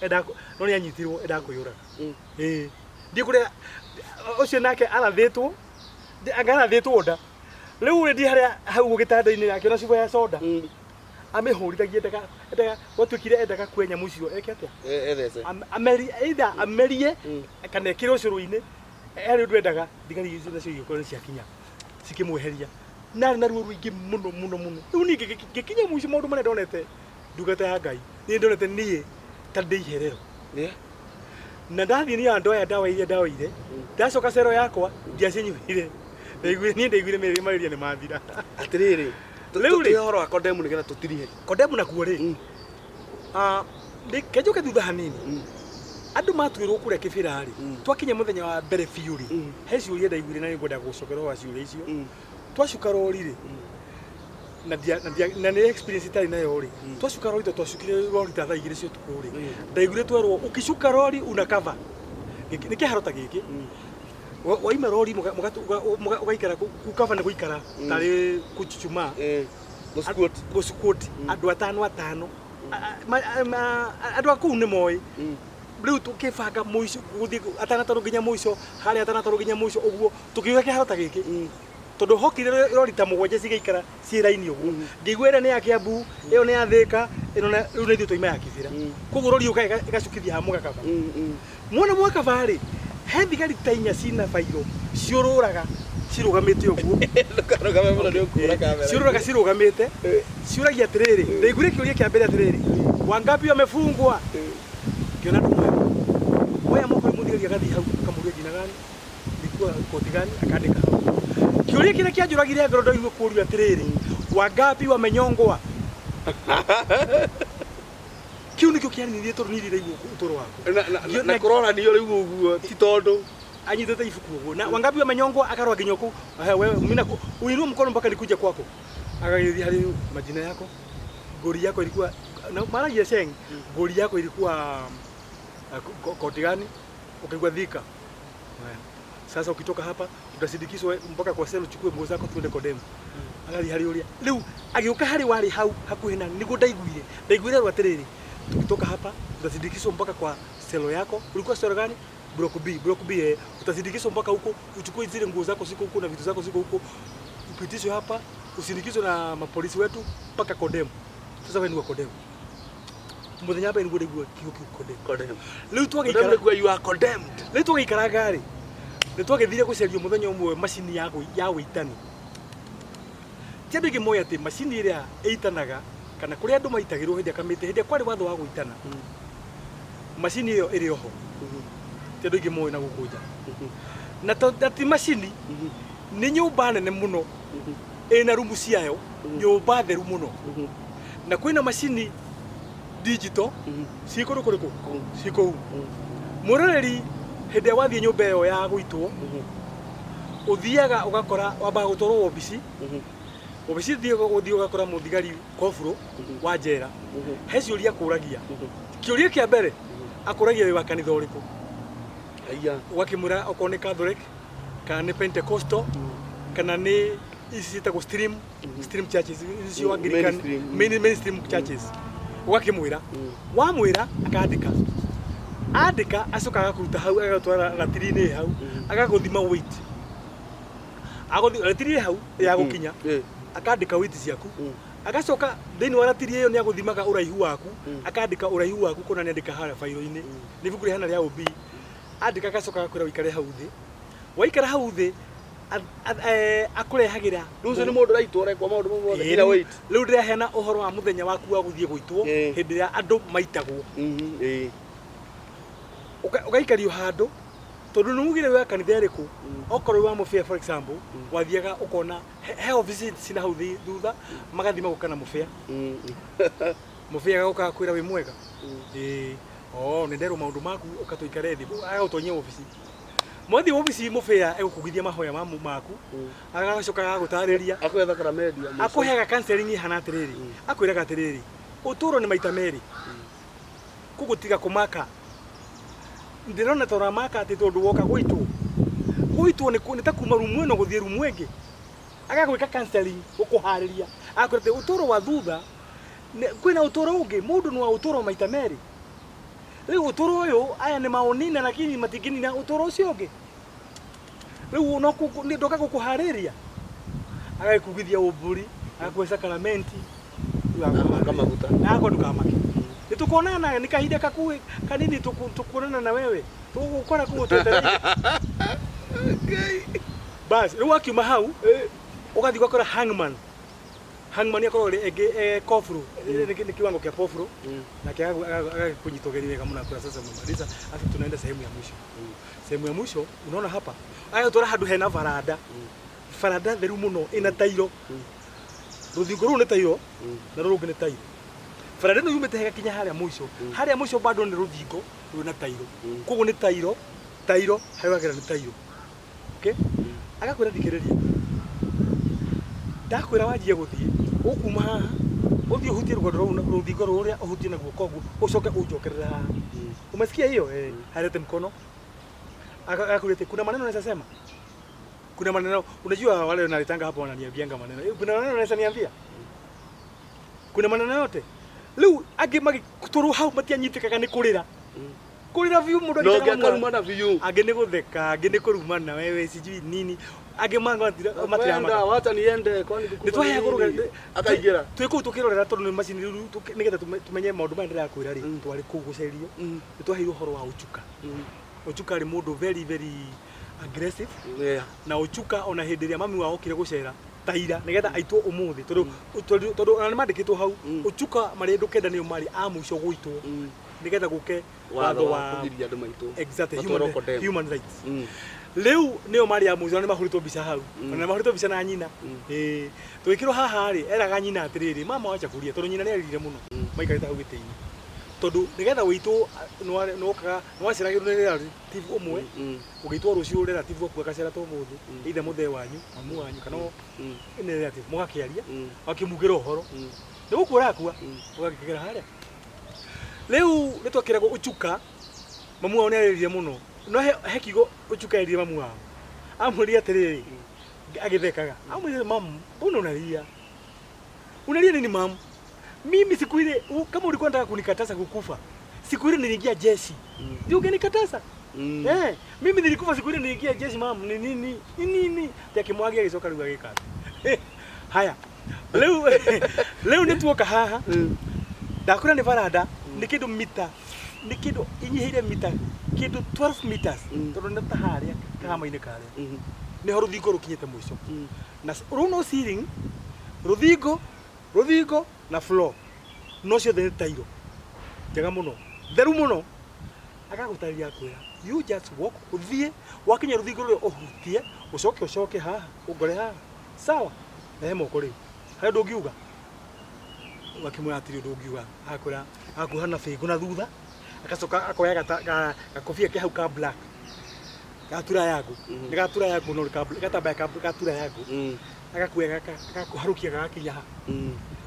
Enda no nĩ anyitirwo enda kwĩyũraga. Ĩĩ. Ndiĩ kũrĩa ũcio nake arathĩtwo. Anga arathĩtwo nda. Rĩu rĩ ndi harĩa hau gĩtanda-inĩ akĩona cuba ya soda. Amĩhũrithagia endaga gwatuĩkire endaga kue nyamũ icio eke atĩa? Ethece. Ameri either amerie kana ekĩrwo cũrũ-inĩ, harĩ ũndũ endaga. Thigari icio nacio igĩkorwo nĩ ciakinya cikĩmweheria na arĩ na ruo rũingĩ mũno mũno mũno. Rĩu niĩ ngĩkinya mũico, maũndũ marĩa ndonete, ndungata ya Ngai, niĩ ndonete niĩ ta ndĩ iherero. Na ndathiĩ niĩ andũ aya ndawa iria ndaoire, ndacoka cero yakwa ndiacinyuire, ndaiguire niĩ ndaiguire malaria nĩ mathira. Atĩrĩrĩ. Rĩu rĩ- Rĩu ũhoro wa condemn nĩgetha tũtirihe. Condemn nakuo rĩ, kenjoke thutha hanini. Andũ matuĩrwo kũrĩa Kĩbĩra rĩ, twakinya mũthenya wa mbere biũ rĩ, he ciũria ndaiguire na nĩngwenda gũcokera wa ciũria icio. Twacuka rori rĩ, na nĩ experience itarĩ nayo rĩ, twacuka rori, to twacukire rori ta thaa 2 cia ũtukũ rĩ, ndaiguire twerwo ukicuka rori una cover. Nĩ kĩharo ta gĩkĩ. Waima rori ũgaikara kukava nĩ gũikara tarĩ kuchuchumaa. Gũ-squat. Gũ-squat andũ atano atano. Andũ a kũu nĩ moĩ. Rĩu tũkĩbanga mũico gũthiĩ atano atano nginya mũico harĩa, atano atano nginya mũico ũguo, tũkiuga kĩharo ta gĩkĩ, tondũ hokire rori ta mũgwanja cigaikara ciĩ raini ũguo. Ngĩigua ĩrĩa nĩ ya Kiambu, ĩyo nĩ ya Thĩka, ĩno rĩu nĩ ithuĩ twaima ya Kibera. Koguo rori yũkaga ĩgacukithia haha mũgakaba. Mwona mwakaba rĩ, he thigari ta inya cina bairo ciũrũraga cirũgamĩte ũguo. Ndũkarũgame mũno nĩ ũkũra kamera. Ciũrũraga cirũgamĩte, ciũragia atĩrĩrĩ, ndaiguire kĩũria kĩa mbere atĩrĩrĩ, wangapi wamefungwa? Ngĩona andũ moya moya moko, mũthigari agathiĩ hau akamũria jina gani, nikuwa koti gani, akandĩka hau. Kĩũria kĩrĩa kĩanjũragire ngoro ndaigua kũũrio atĩrĩrĩ, wangapi wamenyongwa? Kĩu nĩkĩo kĩaninirie tondũ niĩ ndiraigua ũtũũro wakwa. Na kũroranio rĩu ũguo ti tondũ Anyitĩte ibuku ũguo na wangapi wamenyongwa, akarora nginya kũu. "Ehe, wewe mimi naku uinue mkono mpaka nikuje kwako." Agagĩthiĩ harĩ majina yako, ngori yako ilikuwa na maragia Sheng, ngori yako ilikuwa koti gani? Ukaigua Thika. Haya. Sasa ukitoka hapa utasindikizwa mpaka kwa cell, uchukue nguo zako tuende Kodemu. Agathiĩ harĩ ũrĩa rĩu agĩũka harĩ warĩ hau hakuhĩ na nĩguo ndaiguire rũ atĩrĩrĩ, "Tukitoka hapa utasindikizwa mpaka kwa selo yako. Ulikuwa selo gani? Block B." "Block B, eh. Utasindikizwa mpaka huko, uchukue zile nguo zako ziko huko na vitu zako ziko huko, upitishwe hapa, usindikizwe na mapolisi wetu mpaka Kodemu. Sasa wewe ni wa Kodemu." Muthenya mbere nĩguo ndaigua kiugo kĩu Kodemu. Condemned. Rĩu twagĩikara Condemned nĩkuo you are condemned. Rĩu twagĩikaraga rĩ, nĩ twagĩthire gũcerio mũthenya ũmwe macini ya wĩitani. Ti andũ aingĩ moĩ atĩ macini ĩrĩa ĩitanaga kana kũrĩa andũ maitagĩrwo hĩndĩ ya kamĩtĩ, hĩndĩ ĩrĩa kwarĩ watho wa gũitana, macini ĩyo ĩrĩ oho. Ti andũ aingĩ moĩ na gũkũ nja. Na ti macini, nĩ nyũmba nene mũno ĩna rumu ciayo, nyũmba theru mũno, na kwĩna macini digital ciĩ kũndũ kũrĩkũ ciĩ kũu. Mwĩroreri, hĩndĩ ĩrĩa wathiĩ nyũmba ĩyo ya gũitwo, ũthiaga ũgakora wambaga gũtwarwo wobici. Wobici ũthiĩ ũgakora mũthigari koburo wa njera, he ciũria akũragia. Kĩũria kĩa mbere akũragia, "Wĩ wa kanitha ũrĩkũ?" Aya. Ũgakĩmwĩra okorwo nĩ Catholic kana nĩ Pentecostal kana nĩ ici ciĩtagwo stream churches icio, Anglican. Mainstream. Mainstream churches. Ũgakĩmwĩra, wamwĩra akandĩka, andĩka, acoka agakũruta hau, agagũtwara ratiri-inĩ hau, agagũthima weight. Ratiri hau ya gũkinya, akandĩka weight ciaku. Agacoka thĩinĩ wa ratiri ĩyo nĩ agũthimaga ũraihu waku, akandĩka ũraihu waku kũna nĩ andĩka harĩa bairo-inĩ, nĩ ibuku rĩhana rĩa OB. Andĩka, agacoka agakwĩra ũikare hau thĩ. Waikara hau thĩ, akũrehagĩra Rĩu ũcio nĩ mũndũ ũraitwo ũrekwo maũndũ mau mothe Ĩĩ, nginya weight. Rĩu ndĩraheana ũhoro wa mũthenya waku wa gũthiĩ gũitwo, hĩndĩ ĩrĩa andũ maitagwo. Ũgaikario handũ tondũ nĩ ugire wĩ wa kanitha ĩrĩkũ. Okorwo wĩ wa mũbĩa, for example, wathiaga ũkona he obici cina hau thutha, magathima gũka na mũbĩa. Mũbĩa agoka akwĩra, "Wĩ mwega?" "Ĩĩ." "Oh, nĩ nderwo maũndũ maku, ũka tũikare thĩ." Agagũtonyia obici. Mwathiĩ obici, mũbĩa egũkugithia mahoya maku, agacoka agagũtarĩria. Akũhe thakramenti ya mũico. Akũheaga counseling ihana atĩrĩrĩ, akwĩraga atĩrĩrĩ, ũtũũro nĩ maita merĩ, koguo tiga kũmaka. Ndĩrona ta ũramaka atĩ tondũ woka gũitwo, gũitwo nĩ ta kuma rumu ĩno gũthiĩ rumu ĩngĩ. Agagwĩka counseling, gũkũharĩria, agakwĩra atĩ ũtũũro wa thutha kwĩna ũtũũro ũngĩ. Mũndũ nĩ wa ũtũũro maita merĩ. Rĩu ũtũũro ũyũ aya nĩ maũnina, lakini matingĩnina ũtũũro ũcio ũngĩ. Rĩu no nĩ ndoka gũkũharĩria. Agagĩkugithia ũmbũri, agakũhe sakramenti. Rĩu agakũharĩria. Akamaguta. Na akwa ndũkamake, nĩ tũkonana, nĩ kahinda gakuhĩ kanini tũkuonana na wewe, tũgũgũkora kũu twetereire. Bas, rĩu wakiuma hau ũgathiĩ ũgakora hangman. Hangman akoragwo rĩ ĩngĩ koburu, nĩ kiwango kĩa koburu, nake agagĩkũnyita ũgeni wega mũno, akwĩra, "Sasa umemaliza, afu tunaenda sehemu ya mwisho." Sehemu ya mwisho unaona hapa, agagũtwara handũ hena baranda, baranda theru mũno ĩna tairo. Rũthingo rũu nĩ tairo na rũrũ rũngĩ nĩ tairo. Baranda ĩno yumĩte ĩgakinya harĩa mũico. Harĩa mũico bado nĩ rũthingo rwĩna tairo. Koguo nĩ tairo, tairo, harĩa wagera nĩ tairo. Okay, agakwĩra, "Thikĩrĩria, ndakwĩra wanjie gũthiĩ, ũkuma haha ũthiĩ ũhutie rũgondo rũu, rũthingo rũrĩa ũhutie na guoko ũguo, ũcoke ũnjokerere haha. Umesikia hiyo?" "Eh." Alete mkono. Akakwambia ati kuna maneno naweza sema, kuna maneno, unajua wale wanalitanga hapo wananiambianga maneno. Kuna maneno naweza niambia, kuna maneno yote." Rĩu angĩ magĩtũrwo hau matianyitĩkaga nĩ kũrĩra, kũrĩra biũ mũndũ No agĩtaga ngĩ akarumana biũ. Angĩ nĩ gũtheka, angĩ nĩ kũrumana, wewe sijui nini, angĩ Kwenda matiramaka. wacha niende, kwani kukufa Nĩ twaheagwo ni nini? rũgano. Akaingĩra. Twĩ kũu tũkĩrorera tondũ nĩ macini rĩu nĩgetha tũmenye maũndũ maya ndĩrakwĩra rĩ. Twarĩ kũu gũcerio, nĩ twaheirwo ũhoro wa Uchuka. Uchuka arĩ mũndũ very very aggressive. Na Uchuka ona hĩndĩ ĩrĩa mami wao okire gũcera taira nĩgetha aitwo ũmũthĩ, tondũ ona nĩ mandĩkĩtwo hau, Uchuka marĩ andũ kenda nĩo marĩ a mũico gũitwo nĩgetha gũke watho watho wa wa kũgiria andũ maitwo exactly matwarwo human, condemn. human rights. Rĩu nĩo marĩ a mũico na nĩ mahũrĩtwo mbica hau. Na nĩ mahũrĩtwo mbica na nyina. Ĩĩ. Tũgĩkĩrwo haha rĩ, eraga nyina atĩrĩrĩ, mama wacha kulia, tondũ nyina nĩ arĩrire mũno maikarĩte hau gĩtĩ-inĩ. Tondũ nĩgetha wĩitwo nĩwokaga nĩwaceragĩrwo nĩ relative ũmwe, ũgĩitwo rũciũ relative waku agacera ta ũmũthĩ, either mũthee wanyu, mamu wanyu kana nĩ relative, mũgakĩaria, ũgakĩmugĩra ũhoro. Nĩ gũkua ũrakua, ũgagĩkĩgera harĩa. Rĩu nĩ twakĩragwo ũchuka, mamu wao nĩ arĩrire mũno. No he, he kiugo ũchuka erire mamu wao. Amwĩrire atĩrĩrĩ, agĩthekaga. Amwĩrire mamu, mbona unalia? Unalia nini mamu? Mimi siku ile kama ulikuwa unataka kunikataza kukufa, siku ile niliingia jeshi. Ndio ungenikataza? Eh, mimi nilikufa siku ile niliingia jeshi mamu, ni nini? Ni nini? Ati akimwagia agĩcoka rĩu agĩka atĩ. Haya. Rĩu rĩu nĩ tuoka haha. Ndakwĩra nĩ baranda, nĩ kĩndũ mita, nĩ kĩndũ inyihĩire mita kĩndũ 12 meters tondũ nĩ ta harĩa kahama-inĩ karĩa. Nĩho rũthingo rũkinyĩte mũico. Na rũu no ceiling, rũthingo, rũthingo na floor. No ciothe nĩ tairo. Njega mũno. Theru mũno. Agagũtarĩria akwĩra, you just walk, ũthiĩ, wakinya rũthingo rũrĩa ũhutie, ũcoke ũcoke haha, ũngore haha. Sawa? Rehe moko rĩu. Harĩ ũndũ ũngiuga? Ũgakĩmwĩra hatirĩ ũndũ ũngiuga. Agakwĩra, agakuoha na bĩngũ na thutha, agacoka akoya gakobia ke hau ka black. Gatura yangu. Nĩ gatura yangu no nĩ gatambaya ka gatura yangu. Agakuoya gaka, agakũharũkia gagakinya haha.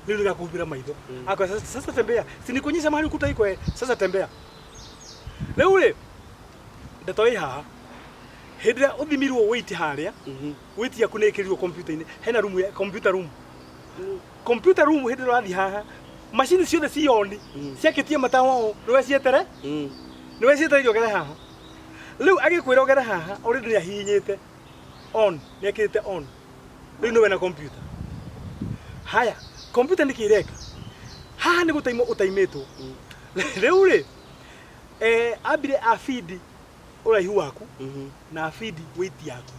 Rĩu nĩ gakũhumbĩra maitho. Akwĩra sasa, sasa tembea. Si nikuonyesha mahali ukuta iko eh. Sasa tembea. Rĩu rĩ, ndeto ĩ haha. Hĩndĩ ĩrĩa ũthimirwo weight harĩa, weight yaku nĩ ĩkĩrirwo computer-inĩ. Hena room ya computer room. Computer room hĩndĩ ĩrĩa ũrathiĩ haha, macini ciothe ci on, ciakĩtie matawa ũũ, nĩwe cietere? Nĩwe cietereire ũgere haha. Rĩu agĩkwĩra ũgere haha, already nĩ ahihinyĩte on, nĩ ekĩrĩte on. Rĩu nĩwe na computer. Haya, computer nĩkĩ ĩreka? Haha nĩ gũtaimwo ũtaimĩtwo. Rĩu rĩ, ambire a feed ũraihu waku na a feed weight yaku.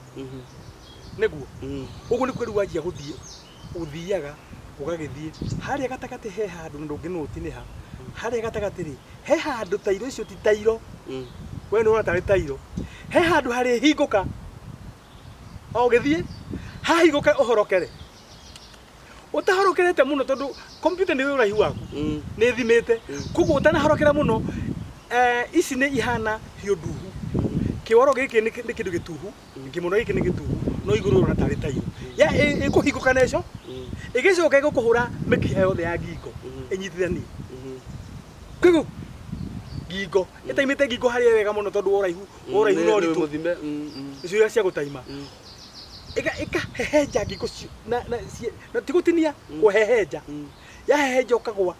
Nĩguo? Ũguo nĩkuo rĩu wanjia gũthiĩ, ũthiaga ũgagĩthiĩ harĩa gatagatĩ he handũ na ndũngĩnũti nĩ ha. Harĩa gatagatĩ rĩ, he handũ tairo icio ti tairo. We nĩ ũrona tarĩ tairo. He handũ harĩhingũka. O ũgĩthiĩ, hahingũke ũhorokere. Ũtahorokerete mũno tondũ computer nĩ ũraihu waku. Nĩ ĩthimĩte. Koguo ũtanahorokera mũno, ici nĩ ihana hiũ nduhu. Kĩoro gĩkĩ nĩ kĩndũ gĩtuhu, kĩmono gĩkĩ nĩ gĩtuhu, no igũrũ ũrona tarĩ tairo. Ya ĩkũhingũka na ico, ĩgĩcoka ĩgũkũhũra mĩkiha yothe ya ngingo, ĩnyitithanie. Kwigu ngingo, ĩtaimĩte ngingo harĩa wega mũno tondũ wa ũraihu, wa ũraihu na ũritũ. Mũthime. Icio iria cia gũtaima. Ĩkahehenja ngingo na na na ti gũtinia, kũhehenja. Yahehenja ũkagwa.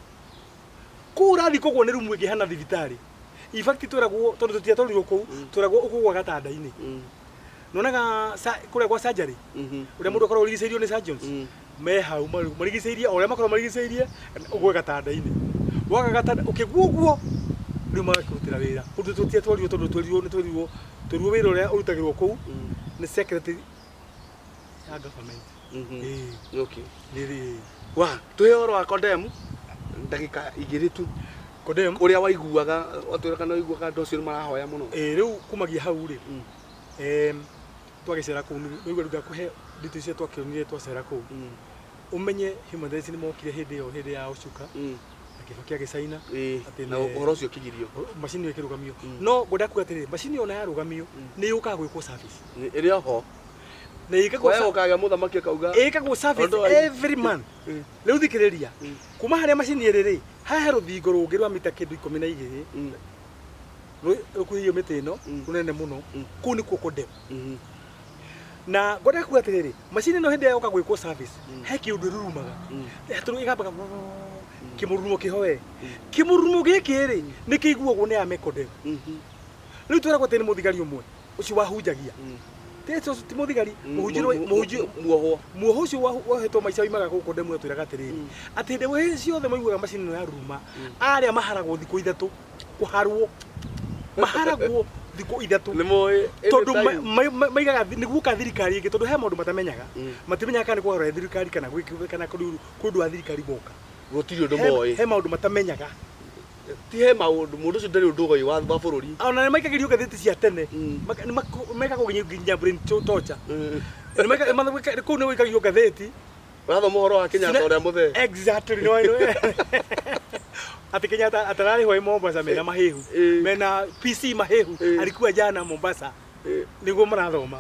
Kũu ũrathiĩ kũgwa nĩ rumu ĩngĩ hana thibitarĩ. In fact twĩragwo tondũ tũtiatwarirwo kũu, twĩragwo ũkũgwa gatanda-inĩ. Nĩwonaga kũrĩa gwa surgery, ũrĩa mũndũ akoragwo arigicĩirio nĩ surgeons, me hau marigicĩirie o ũrĩa makoragwo marigicĩirie, ũgwe gatanda-inĩ. Waga gatanda, ũkĩgwa ũguo, rĩu magakũrutĩra wĩra. Kũndũ tũtiatwarirwo tondũ twerirwo nĩ twerirwo, twerirwo wĩra ũrĩa ũrutagĩrwo kũu nĩ secretary ya government. Ĩĩ. Nĩ rĩ. Wa, tũhe ũhoro wa Kodem ndagĩka igĩrĩ tu. Kodem. Ũrĩa waiguaga, watwĩra kana waiguaga andũ acio nĩ marahoya mũno. Ĩĩ, rĩu kumagia hau rĩ, twagĩcera kũu, nĩ rĩu ndakũhe details iria twakĩonire twacera kũu. Ũmenye human rights nĩ mokire hĩndĩ ĩyo, hĩndĩ ya Ũcuka, na Kĩbaki agĩcaina atĩ Na ũhoro ũcio ũkĩgirio. Macini ĩyo ĩkĩrũgamio. No ngwenda kuga atĩrĩrĩ, macini ĩyo ona yarũgamio, nĩ yũkaga gwĩkwo service. Ĩrĩ oho. Na ĩkagwo Kwa hiyo ũkagĩa mũthamaki akauga. Ĩkagwo service Ũndũ wa- every month. Rĩu thikĩrĩria, kuma harĩa macini ĩrĩ rĩ, haha he rũthingo rũngĩ rwa mita kĩndũ ikũmi na igĩrĩ, rũkuhĩrĩirio mĩtĩ ĩno, rũnene mũno, kũu nĩkuo Kodem. Na ngwenda kuga atĩrĩrĩ, macini ĩno hĩndĩ ĩrĩa yoka gwĩkwo service, he kĩũndũ ĩrurumaga. Tondũ ĩgambaga kĩmũrurumo kĩho we. Kĩmũrurumo gĩkĩ rĩ, nĩ kĩiguagwo nĩ aya me Kodem. Rĩu twĩragwo atĩ nĩ mũthigari ũmwe ũcio wahunjagia. Ti ũcio ti mũthigari, mũhunjia nĩ mũhunjia Muohwo. Muoho ũcio wohetwo maica oimaga gũkũ Kodem atwĩraga atĩrĩrĩ, atĩ hĩndĩ ĩrĩa ciothe maiguaga macini ĩno yaruruma, arĩa maharagwo thikũ ithatũ, kũharwo. Maharagwo thikũ ithatũ. Nĩ moĩ Tondũ anytime. maigaga nĩ guoka thirikari ĩngĩ, tondũ he maũndũ matamenyaga. Matimenyaga kana nĩ kũgarũra thirikari kana gwĩka kana kũndũ wa thirikari woka. Gũtirĩ ũndũ He moĩ. He maũndũ matamenyaga. Ti he maũndũ mũndũ ũcio ndarĩ ũndũ ũgoĩ wa bũrũri. Ona nĩ maikagĩrio ngathĩti cia tene. Mekagwo nginya brain torture. Kũu nĩ gũikagio ngathĩti. Ũrathoma ũhoro wa Kenyatta ũrĩa mũthee. Exactly, no no. Ati Kenyatta atararĩhwo ĩ Mombasa mena mahĩhu. Mena PC mahĩhu alikuwa jana Mombasa. Nĩguo marathoma.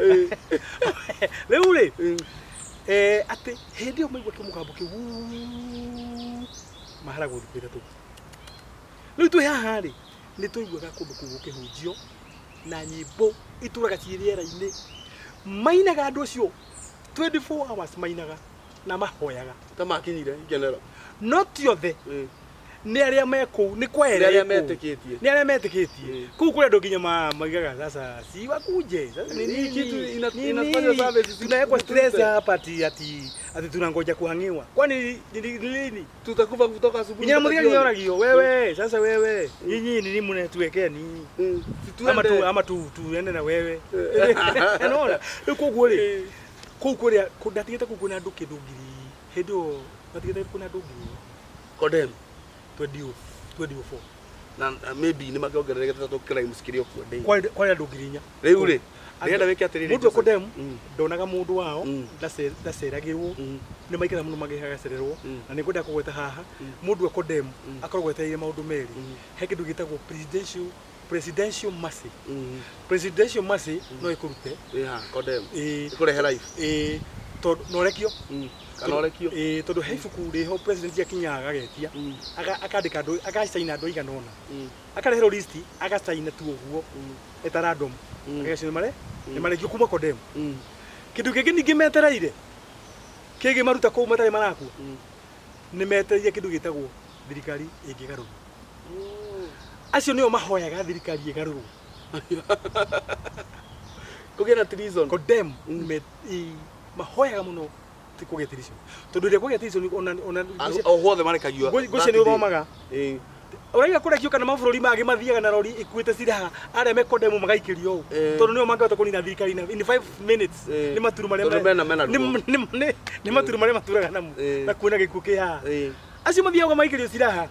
Rĩu rĩ atĩ hĩndĩ ĩyo maigua kĩmũgambo kĩu wuuu, maharagwo thikũ 3. Rĩu twĩ haha rĩ, nĩ tũiguaga kũndũ kũu gũkĩhunjio na nyĩmbo itũraga ciĩ rĩera-inĩ. Mainaga andũ acio 24 hours mainaga na mahoyaga. Ta makinyire ikenero. No ti othe. Nĩ arĩa me kũu, nĩ kwa Nĩ arĩa kũu. metĩkĩtie. Nĩ arĩa metĩkĩtie. Kũu kũrĩ andũ nginya maugaga sasa si wakuje. Sasa ni Hii nini? kitu Ni inafanya nini? service Tunawekwa stress tute. hapa ati ati ati tunangoja kuhangiwa. Kwani ni lini? Tutakufa kutoka asubuhi. Nginya mpaka mũthigari jioni. nĩoragio wewe, sasa wewe, nyinyi nini mnatuwekea nini? Si Ama tu tuende. ama tu tuende na wewe. Unaona? Rĩu koguo rĩ, kũu kũrĩa ndatigĩte kũu kwĩna andũ kĩndũ ngiri hĩndĩ ĩyo ndatigĩte kwĩna andũ ngiri Condemn. 2004. Na maybe nĩ makĩongererekete tondũ crimes kĩrĩ o kuo daily. Kwarĩ andũ 4,000. Rĩu rĩ, ndĩrenda wĩke atĩrĩrĩ. Mũndũ ekondemu ndonaga mũndũ wao, ndaceragĩrwo, nĩ maikara mũno magĩgacererwo, na nĩ ngwenda kũgweta haha mũndũ ekondemu akoragwo etereire maũndũ merĩ. He kĩndũ gĩtagwo presidential mercy. Presidential mercy no ĩkũrute. Ĩha, condemn. Ĩĩ. Ĩkũrehe life. Ĩĩ, tondũ na ũrekio. Kana ũrekio. Ĩĩ, tondũ he ibuku rĩho president akinyaga agagetia, akandĩka andũ, agacaina andũ aigana ũna, akareherwo list, agacaina tu ũguo eta random. Agacaina mare nĩ marekio kuma condemn. Kĩndũ kĩngĩ ningĩ metereire kĩngĩ maruta kũu matarĩ marakua, nĩ metereire kĩndũ gĩtagwo thirikari ĩngĩgarũrwo. Acio nĩo mahoyaga thirikari ĩgarũrwo. Kũgĩe na treason. Condemn mahoyaga mũno ti kũgĩa treason. Tondũ rĩrĩa kũgĩa treason ona O guothe marekagio. Ngũcia nĩ ũthomaga. Ũraiga kũrekio kana mabũrũri mangĩ mathiaga na rori ikuĩte silaha, arĩa me condemn magaikĩrio ũũ. Tondũ nĩo mangĩhota kũnina thirikari in 5 minutes. Nĩ maturu marĩa Tondũ mena ruo. nĩ maturu marĩa maturaga namo. Na kuona gĩkuũ kĩ haha. Acio mathiaga maikĩrio silaha.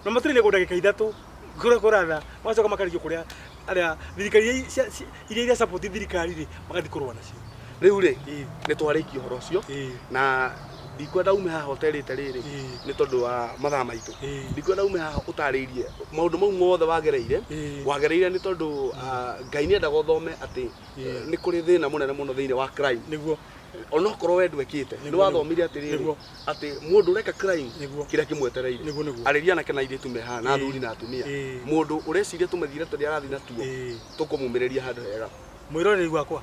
Na matirĩ nĩ ndagĩka 3 kũrĩa kũratha, magacoka makarigio kũrĩa arĩa thirikari iria iria support thirikari rĩ, magathiĩ kũrũa nacio. Rĩu rĩ, nĩ twarĩkia ũhoro ũcio. Na ndikwenda ume haha ũterĩte rĩrĩ, nĩ tondũ wa mathaa maitũ. Ndikwenda ume haha ũtarĩirie maũndũ mau mothe wagereire. Wagereire nĩ tondũ Ngai nĩendaga ũthome atĩ nĩ kũrĩ thĩna mũnene mũno thĩinĩ wa crime. Nĩguo. Onokorwo we ndwekĩte, nĩ wathomire atĩrĩrĩ, atĩ mũndũ ũreka crime kĩrĩa kĩmwetereire. Nĩguo, nĩguo. Arĩria anake na airĩtu me haha, na athuri na atumia. Mũndũ ũreciria tũmĩthiĩre tũrĩa arathiĩ natuo, tũkũmũmĩrĩria handũ hega. Mwĩroreri wakwa,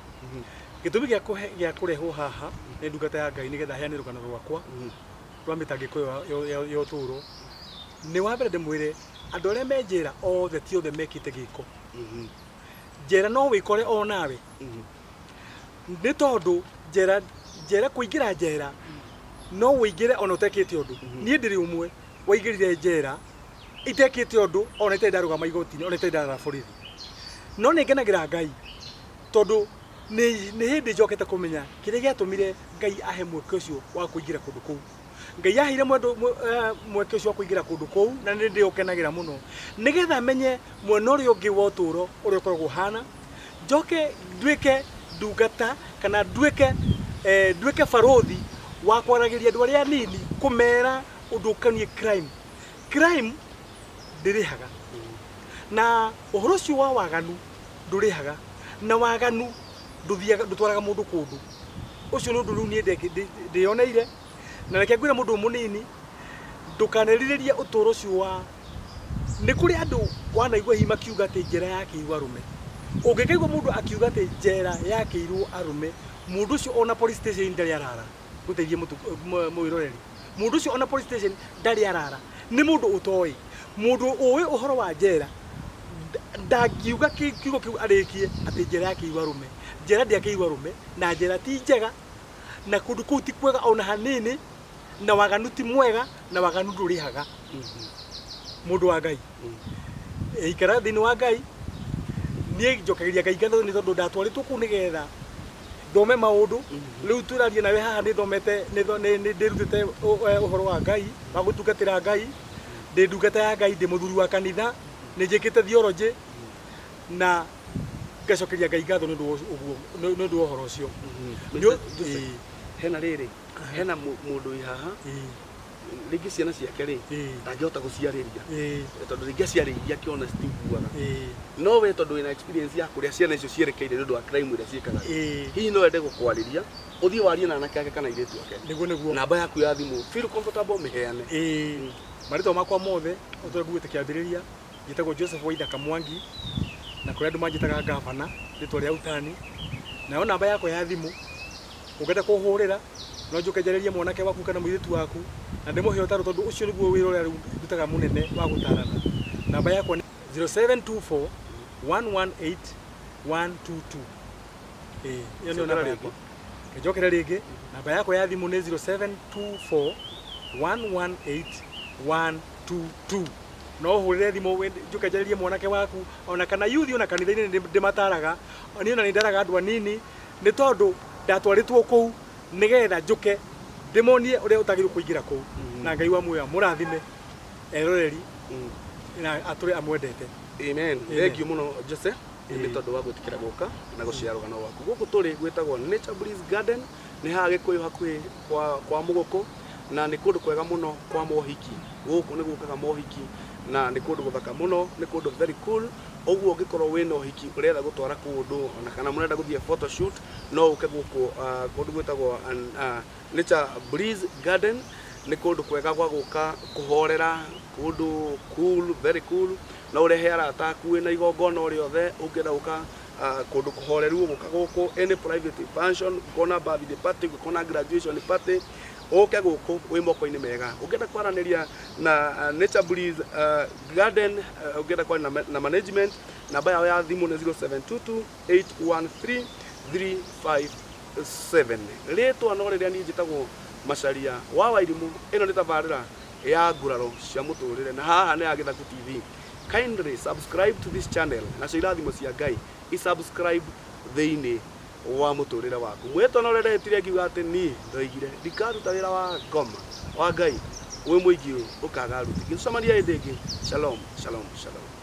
gĩtũmi gĩa kũrehwo haha nĩ ndungata ya Ngai nĩgetha heane rũgano rwakwa rwa mĩtangĩko ya ũtũũro. Nĩ wa mbere ndĩmwĩre andũ arĩa me njera othe ti othe mekĩte gĩko. Njera no wĩkore o nawe. Nĩ tondũ njera kũingĩra njera no wĩingĩre ona ũtekĩte ũndũ. Niĩ ndĩrĩ ũmwe waingĩrire njera itekĩte ũndũ ona itarĩ ndarũgama igoti-inĩ, ona itarĩ ndarara borithi. No nĩ ngenagĩra Ngai tondũ nĩ hĩndĩ njokete kũmenya kĩrĩa gĩatũmire Ngai ahe mweke ũcio wa kũingĩra kũndũ kũu. Ngai aheire mweke ũcio wa kũingĩra kũndũ kũu na nĩ ndĩũkenagĩra mũno nĩgetha menye mwena ũrĩa ũngĩ wa ũtũũro ũrĩa ũkoragwo ũhana, njoke nduĩke ndungata kana nduĩke barothi wa kwaragĩria andũ arĩa anini kũmera ũndũ ũkoniĩ crime. Crime ndĩrĩhaga. Na ũhoro ũcio wa waganu ndũrĩhaga. Na waganu ndũthiaga, ndũtwaraga mũndũ kũndũ. Ũcio nĩ ũndũ rĩu niĩ ndĩyoneire. Na reke ngwĩre mũndũ mũnini, ndũkanerirĩrie ũtũũro ũcio wa nĩ kũrĩ andũ wanaigua hihi makiuga atĩ njera yakĩirwo arũme. Ũngĩkaigua mũndũ akiuga atĩ njera yakĩirwo arũme, mũndũ ũcio ona police station ndarĩ arara. Ngũteithie mwĩroreri. Mũndũ ũcio ona police station ndarĩ arara. Nĩ mũndũ ũtoĩ. Mũndũ ũĩ ũhoro wa njera ndangiuga kiugo kĩu arĩkie atĩ njera yakĩirwo arũme. Njera ndĩakĩirwo arũme, na njera ti njega, na kũndũ kũu ti kwega ona hanini, na waganu ti mwega, na waganu ndũrĩhaga. Mũndũ wa Ngai. Ikara thĩinĩ wa Ngai. Niĩ njokagĩria Ngai ngatho nĩ tondũ ndatwarĩtwo kũu nĩgetha thome maũndũ. Rĩu tũraria nawe haha nĩ thomete, nĩ ndĩrutĩte ũhoro wa Ngai, wa gũtungatĩra Ngai. Ndĩ ndungata ya Ngai, ndĩ mũthuri wa kanitha, nĩ njĩkĩte theology na ngacokeria Ngai ngatho nĩ ũndũ wa ũguo, nĩ ũndũ wa ũhoro ũcio. Mr. Joseph, hena rĩrĩ, hena mũndũ wĩ haha, rĩngĩ ciana ciake rĩ, ndangĩhota gũciarĩria, tondũ rĩngĩ aciarĩirie akĩona citiguaga. No we tondũ wĩna experience ya kũrĩa ciana icio cierekeire nĩ ũndũ wa crime ĩrĩa ciĩkaga, hihi no wende gũkwarĩria, ũthiĩ warie na anake ake kana airĩtu ake? Nĩguo, nĩguo. Namba yaku ya thimũ, feel comfortable, mĩheane. Marĩtwa makwa mothe, o ta ũrĩa nguĩte kĩambĩrĩria, njĩtagwo Joseph Waithaka Mwangi, na kũrĩa andũ manjĩtaga Gavana, rĩtwa rĩa utani. Nayo namba yakwa ya thimũ, ũngĩenda kũhũrĩra, no njũke njarĩrie mwanake waku kana mũirĩtu waku, na ndĩmũhe ũtaro, tondũ ũcio nĩguo wĩra ũrĩa rĩu ndutaga mũnene wa gũtarana. Namba yakwa nĩ 0724 118 122. Ĩyo nĩyo namba yakwa. Njokere rĩngĩ, namba yakwa ya thimũ nĩ 0724 118 122. No ũhũrĩre thimũ njũke njarĩrie mwanake waku, ona kana youth, ona kanitha-inĩ nĩ ndĩmataraga. Niĩ ona nĩ ndaraga andũ anini, nĩ tondũ ndatwarĩtwo kũu nĩgetha njũke ndĩmonie ũrĩa ũtagĩrĩirwo kũingĩra kũu. Na Ngai wa muoyo amũrathime eroreri na atũre amwendete. Amen. Thank you mũno Jose, nĩ tondũ wa gwĩtĩkĩra gũka na gũshare rũgano rwaku. Gũkũ tũrĩ gwĩtagwo Nature Breeze Garden, nĩ haha Gĩkũyũ hakuhĩ kwa Mũgũkũ, na nĩ kũndũ kwega mũno kwa mohiki. Gũkũ nĩ gũkaga mohiki na nĩ kũndũ gũthaka mũno, nĩ kũndũ very cool. Ũguo ũngĩkorwo wĩna ũhiki ũrenda gũtwara kũndũ, ona kana mũrenda gũthiĩ photoshoot, no ũke gũkũ kũndũ gwĩtagwo Nature Breeze Garden. Nĩ kũndũ kwega gwa gũka kũhorera, kũndũ cool, very cool. No ũrehe arata aku wĩna igongona o rĩothe, ũngĩenda gũka kũndũ kũhoreru, ũgũka gũkũ. Any private function, ũngĩkorwo na birthday party, ũngĩkorwo na graduation party, ũke gũkũ wĩ moko-inĩ mega. Ũngĩenda kwaranĩria na Nature Breeze Garden, ũngĩenda kwaria na management, namba yao ya thimũ nĩ 0722 813 357. Rĩtwa no rĩrĩa niĩ njĩtagwo Macharia wa Wairimũ. Ĩno nĩ tabarĩra ya nguraro cia mũtũrĩre, na haha nĩ ya Gĩthaku TV. Kindly subscribe to this channel, nacio irathimo cia Ngai i-subscribe thĩinĩ wa mũtũrĩre waku. Mwĩtwa no ũrĩa ndehĩtire ngiuga atĩ niĩ ndoigire ndikaruta wĩra wa ngoma wa Ngai wĩ mũingĩ ũkaga aruti. Ngĩtũcemania hĩndĩ ĩngĩ. Shalom, shalom, shalom.